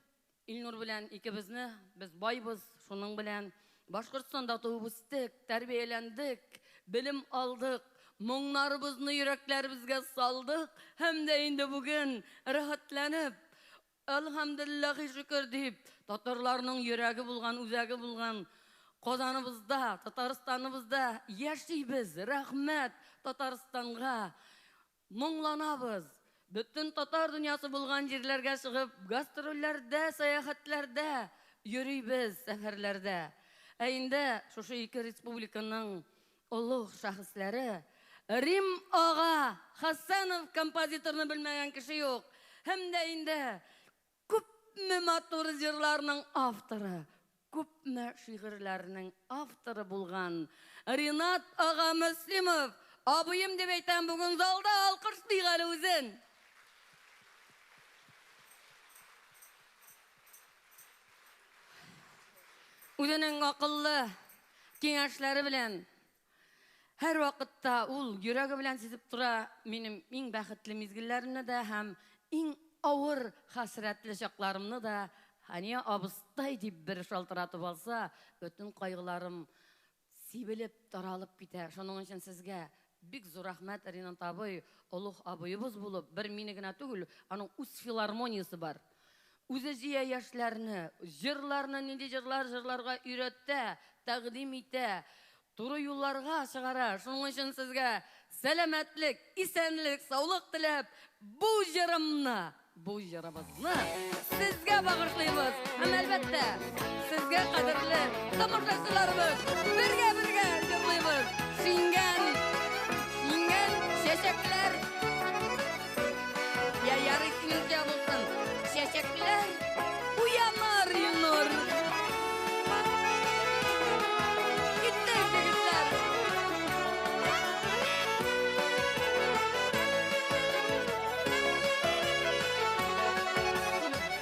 Илнур белән икебезне, без байбыз, шуның белән Башкортстанда туып үстек, тәрбияләндек, белем алдык, моңнарыбызны йөрәкләребезгә салдык һәм дә инде бүген рәхәтләнеп, Әлхәмдүлилләһи шөкер дип, татарларның йөрәге булган, үзәге булган Казаныбызда, Татарстаныбызда яшибез. Рәхмәт Татарстанга. Моңланабыз. Бөтен татар дөньясы булган җирләргә чыгып, гастрольләрдә, сәяхәтләрдә йөрибез, сәфәрләрдә. Ә инде шушы ике республиканың олуг шәхесләре Рим ага Хәсәнов композиторны белмәгән кеше юк. Һәм дә инде күпме матур җырларның авторы, күпме шигырьләрнең авторы булган Ринат ага Мөслимов, абыем дип әйтәм, бүген залда алкышлыйк әле үзен. Үзенең акыллы киңәшләре белән һәр вакытта ул йөрәге белән сизеп тора минем иң бәхетле мизгелләремне дә һәм иң авыр хәсрәтле чакларымны да Хания абыстай дип бер шалтыратып алса, бөтен кайгыларым сибелеп, таралып китә. Шуның өчен сезгә бик зур рәхмәт, Ринат абый, олуг абыебыз булып, бер мине генә түгел, аның үз филармониясе бар. Үзе җыя яшьләрне, җырларны нинди җырлар җырларга өйрәтә, тәкъдим итә, туры юлларга чыгара. Шуның өчен сезгә сәламәтлек, исәнлек, саулык теләп, бу җырымны, бу җырыбызны сезгә багышлыйбыз. Һәм әлбәттә, сезгә кадерле тамашачыларыбыз, бергә-бергә җырлыйбыз. Шиңгән, шиңгән чәчәкләр. Я ярый синеңчә булсын. Чәчәкләр уянар, Илнур. Киттек, егетләр.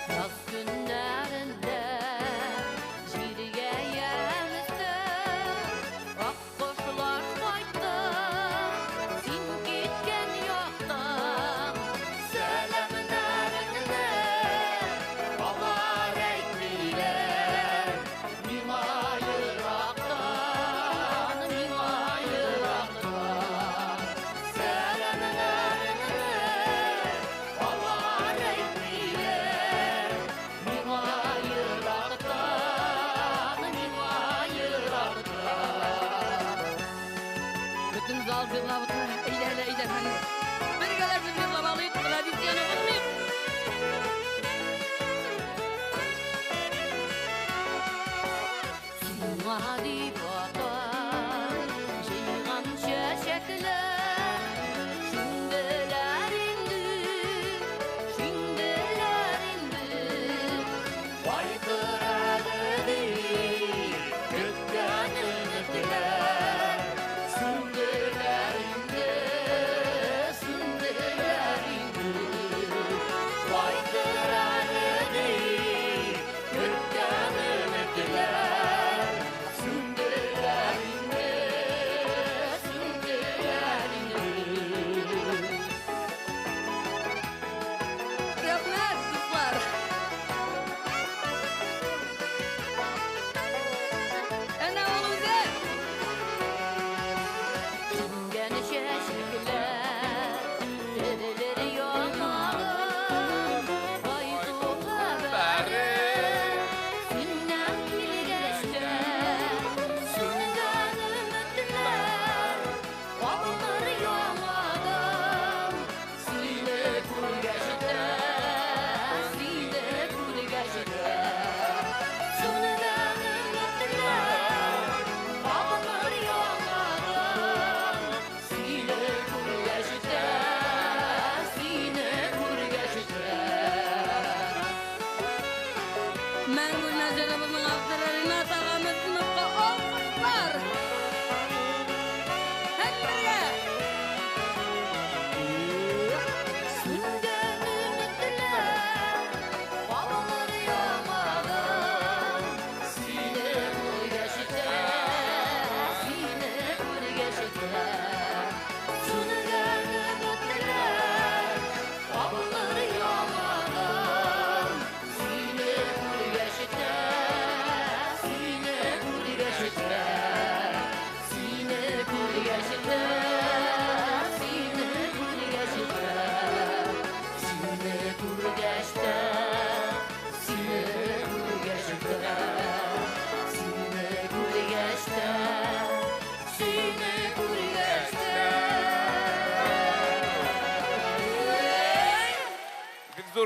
Яз көннәрендә җиргә ямь өстәп,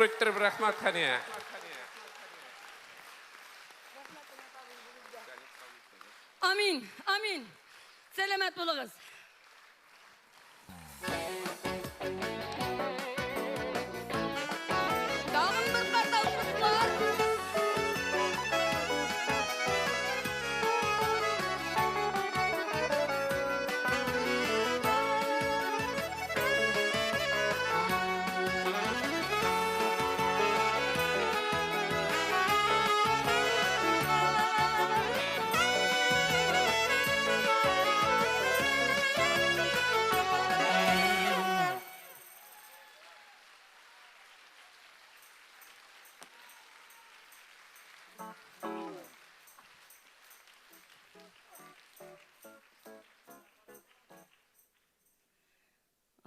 зур иттереп рәхмәт, Хәния. Амин, амин. Сәламәт булыгыз. Тагын бер кат алкышлар.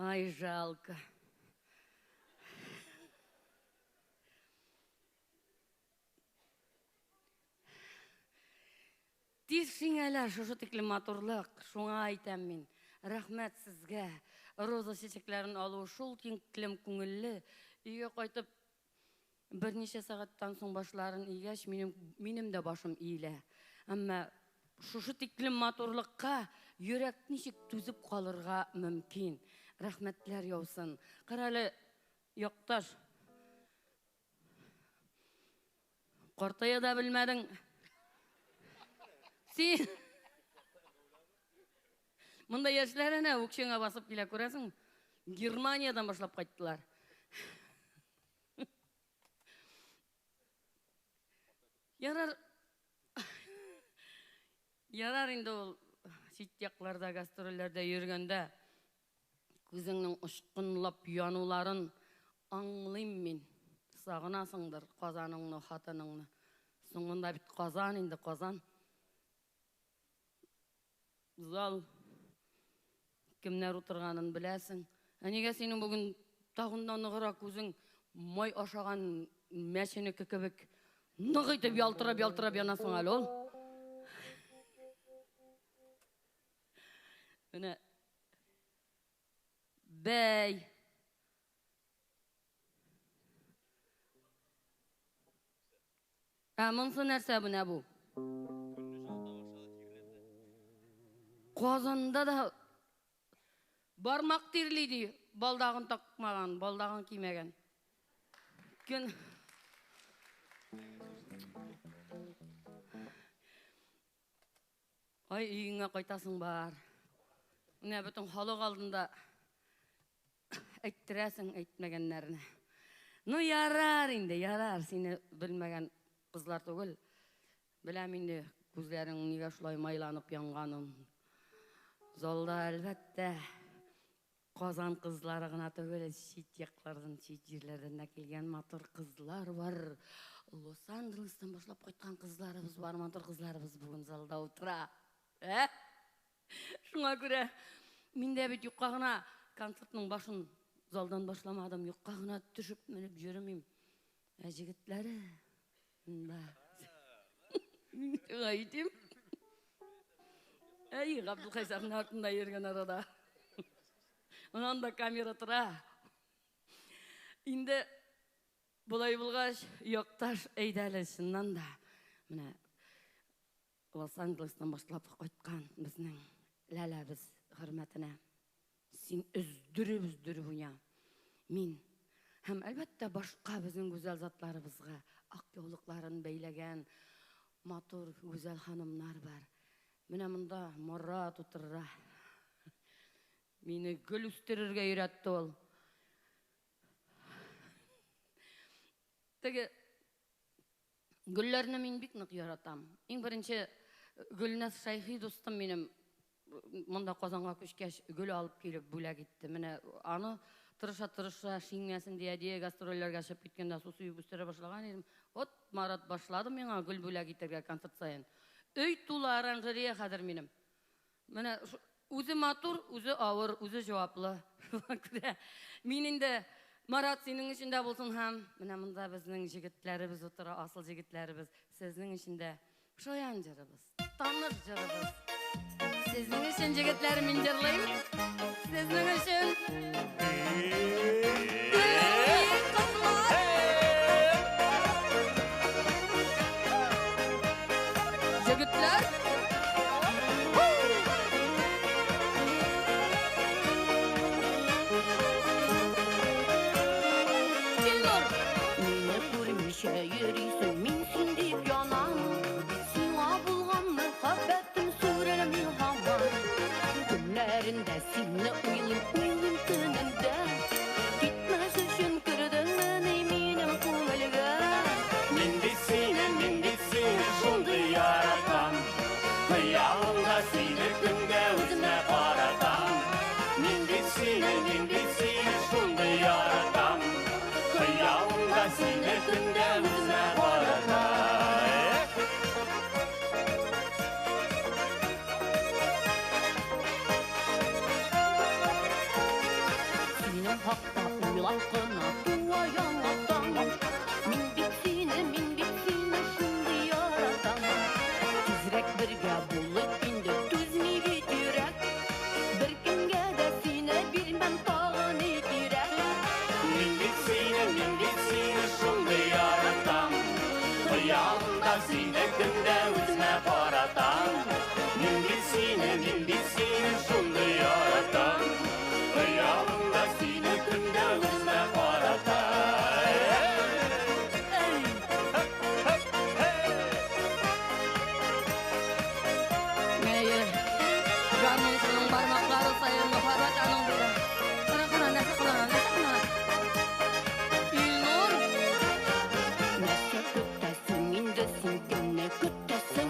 Ай, жалко. Тиз шиңәләр шушы тиклем матурлык, шуңа әйтәм мин. Рәхмәт сезгә. Роза чәчәкләрен алу шул тиклем күңелле. Өйгә кайтып берничә сәгатьтән соң башларын игәч, минем дә башым иелә. Әмма шушы тиклем матурлыкка йөрәк ничек түзеп калырга мөмкин? Рәхмәтләр яусын. Кара әле, якташ. Картая да белмәдең. Син Монда яшьләр әнә үкчәңә басып килә, күрәсең? Германиядән башлап кайттылар. Ярар. Ярар инде ул чит якларда гастрольләрдә йөргәндә күзеңнең очкынлап януларын аңлыйм мин. Сагынасыңдыр Казаныңны, хатыныңны. Соңында бит Казан инде, Казан. Зал кемнәр утырганын беләсең. Ә нигә синең бүген тагын да ныграк күзең май ашаган мәченеке кебек нык итеп ялтырап-ялтырап янасың әле ул? Менә бәй. Ә монысы нәрсә менә бу? Казанда да бармак тирли ди, балдагын такмаган, балдагын кимәгән. Көн Ай, өеңә кайтасың бар. Менә бөтен халык алдында әйттерәсең әйтмәгәннәрне. Ну, ярар инде, ярар, сине белмәгән кызлар түгел. Беләм инде күзләрең нигә шулай майланып янганын. Залда әлбәттә Казан кызлары гына түгел, чит яклардан, чит җирләрдән дә килгән матур кызлар бар. Лос-Анджелестан башлап кайткан кызларыбыз бар, матур кызларыбыз бүген залда утыра. Ә? Шуңа күрә мин дә бит юкка гына концертның башын залдан башламадым, юкка гына төшеп менеп йөрмим. Ә җегетләре монда. Мин сиңа әйтим. Әй, Габдулхай сәхнә артында йөргән арада. Анда камера тора. Инде болай булгач, якташ, әйдә әле чыннан да. Менә Лос-Анджелестан башлап кайткан безнең Ләләбез хөрмәтенә. Син өздереп-өздереп уйна. Мин һәм әлбәттә башка безнең гүзәл затларыбызга ак яулыкларын бәйләгән матур гүзәл ханымнар бар. Менә монда Марат утыра. Мине гөл үстерергә өйрәтте ул. Теге гөлләрне мин бик нык яратам. Иң беренче Гөлназ Шәйхи дустым минем монда Казанга күчкәч гөл алып килеп бүләк итте. Менә аны тырыша-тырыша шиңмәсен дия-дия гастрольләргә чыгып киткәндә су сибеп үстерә башлаган идем. Вот Марат башлады миңа гөл бүләк итәргә концерт саен. Өй тулы оранжерея хәзер минем. Менә үзе матур, үзе авыр, үзе җаваплы. Шуңа күрә мин инде Марат синең өчен дә булсын һәм менә монда безнең җегетләребез утыра, асыл җегетләребез. Сезнең өчен дә шаян җырыбыз, таныш җырыбыз. Сезнең өчен җегетләр мин җырлыйм. Сезнең өчен. Кызлар! Гармунчының бармаклары саен мәхәббәт аның белән. Кара, кара, нәрсә кылана, нәрсә кылана? Илнур! Нәрсә көтәсең инде син, кемне көтәсең?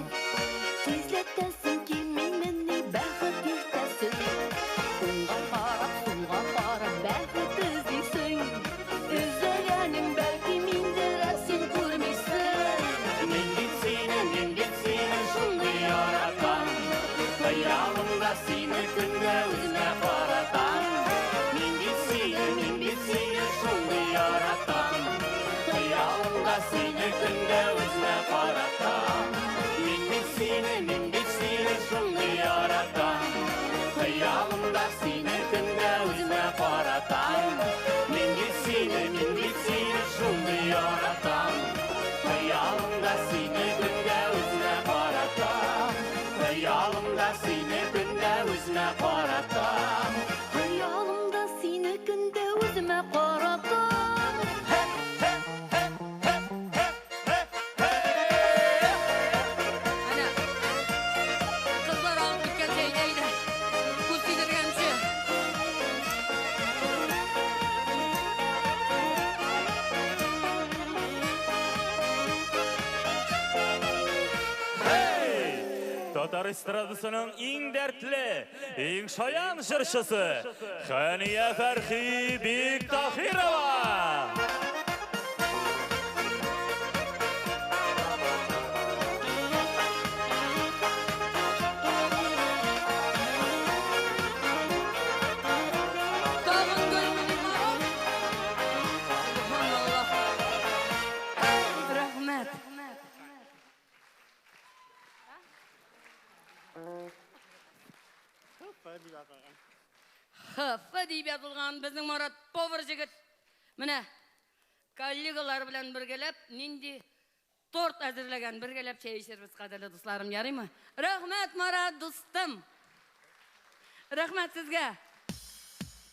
Тизләтәсең килмимени бәхет иртәсен? Уңга карап, сулга карап бәхет эзлисең. Эзләгәнең бәлки миндер, ә син күрмисең. Мин бит сине, мин бит сине шундый яратам. Хыялымда сине көндә үземә каратам. Мин бит сине, мин бит сине шундый яратам. Хыялымда сине көндә үземә каратам. Мин бит сине, мин бит сине шундый яратам. Хыялымда сине көндә үземә каратам. Мин бит сине, мин бит сине шундый яратам. Хыялымда сине көндә үземә каратам. Хыялымда сине көндә үземә каратам. Хыялымда сине көндә үземә каратам. Әнә, кызлар алып киткән чәйне әйдә. Күз тидергәнче. Татар эстрадасының иң дәртле, иң шаян җырчысы Хәния Фәрхи Биктахирова. Тагын гөлмени Марат? Сөбханаллаһ. Рәхмәт. ХФ дип язылган безнең Марат повар җегет. Менә коллегалар белән бергәләп нинди торт әзерләгән, бергәләп чәй эчәрбез, кадерле дусларым, ярыймы? Рәхмәт, Марат дустым. Рәхмәт сезгә.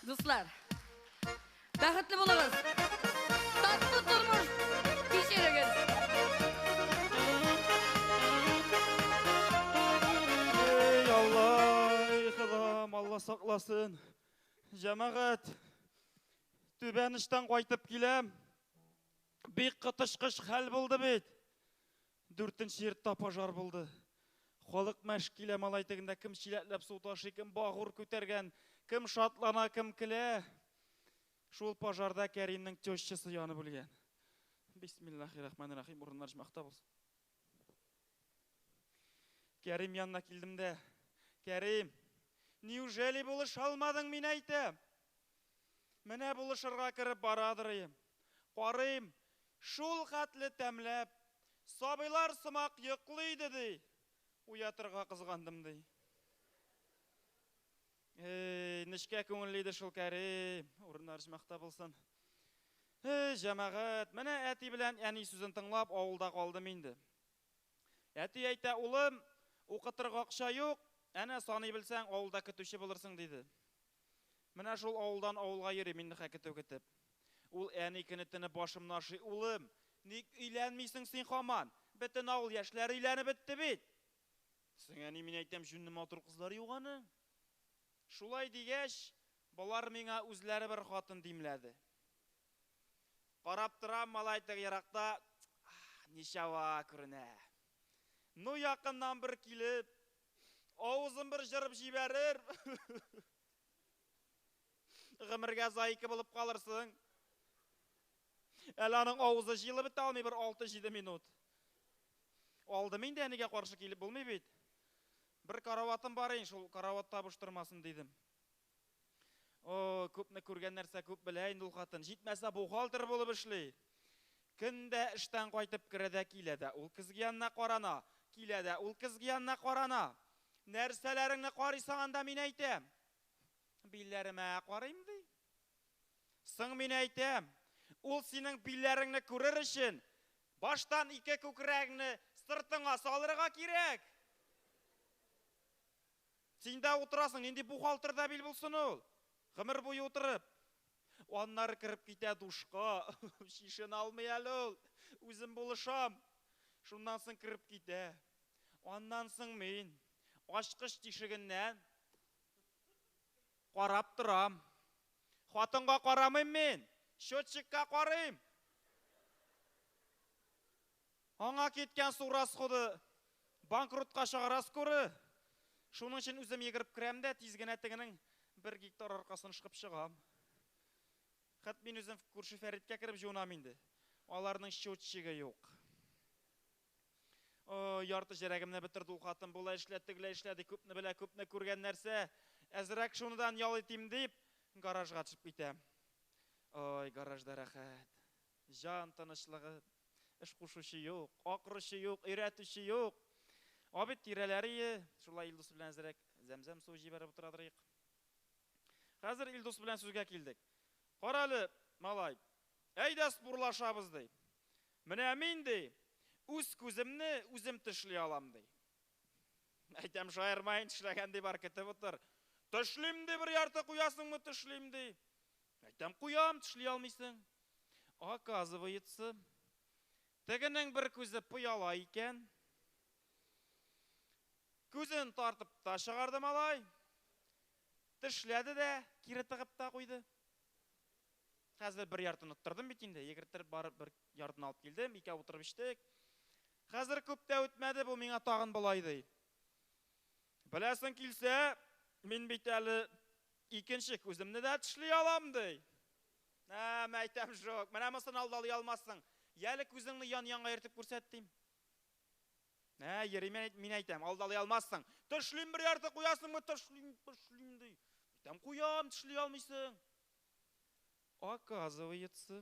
Дуслар. Бәхетле булыгыз. Татлы тормыш кичерегез. Ey Алла, ey Ходам, Алла сакласын. Җәмәгать, түбән эштән кайтып киләм. Бик коточкыч хәл булды бит. Дүртенче йортта пожар булды. Халык мәш килә малай тегендә кем чиләкләп су ташый, кем багур күтәргән, кем шатлана, кем көлә. Шул пожарда Кәримнең тещасы янып үлгән. Бисмиллахи-рахмани-рахим, урыннар җмахта булсын. Кәрим янына килдем дә, Кәрим, неужели булыша алмадың, мин әйтәм. Менә булышырга кереп барадыр идем. Карыйм, шул хәтле тәмләп, сабыйлар сымак йоклый иде ди. Уятырга кызгандым ди. Эй, нечкә күңелле иде шул Кәрим, урыннар җмахта булсын. Эй, җәмәгать, менә әти белән әни сүзен тыңлап авылда калдым инде. Әти әйтә, улым, укытырга акча юк, әнә саный белсәң, авылда көтүче булырсың, диде. Менә шул авылдан авылга йөрим инде көтү көтеп. Ул әни көне төне башымны ашый, улым, ник өйләнмисең син һаман? Бөтен авыл яшьләре өйләнеп бетте бит. Соң әни, мин әйтәм, җүнле матур кызлар юк аны. Шулай дигәч, болар миңа үзләре бер хатын димләде. Карап торам, малай теге еракта, ничава күренә. Ну якыннан бер килеп, авызын бер җырып җибәрер. Гомергә заика булып калырсың. Әле аның авызы җыелып бетә алмый бер 6-7 минут. Алдым инде, әнигә каршы килеп булмый бит. Бер караватым бар инде, шул караватта буш тормасын дидем. О, күпне күргән нәрсә күп белә инде ул хатын. Җитмәсә бухгалтер булып эшли. Көндә эштән кайтып керә дә килә дә, ул көзге янына карана, килә дә, ул көзге янына карана. Нәрсәләреңне карыйсың анда, мин әйтәм. Билләремә карыйм ди. Соң мин әйтәм, ул синең билләреңне күрер өчен баштан ике күкрәгеңне сыртыңа салырга кирәк. Син дә утырасың, нинди бухгалтерда бил булсын ул? Гомер буе утырып. Аннары кереп китә душка, шишен алмый әле ул. Үзем булышам. Шуннан соң кереп китә. Аннан соң мин ачкыч тишегеннән Карап торам. Хатынга карамыйм мин, счетчикка карыйм. Аңа киткән су расходы банкротка чыгара скоро. Шуның өчен үзем йөгереп керәм дә, тиз генә тегенең бер гектар аркасын ышкып чыгам. Хәт мин үзем күрше Фәриткә кереп җуынам инде. Аларның счетчигы юк. О, ярты җәрәгемне бетерде ул хатын, болай эшлә, тегеләй эшлә ди, күпне белә, күпне күргән нәрсә. Әзрәк шуныдан ял итим дип, гаражга төшеп китәм. Ой, гаражда рәхәт. Җан тынычлыгы. Эш кушучы юк, акыручы юк, өйрәтүче юк. Абит тирәләре ие, шулай Илдус белән әзрәк зәмзәм суы җибәреп утырадырыйк. Хәзер Илдус белән сүзгә килдек. Кара әле, малай, әйдә спорлашабыз, ди. Менә мин, ди, үз күземне үзем тешли алам, ди. Әйтәм, шаярмаен, тешләгән ди бар, көтеп утыр. Тешлим, ди, бер ярты куясыңмы, тешлим, ди. Әйтәм, куям, тешли алмыйсың. Оказывается, тегенең бер күзе пыяла икән. Күзен тартып та чыгарды малай. Тешләде дә, кире тыгып та куйды. Хәзер бер яртыны оттырдым бит инде. Йөгерттереп барып бер яртыны алып килдем, икәү утырып эчтек. Хәзер күп тә үтмәде, бу миңа тагын болай ди. Беләсең килсә, мин бит әле икенче күземне дә тешли алам, ди. Ә, мәйтәм, жок. Менә монысын алдалый алмассың. Яле күзеңне ян-янга йөртеп күрсәт, дим. Ә, йөри, мин әйтәм, алдалый алмассың. Тешлим бер ярты куясыңмы? Тешлим, тешлим, ди. Әйтәм, куям, тешли алмыйсың. Оказывается,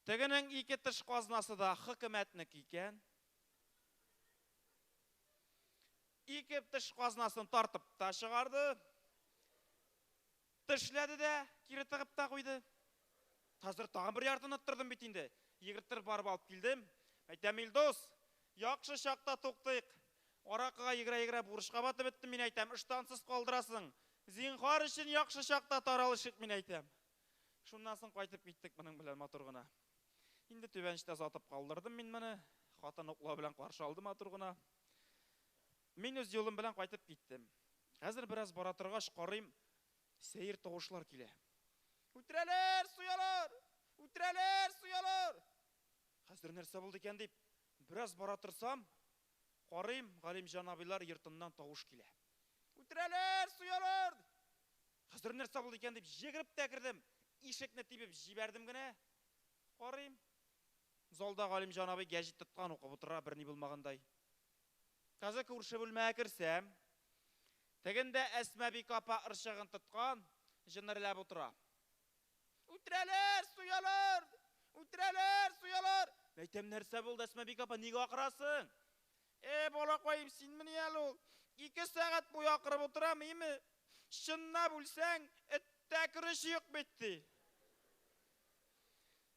тегенең ике теш казнасы да хөкүмәтнеке икән. Ике теш казнасын тартып та чыгарды. Тешләде дә, кире тыгып та куйды. Хәзер тагын бер яртыны оттырдым бит инде. Йөгерттереп барып алып килдем. Әйтәм, Илдус, яхшы чакта туктыйк. Аракыга йөгерә-йөгерә бурычка батып беттем, мин әйтәм, ыштансыз калдырасың. Зинһар өчен яхшы чакта таралышыйк, мин әйтәм. Шуннан соң кайтып киттек моның белән матур гына. Инде түбән очта озатып калдырдым мин моны. Хатын уклау белән каршы алды матур гына. Мин үз юлым белән кайтып киттем. Хәзер бераз бара торгач, карыйм, сәер тавышлар килә. Үтерәләр, суялар! Үтерәләр, суялар! Хәзер нәрсә булды икән дип, бераз бара торсам, карыйм, Галимҗан абыйлар йортыннан тавыш килә. Үтерәләр, суялар! Хәзер нәрсә булды икән дип, җегереп тә кердем. Ишекне тибеп җибәрдем генә. Карыйм, залда Галимҗан абый гәҗит тоткан, укып утыра, берни булмагандай. Хәзер күрше бүлмәгә керсәм, тегендә Әсмабикә апа ырчыгын тоткан, җынерләп утыра. Үтерәләр, суялар! Үтерәләр, суялар! Әйтәм, нәрсә булды, Әсмабикә апа, нигә акырасың? Э, балакаем, синмени әле ул? Ике сәгать буе акырып утырам, име? Чынлап үлсәң, эттә кереш юк бит, ди.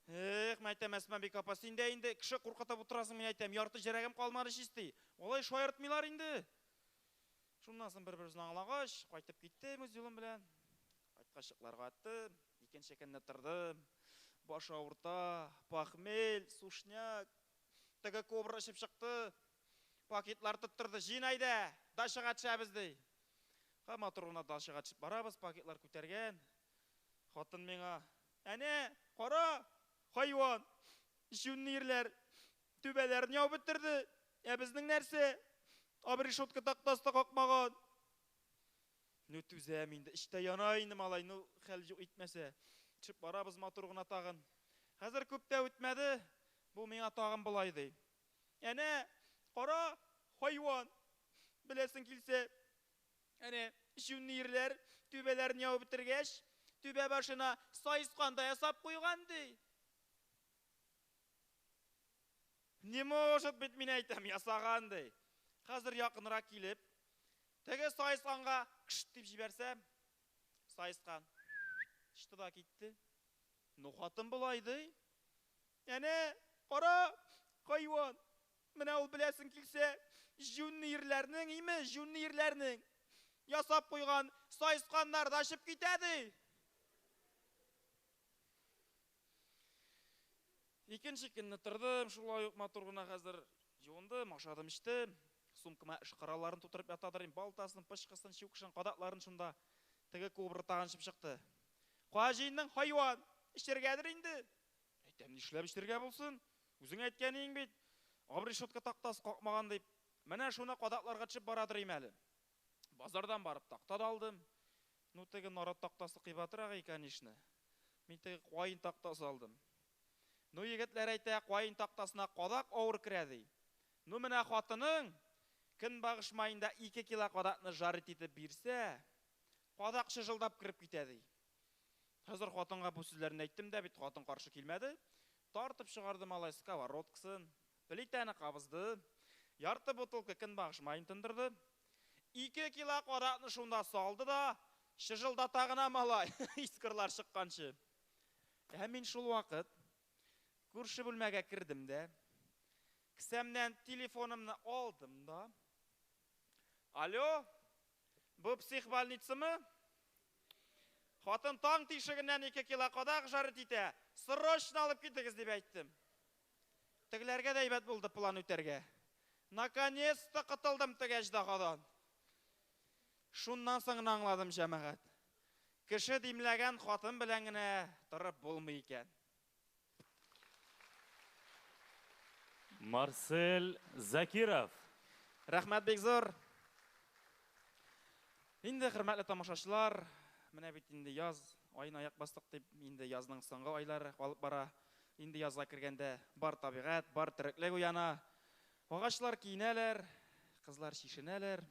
Эх, мәйтәм, Әсмабикә апа, син дә инде кеше куркытып утырасың, мин әйтәм, ярты җәрәгем калмады чистый. Алай шаяртмыйлар инде. Шуннан соң бер-беребезне аңлагач, кайтып киттем үз юлым белән. Кайткач йокларга яттым. Икенче көнне тордым. Баш авырта, похмель, сушняк. Теге кобра эчеп чыкты. Пакетлар тоттырды. Җыен әйдә, дачага төшәбез, ди. Һәм матур гына дачага төшеп барабыз, пакетлар күтәргән. Хатын миңа, Әнә, кара, хайван, җүнле ирләр түбәләрен ябып бетерде, ә безнең нәрсә, обрешетка тактасы да какмаган. Ну, түзәм инде, эчтә яна инде, малай, ну, хәл юк итмәсә. Төшеп барабыз матур гына тагын. Хәзер күп тә үтмәде, бу миңа тагын болай ди. Әнә, кара, хайван, беләсең килсә, Әнә, җүнле ирләр түбәләрен ябып бетергәч, түбә башына саескан да ясап куйган, ди. Не может быть, мин әйтәм, ясаган, ди. Хәзер якынрак килеп, теге саесканга кшт дип җибәрсәм, саескан очты да китте. Ну, хатын болай ди. Әнә, кара, хайван, Менә ул беләсең килсә, җүнле ирләрнең, име, җүнле ирләрнең ясап куйган саесканнар да очып китә, ди. Икенче көнне тордым, шулай ук матур гына хәзер юындым, ашадым, эчтем. Сумкама эш коралларын тутырып ятадыр инде, балтасын, пычкысын, чүкечен, кадакларын шунда. Теге кобра тагын чыгып чыкты. Кая җыендың, хайван? Эчәргәдер инде. Әйтәм, нишләп эчәргә булсын? Үзең әйткән бит. Обрешетка тактасы какмаган дип. Менә шуны кадакларга төшеп барадыр әле. Базардан барып такта да алдым. Ну, теге нарат тактасы кыйбатрак икән, конечно. Мин теге каен тактасы алдым. Ну, егетләр әйтә, каен тактасына кадак авыр керә ди. Ну, менә хатының көнбагыш маенда 2 кило кадакны жарить итеп бирсә, кадак чыжылдап кереп китә ди. Хәзер хатынга бу сүзләрне әйттем дә бит, хатын каршы килмәде. Тартып чыгарды малай сковородкасын, плитәне кабызды, ярты бутылка көнбагыш маен тондырды. 2 кило кадакны шунда салды да, чыжылдата гына малай, искрлар чыкканчы. Ә мин шул вакыт күрше бүлмәгә кердем дә, кесәмнән телефонымны алдым да. Алло, бу психбольницамы? Хатын таң тишегеннән 2 кило кадак жарить итә. Срочно алып китегез дип әйттем. Тегеләргә дә әйбәт булды план үтәргә. Наконец-то котылдым теге әҗдаһадан. Шуннан соң гына аңладым, җәмәгать. Кеше димләгән хатын белән генә торып булмый икән. Марсель Закиров. Рәхмәт бик зур. Инде, хөрмәтле тамашачылар, менә бит инде яз аена аяк бастык дип, инде язның соңгы айлары калып бара. Инде язга кергәндә бар табигать, бар тереклек уяна. Агачлар киенәләр, кызлар чишенәләр.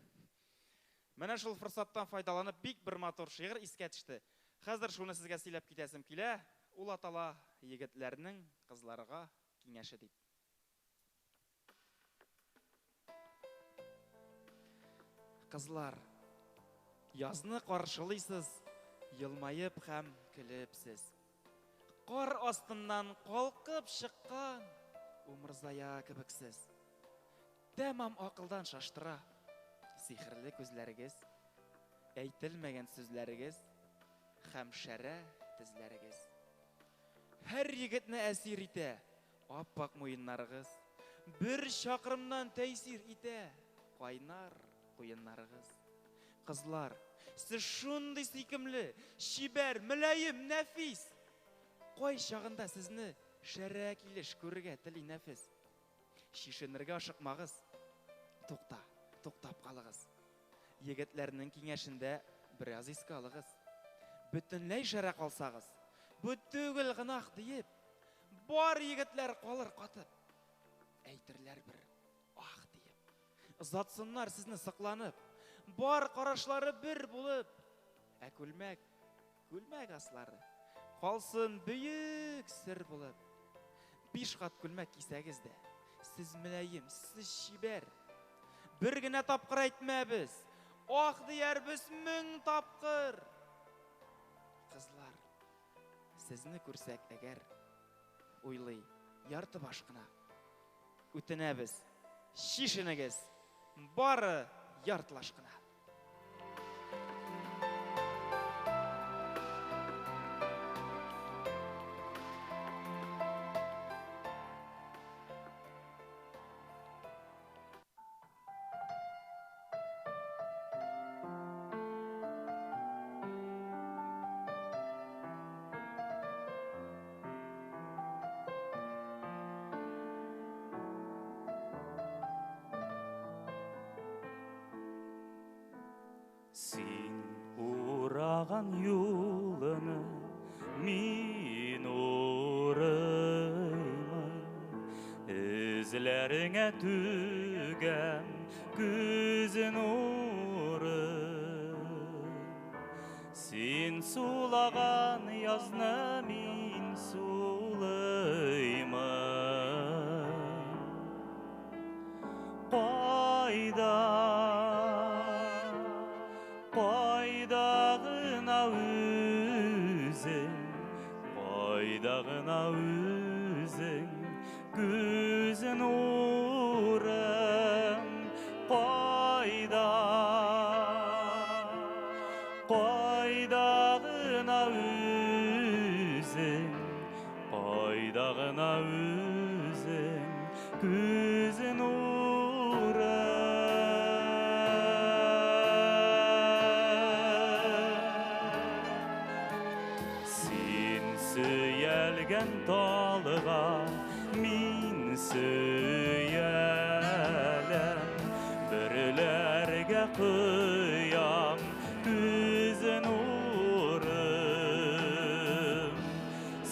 Менә шул форсаттан файдаланып бик бер матур шигырь искә төште. Хәзер шуны сезгә сөйләп китәсем килә. Ул атала егетләрнең кызларга киңәше дип. Кызлар, язны каршылыйсыз, елмаеп һәм көлепсез. Кар астыннан калкып чыккан умырзая кебексез. Тәмам акылдан шаштыра сихерле күзләрегез, әйтелмәгән сүзләрегез һәм шәрә тезләрегез. Һәр егетне әсир итә аппак муеннарыгыз, бер чакрымнан тәэсир итә кайнар куеннарыгыз. Кызлар, сез шундый сөйкемле, чибәр, мөлаем, нәфис. Кай чагында сезне шәрә килеш күрергә тели нәфес. Чишенергә ашыкмагыз. Тукта, туктап калыгыз. Егетләрнең киңәшендә бераз искә алыгыз. Бөтенләй шәрә калсагыз, бу түгел гөнаһ диеп, бар егетләр калыр катып. Әйтерләр бер ах диеп. Озатсыннар сезне сыкланып, бар карашлары бер булып, ә күлмәк, күлмәк аслары калсын бөек сер булып. 5 кат күлмәк кисәгез дә, сез мөлаем, сез чибәр. Бер генә тапкыр әйтмәбез, ах диярбез 1000 тапкыр. Кызлар, сезне күрсәк әгәр, уйлый ярты баш кына. Үтенәбез, чишенегез, бары яртылаш кына. Син ураган юлны мин урыймын, эзләреңә түгәм күз нурын. Син сулаган язны мин сулыймын. Кайда, кайда гына үзең, кайда гына үзең, күз нурым, кайда, кайда гына үзең, кайда гына үзең, күз нурым. Сөялгән талга мин сөяләм, Бөреләргә кыям күз нурым.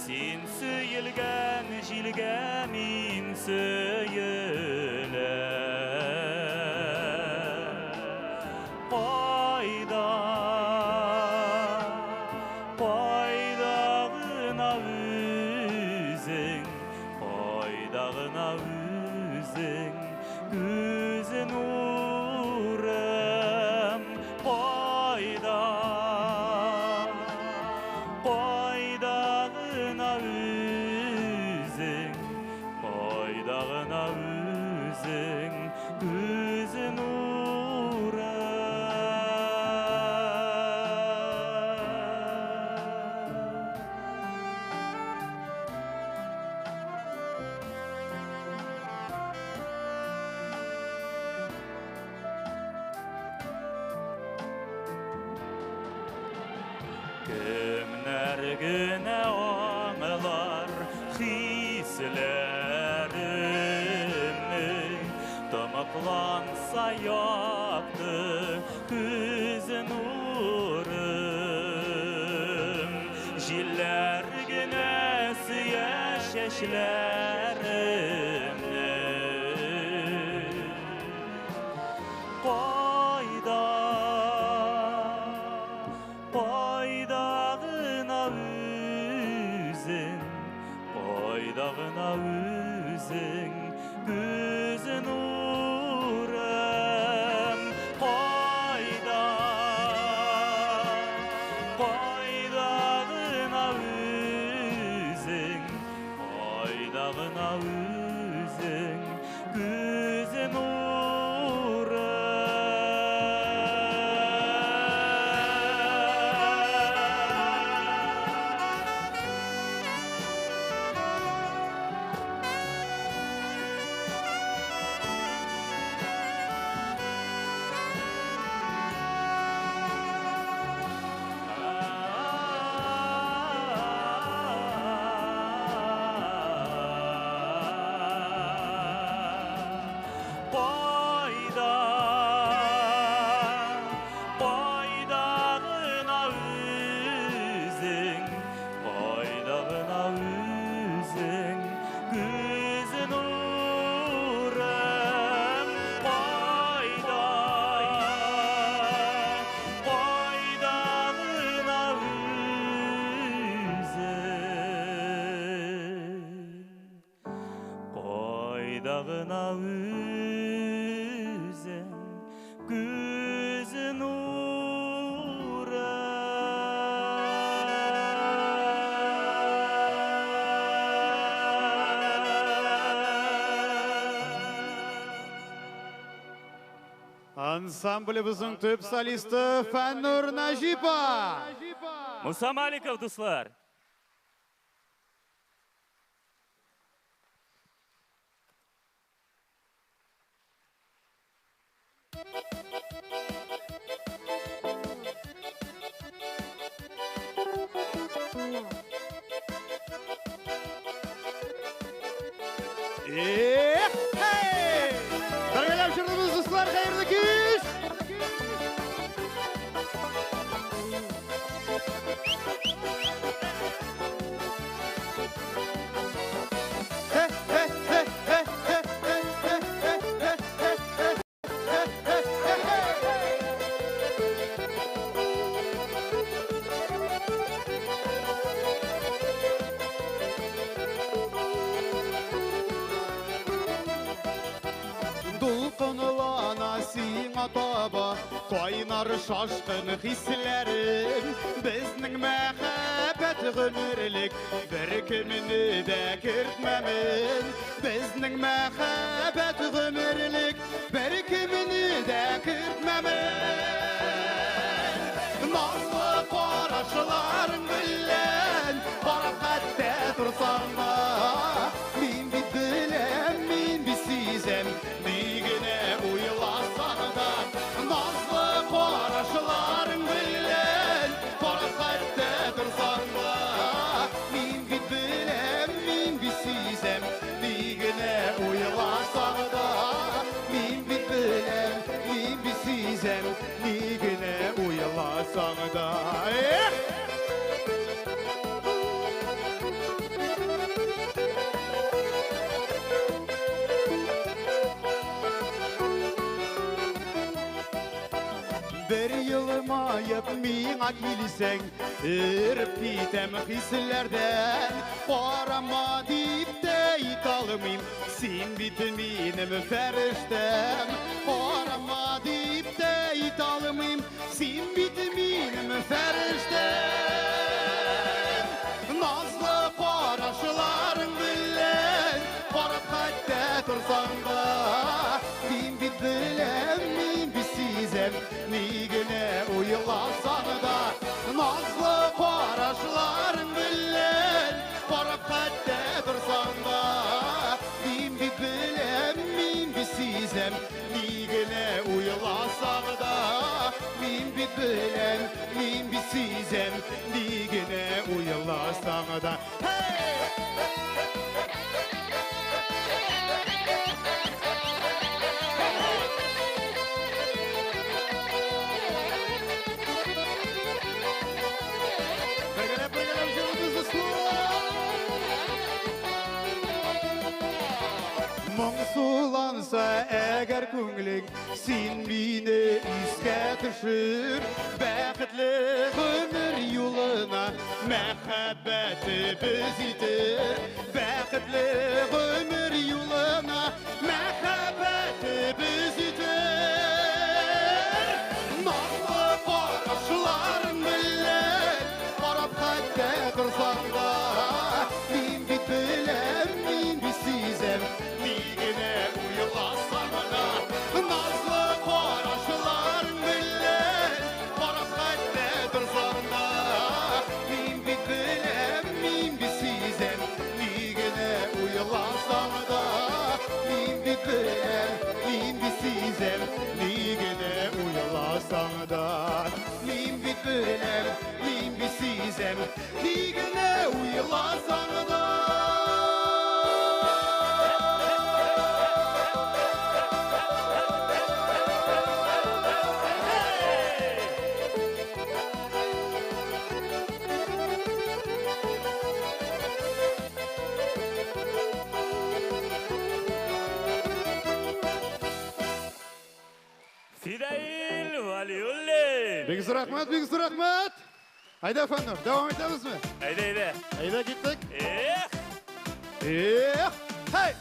Син сөелгән җилгә мин сөеләм. Кайда, кайда гына үзең, кайда гына үзең, күз нурым. Кайда, кайда гына үзең, кайда гына үзең, күз нурым. Кемнәр генә аңлар хисләремне, Тамакланса якты күз нурым. Җилләр генә сөя чәчләремне. Кайда, кайда гына үзең, кайда гына үзең, күз нурым. Кайда, кайда гына үзең, кайда гына үзең, күз нурым. Кайда, кайда гына үзең, кайда гына үзең, күз нурым. Кайда, кайда гына үзең, кайда гына үзең, күз нурым. Ансамблебезнең төп солисты Фәннур Наҗипа. Муса Маликов, дуслар. Эх, эй! Бергәләп җырлыйбыз, дуслар, хәерле кич! Дулкынлана сиңа таба кайнар шашкын хисләрем. Безнең мәхәббәт гомерлек, беркемне дә кертмәмен. Безнең мәхәббәт гомерлек, беркемне дә кертмәмен. Назлы карашларың белән карап хәтта торсаң да, мин бит беләм, мин бит сизәм, ни генә уйласаң да. Назлы карашларың белән карап хәтта торсаң да, мин уйласаң да. Эх! Бер елмаеп миңа килсәң, эреп китәм хисләрдән. Карама дип тә әйтә алмыйм, син бит минем фәрештәм. Карама дип тә әйтә алмыйм, син бит минем фәрештәм. Назлы карашларың белән карап хәтта торсаң да, мин бит беләм, мин бит сизәм, ни генә уйласаң да. Назлы карашларың белән карап хәтта торсаң да, мин бит беләм, мин бит сизәм, ни генә уйласаң да. Мин бит беләм, мин бит сизәм, ни генә уйласаң да. Hey! Бергәләп, бергәләп җырлыйбыз, дуслар! Моңсуланса әгәр күңелең, син мине искә төшер. Бәхетле гомер юлына мәхәббәтебез илтер. Бәхетле гомер юлына мәхәббәтебез илтер. Назлы карашларың белән карап хәтта торсаң да, мин бит беләм, мин бит сизәм, ни генә уйласаң да. Назлы карашларың белән карап хәтта торсаң да, мин бит беләм, мин бит сизәм, ни генә уйласаң да. Мин бит беләм, мин бит сизәм, ни генә уйласаң да. Мин бит беләм, мин бит сизәм, ни генә уйласаң да. Фидаил Валиуллин! Бик зур рәхмәт, бик зур рәхмәт. Әйдә, Фәннур, дәвам итәбезме? Әйдә, әйдә. Әйдә, киттек. Эх! Эх! Хей!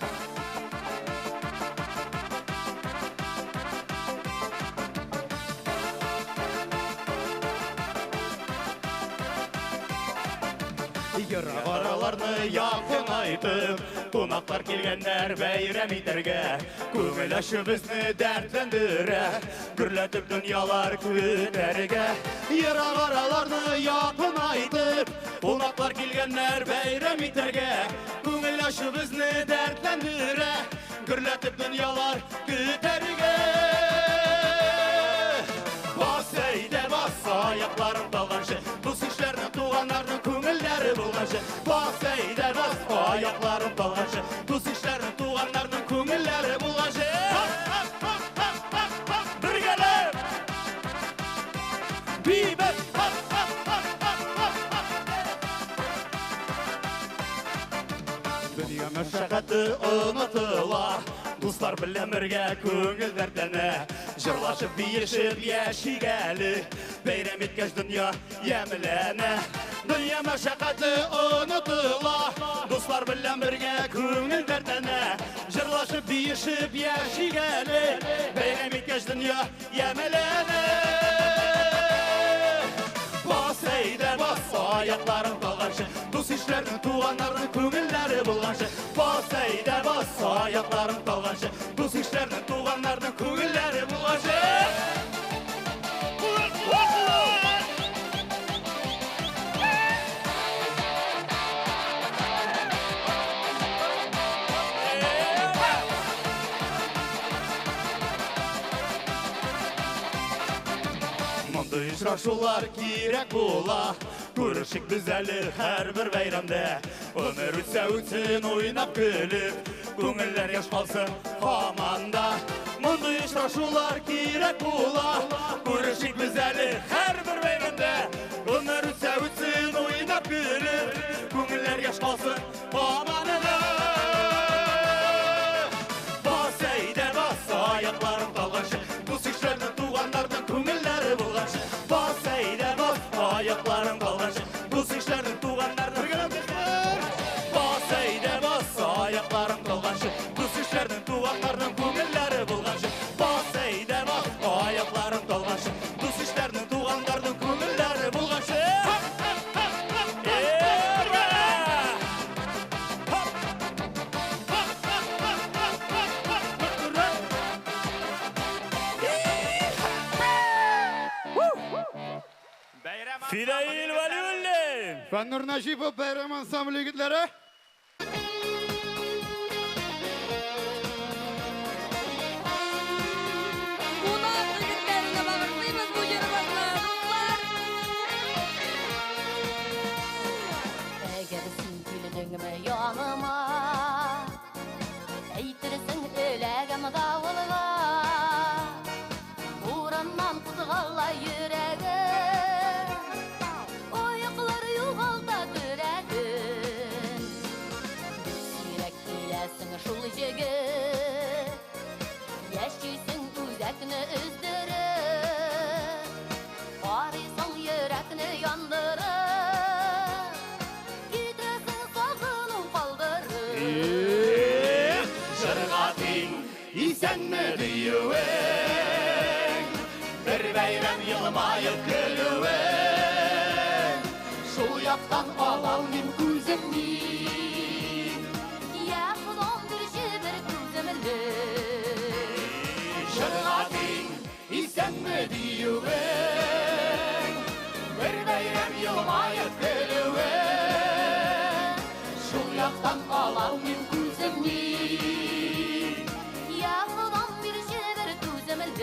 Ерак араларны якынайтып, кунаклар килгәннәр бәйрәм итәргә. Күңел ачу безне дәртләндерә, гөрләтеп дөньялар күтәрергә. Ерак араларны якынайтып, кунаклар килгәннәр бәйрәм итәргә. Күңел ачу безне дәртләндерә, гөрләтеп дөньялар күтәрергә. Бас әйдә, бас, аякларың талганчы, дус ишләрнең, туганнарның күңелләре булганчы. Бас әйдә, бас, аякларың талганчы, дус ишләрнең, туганнарның күңелләре булганчы. Хоп, хоп, хоп, хоп, хоп, хоп, бергәләп! Бибет! Хоп, хоп, хоп, хоп, хоп, хоп. Дөнья мәшәкате онытыла, дуслар белән бергә күңел дәртләнә. Җырлашып, биешеп яшик әле, бәйрәм иткәч дөнья ямьләнә. Дөнья мәшәкате онытыла, дуслар белән бергә күңел дәртләнә. Җырлашып, биешеп яшик әле, бәйрәм иткәч дөнья ямьләнә. Бас әйдә, бас, аякларың талганчы, дус ишләрнең, туганнарның күңелләре булганчы. Бас әйдә, бас, аякларың талганчы, дус ишләрнең, туганнарның күңелләре булганчы. Мондый очрашулар кирәк була, күрешик без әле һәрбер бәйрәмдә. Гомер үтсә үтсен уйнап көлеп, күңелләр яшь калсын һаман да. Мондый очрашулар кирәк була, күрешик без әле һәрбер бәйрәмдә. Бәйрәм Фидаил Вәлиуллин! Фәннур Нәҗипов бәйрәм ансамбле егетләре. Кунак егетләренә багышлыйбыз бу җырыбызны, дуслар. Әгәр син килдеңме яныма, әйтерсең эләгәм давылга. Бураннан кузгала йөрәгем, аяклар югалта көрәген. Бик сирәк киләсең шул җегет, яшисең үзәкне өздереп, карыйсың йөрәкне яндырып, китәсең сагыну калдырып. Җырга тиң, исәнме диюең, бер бәйрәм елмаеп көлүең, шул яктан алалмыйм күземне. Я Ходам, бирче бер түземлек. Җырга тиң, исәнме диюең, бер бәйрәм елмаеп көлүең, шул яктан алалмыйм күземне. Я Ходам, бирче бер түземлек.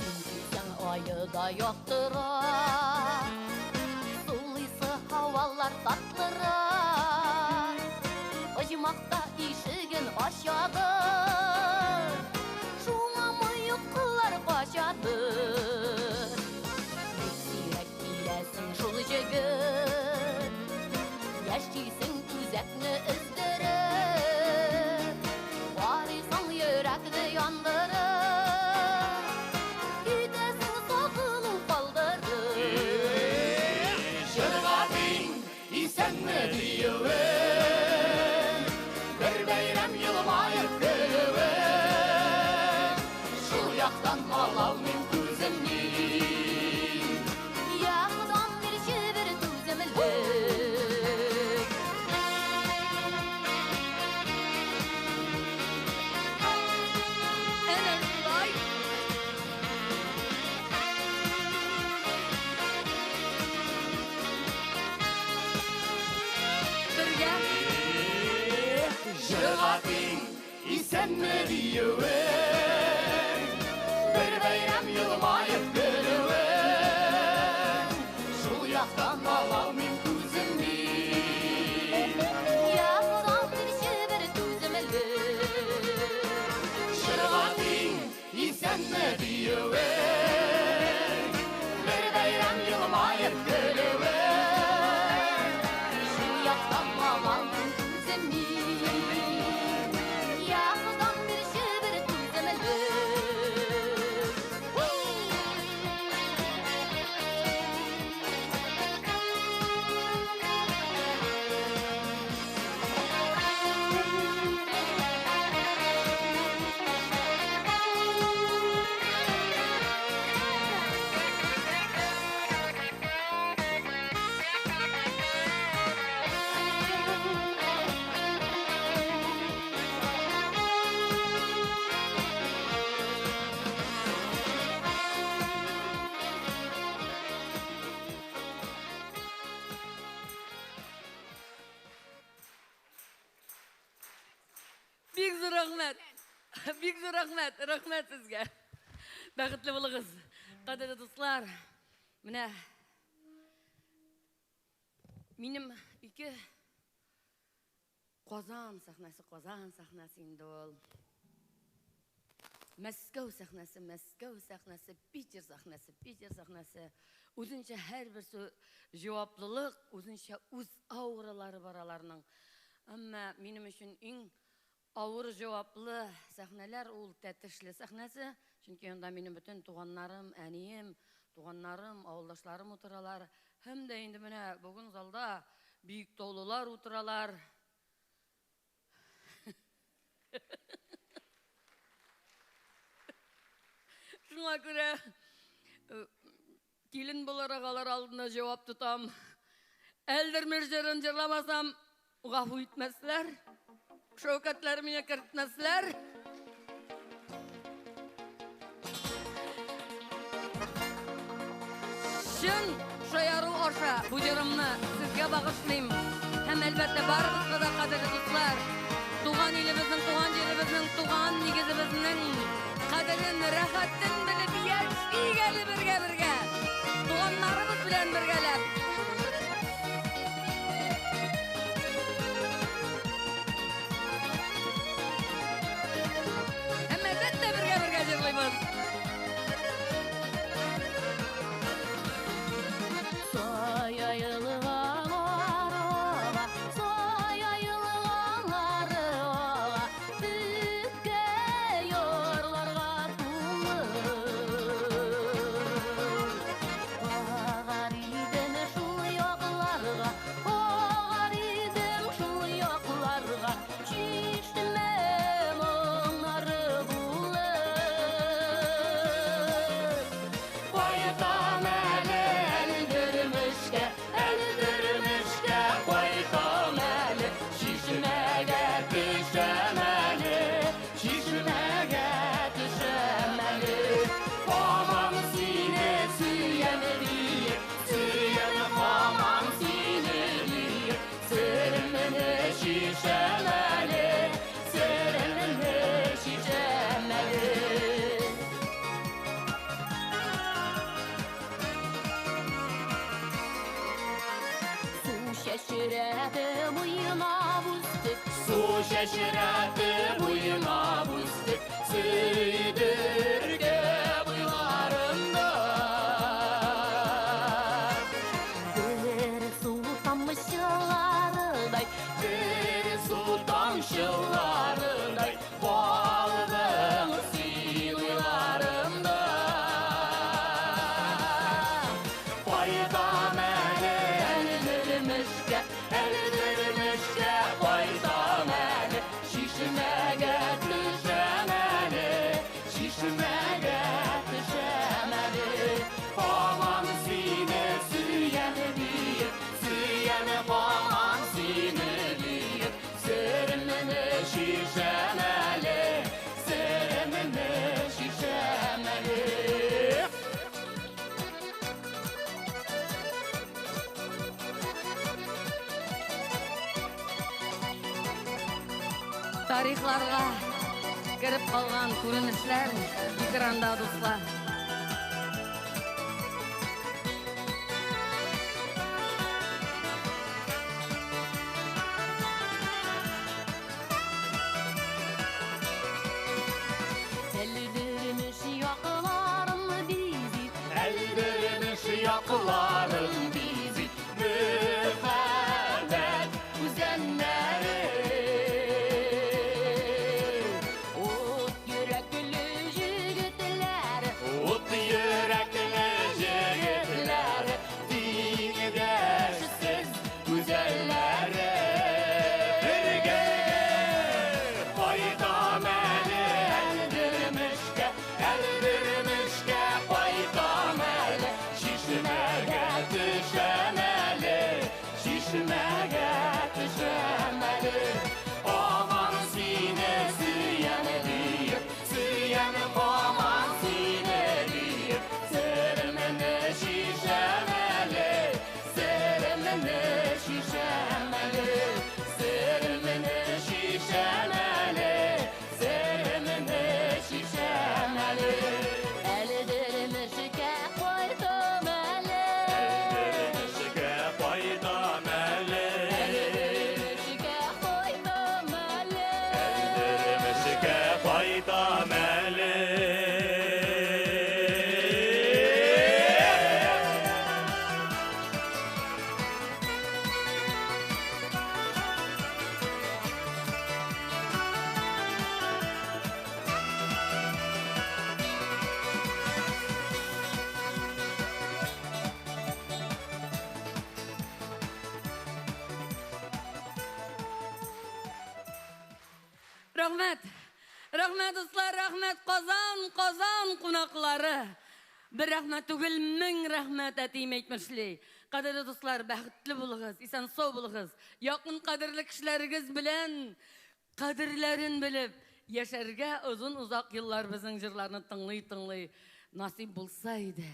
Син килсәң ае да яктыра, сулыйсы һавалар татлырак. Оҗмахта ишеген ачадыр, шуңа мыеклар качадыр. Бик сирәк киләсең шул җегет, яшисең үзәкне өздереп, карыйсың йөрәкне яндырып, китәсең сагыну калдырып. Җырга тиң, исәнме диюең, бер бәйрәм елмаеп көлүең, шул яктан алалмыйм күземне. Я Ходам, бирче бер түземлек. Әнә шулай. Бергә. Җырга тиң, исәнме диюең, бер бәйрәм елмаеп көлүең, шул яктан алалмыйм күземне. Я Ходам, бирче бер түземлек. Җырга тиң, исәнме диюең, бер бәйрәм елмаеп көлүең, Шул яктан алалмыйм күземне. Я Ходам, бирче бер түземлек. Бик зур рәхмәт. Бик зур рәхмәт. Рәхмәт сезгә. Бәхетле булыгыз. Кадерле дуслар, менә минем ике Казан сәхнәсе, Казан сәхнәсе инде ул. Мәскәү сәхнәсе, Мәскәү сәхнәсе, Питер сәхнәсе, Питер сәхнәсе. Үзенчә һәрберсе җаваплылык, үзенчә үз ауралары бар аларның. Әмма минем өчен иң авыр җаваплы сәхнәләр ул Тәтешле сәхнәсе, чөнки анда минем бөтен туганнарым, әнием, туганнарым, авылдашларым утыралар. Һәм дә инде менә бүген залда биектаулылар утыралар. Шуңа күрә килен буларак алар алдына җавап тотам. Әлдермеш җырын җырламасам, гафу итмәсләр. Шәүкәтләр мине кертмәсләр. Чын шаяру аша бу җырымны сезгә багышлыйм. Һәм әлбәттә барыгызга да кадерле дуслар, туган илебезнең, туган җиребезнең, туган нигезебезнең кадерен, рәхәтен белеп яшик әле бергә-бергә. Туганнарыбыз белән бергәләп. Һәм әлбәттә бергә-бергә җырлыйбыз. Şeşirətib uynab üstük, Söydürgə boylarında. Bir su tamçılarıday, bir su tamçılarıday, Qaldın sen uylarımda. Qaytam əli əldirmişkə, əldirmişkə qaytam əli, Şişməgə düşəm əli, şişməgə düşəm əli. Aman seni süyəm deyib, süyəm aman seni deyib, Serimini şişəm əli, serimini şişəm əli. Тарихларга кереп калган күренешләр экранда, дуслар. Әлдермеш якларын бизи, Әлдермеш якларын бизи, Мөхәббәт үзәннәре. Ут йөрәкле җегетләр, Ут йөрәкле җегетләр, Тиңдәшсез гүзәлләре. Бергә кайтам әле Әлдермешкә, Әлдермешкә кайтам әле, Чишмәгә төшәм әле, чишмәгә төшәм әле. Aman seni сөям диеп, сөям aman seni диеп, Серемне шишәм әле, серемне шишәм әле, Серемне шишәм әле, серемне шишәм әле. Әлдермешкә кайтам әле, Әлдермешкә кайтам әле, Әлдермешкә кайтам әле. Әлдермешкә кайтам әле. Рәхмәт. Рәхмәт, дуслар, рәхмәт, Казан, Казан кунаклары. Бер рәхмәт түгел, мең рәхмәт, әтием әйтмешли. Кадерле дуслар, бәхетле булыгыз, исән-сау булыгыз. Якын кадерле кешеләрегез белән кадерләрен белеп, яшәргә озын-озак еллар безнең җырларны тыңлый-тыңлый насыйп булса иде.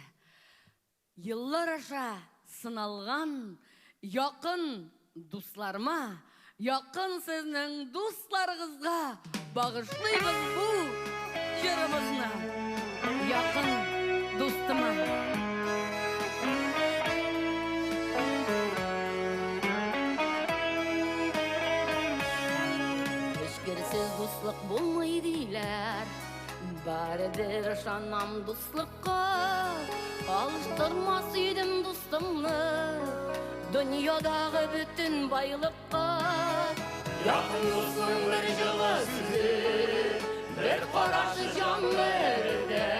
Еллар аша сыналган якын дусларыма, якын сезнең дусларыгызга багышлыйбыз бу җырыбызны. Якын дустыма. Эчкерсез дуслык булмый диләр. Барыбер ышанам дуслыкка. Алыштырмас идем дустымны дөньядагы бөтен байлыкка. Якын дусның бер җылы сүзе, бер карашы җанны эретә.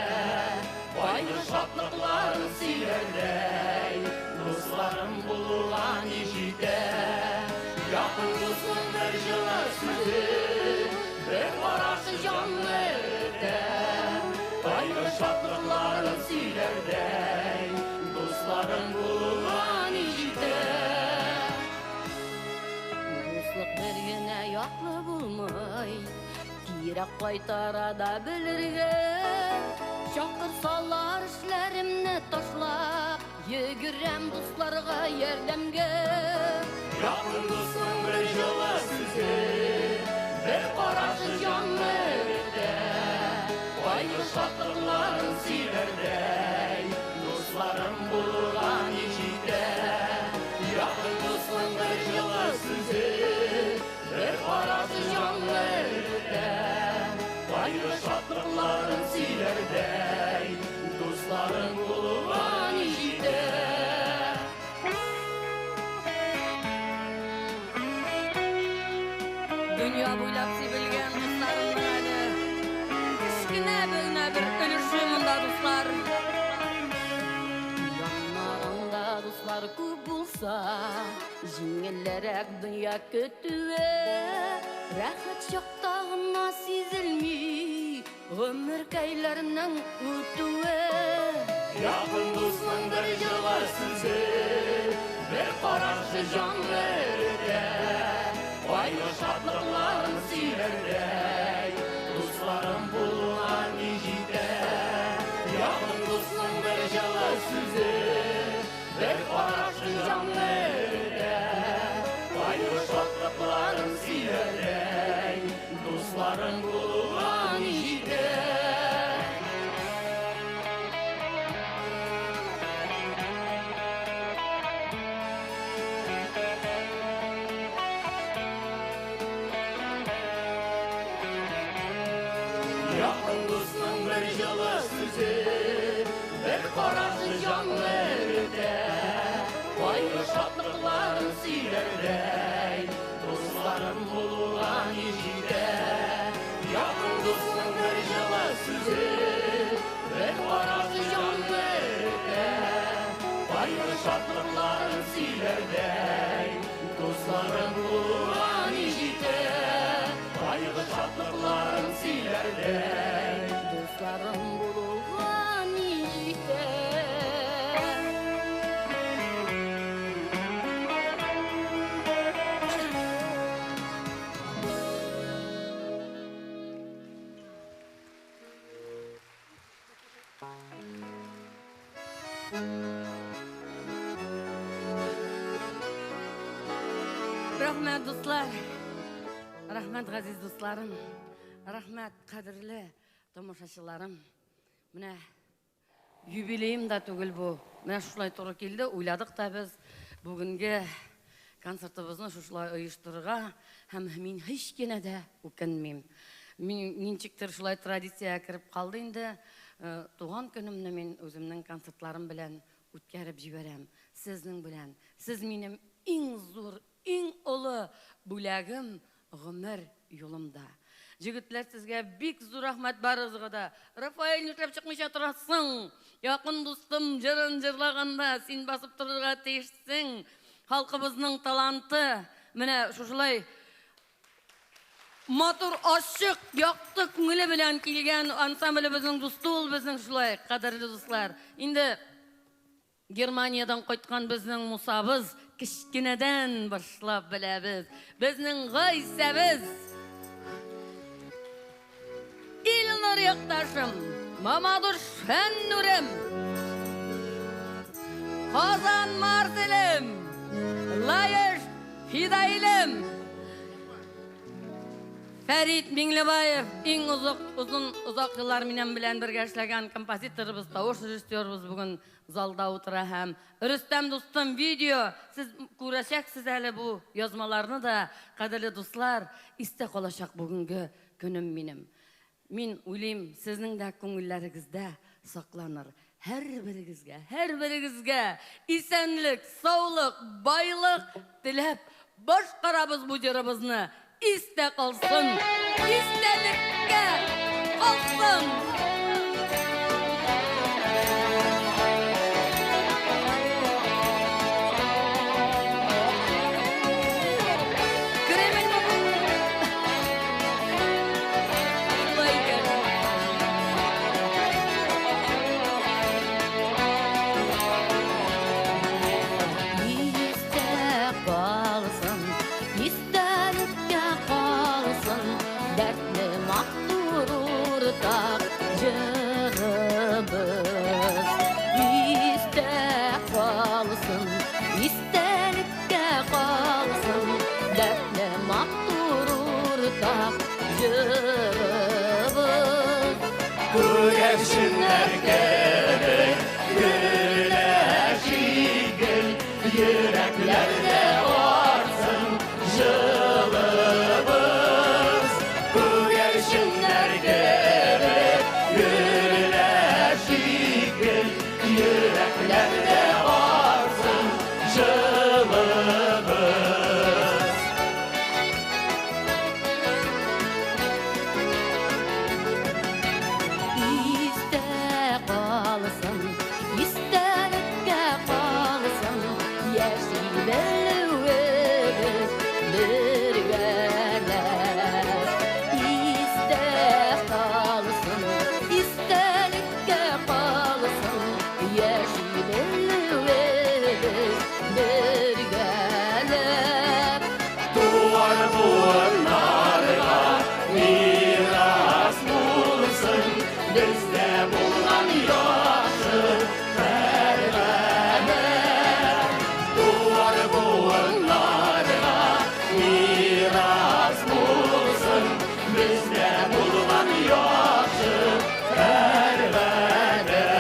Кайгы шатлыкларын сөйләрдәй, дусларым булуга ни җитә. Якын дусның бер җылы сүзе, бер карашы җанны эретә. Кайгы шатлыкларын сөйләрдәй, дусларым булуга ни җитә. Дуслык бер генә яклы булмый, кирәк кайтара да белергә. Чакырсалар эшләремне ташлап, йөгерәм дусларга ярдәмгә. Якын дусның бер җылы сүзе, бер карашы җанны эретә. Кайгы шатлыкларын сөйләрдәй, дусларым булуга ни җитә. Якын дусның бер җылы сүзе, бер карашы җанны эретә. Кайгы шатлыкларын сөйләрдәй, дусларым булуга ни җитә. Дөнья буйлап сибелгән дусларымның әле кечкенә генә бер өлеше монда, дуслар. Яннарыңда дуслар күп булса, җиңелрәк дөнья көтүе. Рәхәт чакта гына сизелми гомеркәйләрнең үтүе. Якын дусның бер җылы сүзе, бер карашы җанны эретә. Кайгы шатлыкларын сөйләрдәй, дусларым булуга ни җитә. Якын дусның бер җылы сүзе, бер карашы җанны эретә. Кайгы шатлыкларын сөйләрдәй, дусларым булуга ни җитә. Якын дусның бер җылы сүзе, бер карашы җанны эретә. Кайгы шатлыкларын сөйләрдәй, дусларым булуга ни җитә. Якын дусның бер җылы сүзе, бер карашы җанны эретә. Кайгы шатлыкларын сөйләрдәй, дусларым булуга ни җитә. Кайгы шатлыкларын сөйләрдәй, дусларым булуга ни җитә. Рәхмәт, дуслар. Рәхмәт, газиз дусларым. Рәхмәт, кадерле тамашачыларым. Менә юбилеем да түгел бу. Менә шулай туры килде. Уйладык та без бүгенге концертыбызны шушылай оештырырга һәм мин һич кенә дә үкенмим. Мин ничектер шулай традициягә кереп калды инде. Туган көнемне мин үземнең концертларым белән үткәреп җибәрәм. Сезнең белән. Сез минем иң зур, иң олы бүләгем гомер юлымда. Җегетләр, сезгә бик зур рәхмәт барыгызга да. Рафаэль, нишләп чыкмыйча торасың? Якын дустым җырын җырлаганда син басып торырга тиешсең. Халкыбызның таланты менә шушылай Матур, ачык, якты күңеле белән килгән ансамблебезнең дусты ул безнең шулай, кадерле дуслар. Инде Германиядән кайткан безнең Мусабыз кечкенәдән башлап беләбез. Безнең Гайсәбез. Илнур якташым, Мамадыш Фәннурым, Казан Марселем, Лаеш Фидаилем, Фәрит Миңлебаев иң озак, озын, озак еллар минем белән бергә эшләгән композиторыбыз, тавыш режиссерыбыз бүген залда утыра һәм Рөстәм дустым видео, сез күрәчәксез әле бу язмаларны да, кадерле дуслар, истә калачак бүгенге көнем минем. Мин уйлыйм, сезнең дә күңелләрегездә сакланыр. Һәрберегезгә, һәрберегезгә исәнлек, саулык, байлык теләп башкарабыз бу җырыбызны. Истә калсын, истәлеккә калсын. Кремльме бу? Шулай икән. Истә калсын, истәлеккә калсын, дәртле матур уртак җырыбыз. Истә калсын, истәлеккә калсын, дәртле матур уртак җырыбыз. Күгәрченнәр кебек гөрләшик гел, йөрәкләрдә артсын җылыбыз. Күгәрченнәр кебек гөрләшик гел, йөрәкләрдә артсын җылыбыз. Истә калсын, истәлеккә калсын, яши белүебез бергәләп. Истә калсын, истәлеккә калсын, яши белүебез бергәләп. Туар буыннарга мирас булсын, бездә булган яхшы һәр гадәт. Туар буыннарга мирас булсын, бездә булган яхшы һәр гадәт.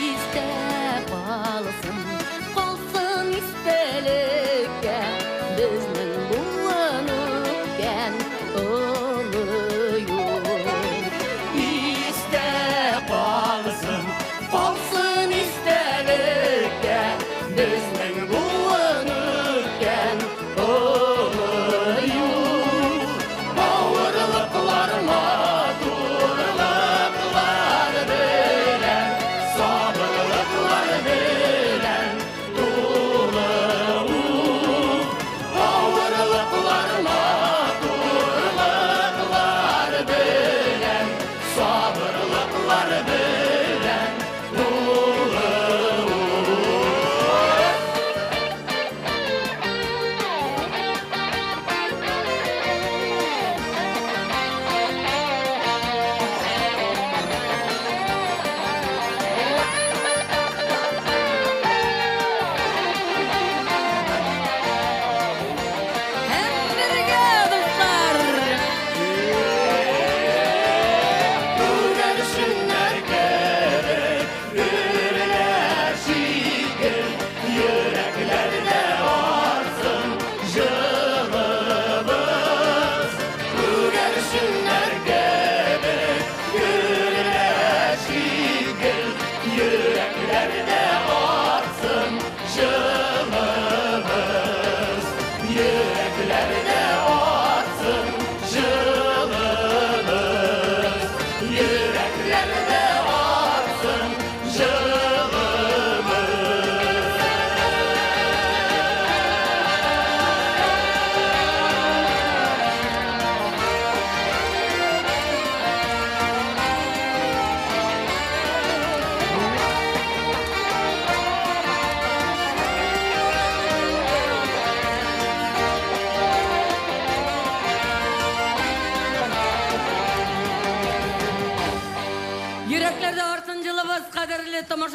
Истә калсын, калсын истәлеккә, безнең буын үткән олы юл. Истә калсын, калсын истәлеккә, безнең буын үткән олы юл. Авырлыклар, матурлыклар белән, сабырлыклар белән тулы ул. Авырлыклар, матурлыклар белән, сабырлыклар белән тулы ул.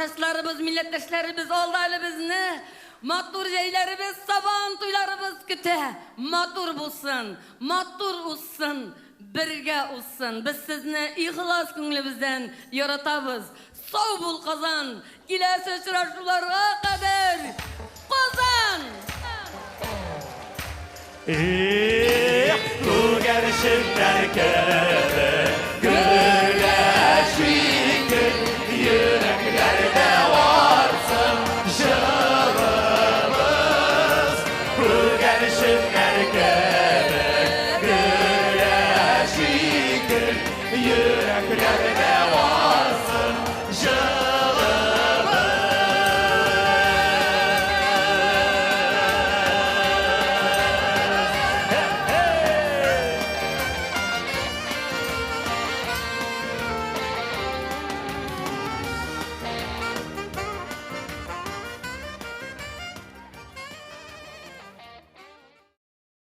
Тамашачыларыбыз, милләттәшләребез алда әле безне матур җәйләребез, сабан туйларыбыз көтә. Матур булсын, матур узсын, бергә узсын. Без сезне ихлас күңелебездән яратабыз. Сау бул, Казан! Киләсе очрашуларга кадәр! Казан! Эх, күгәрченнәр.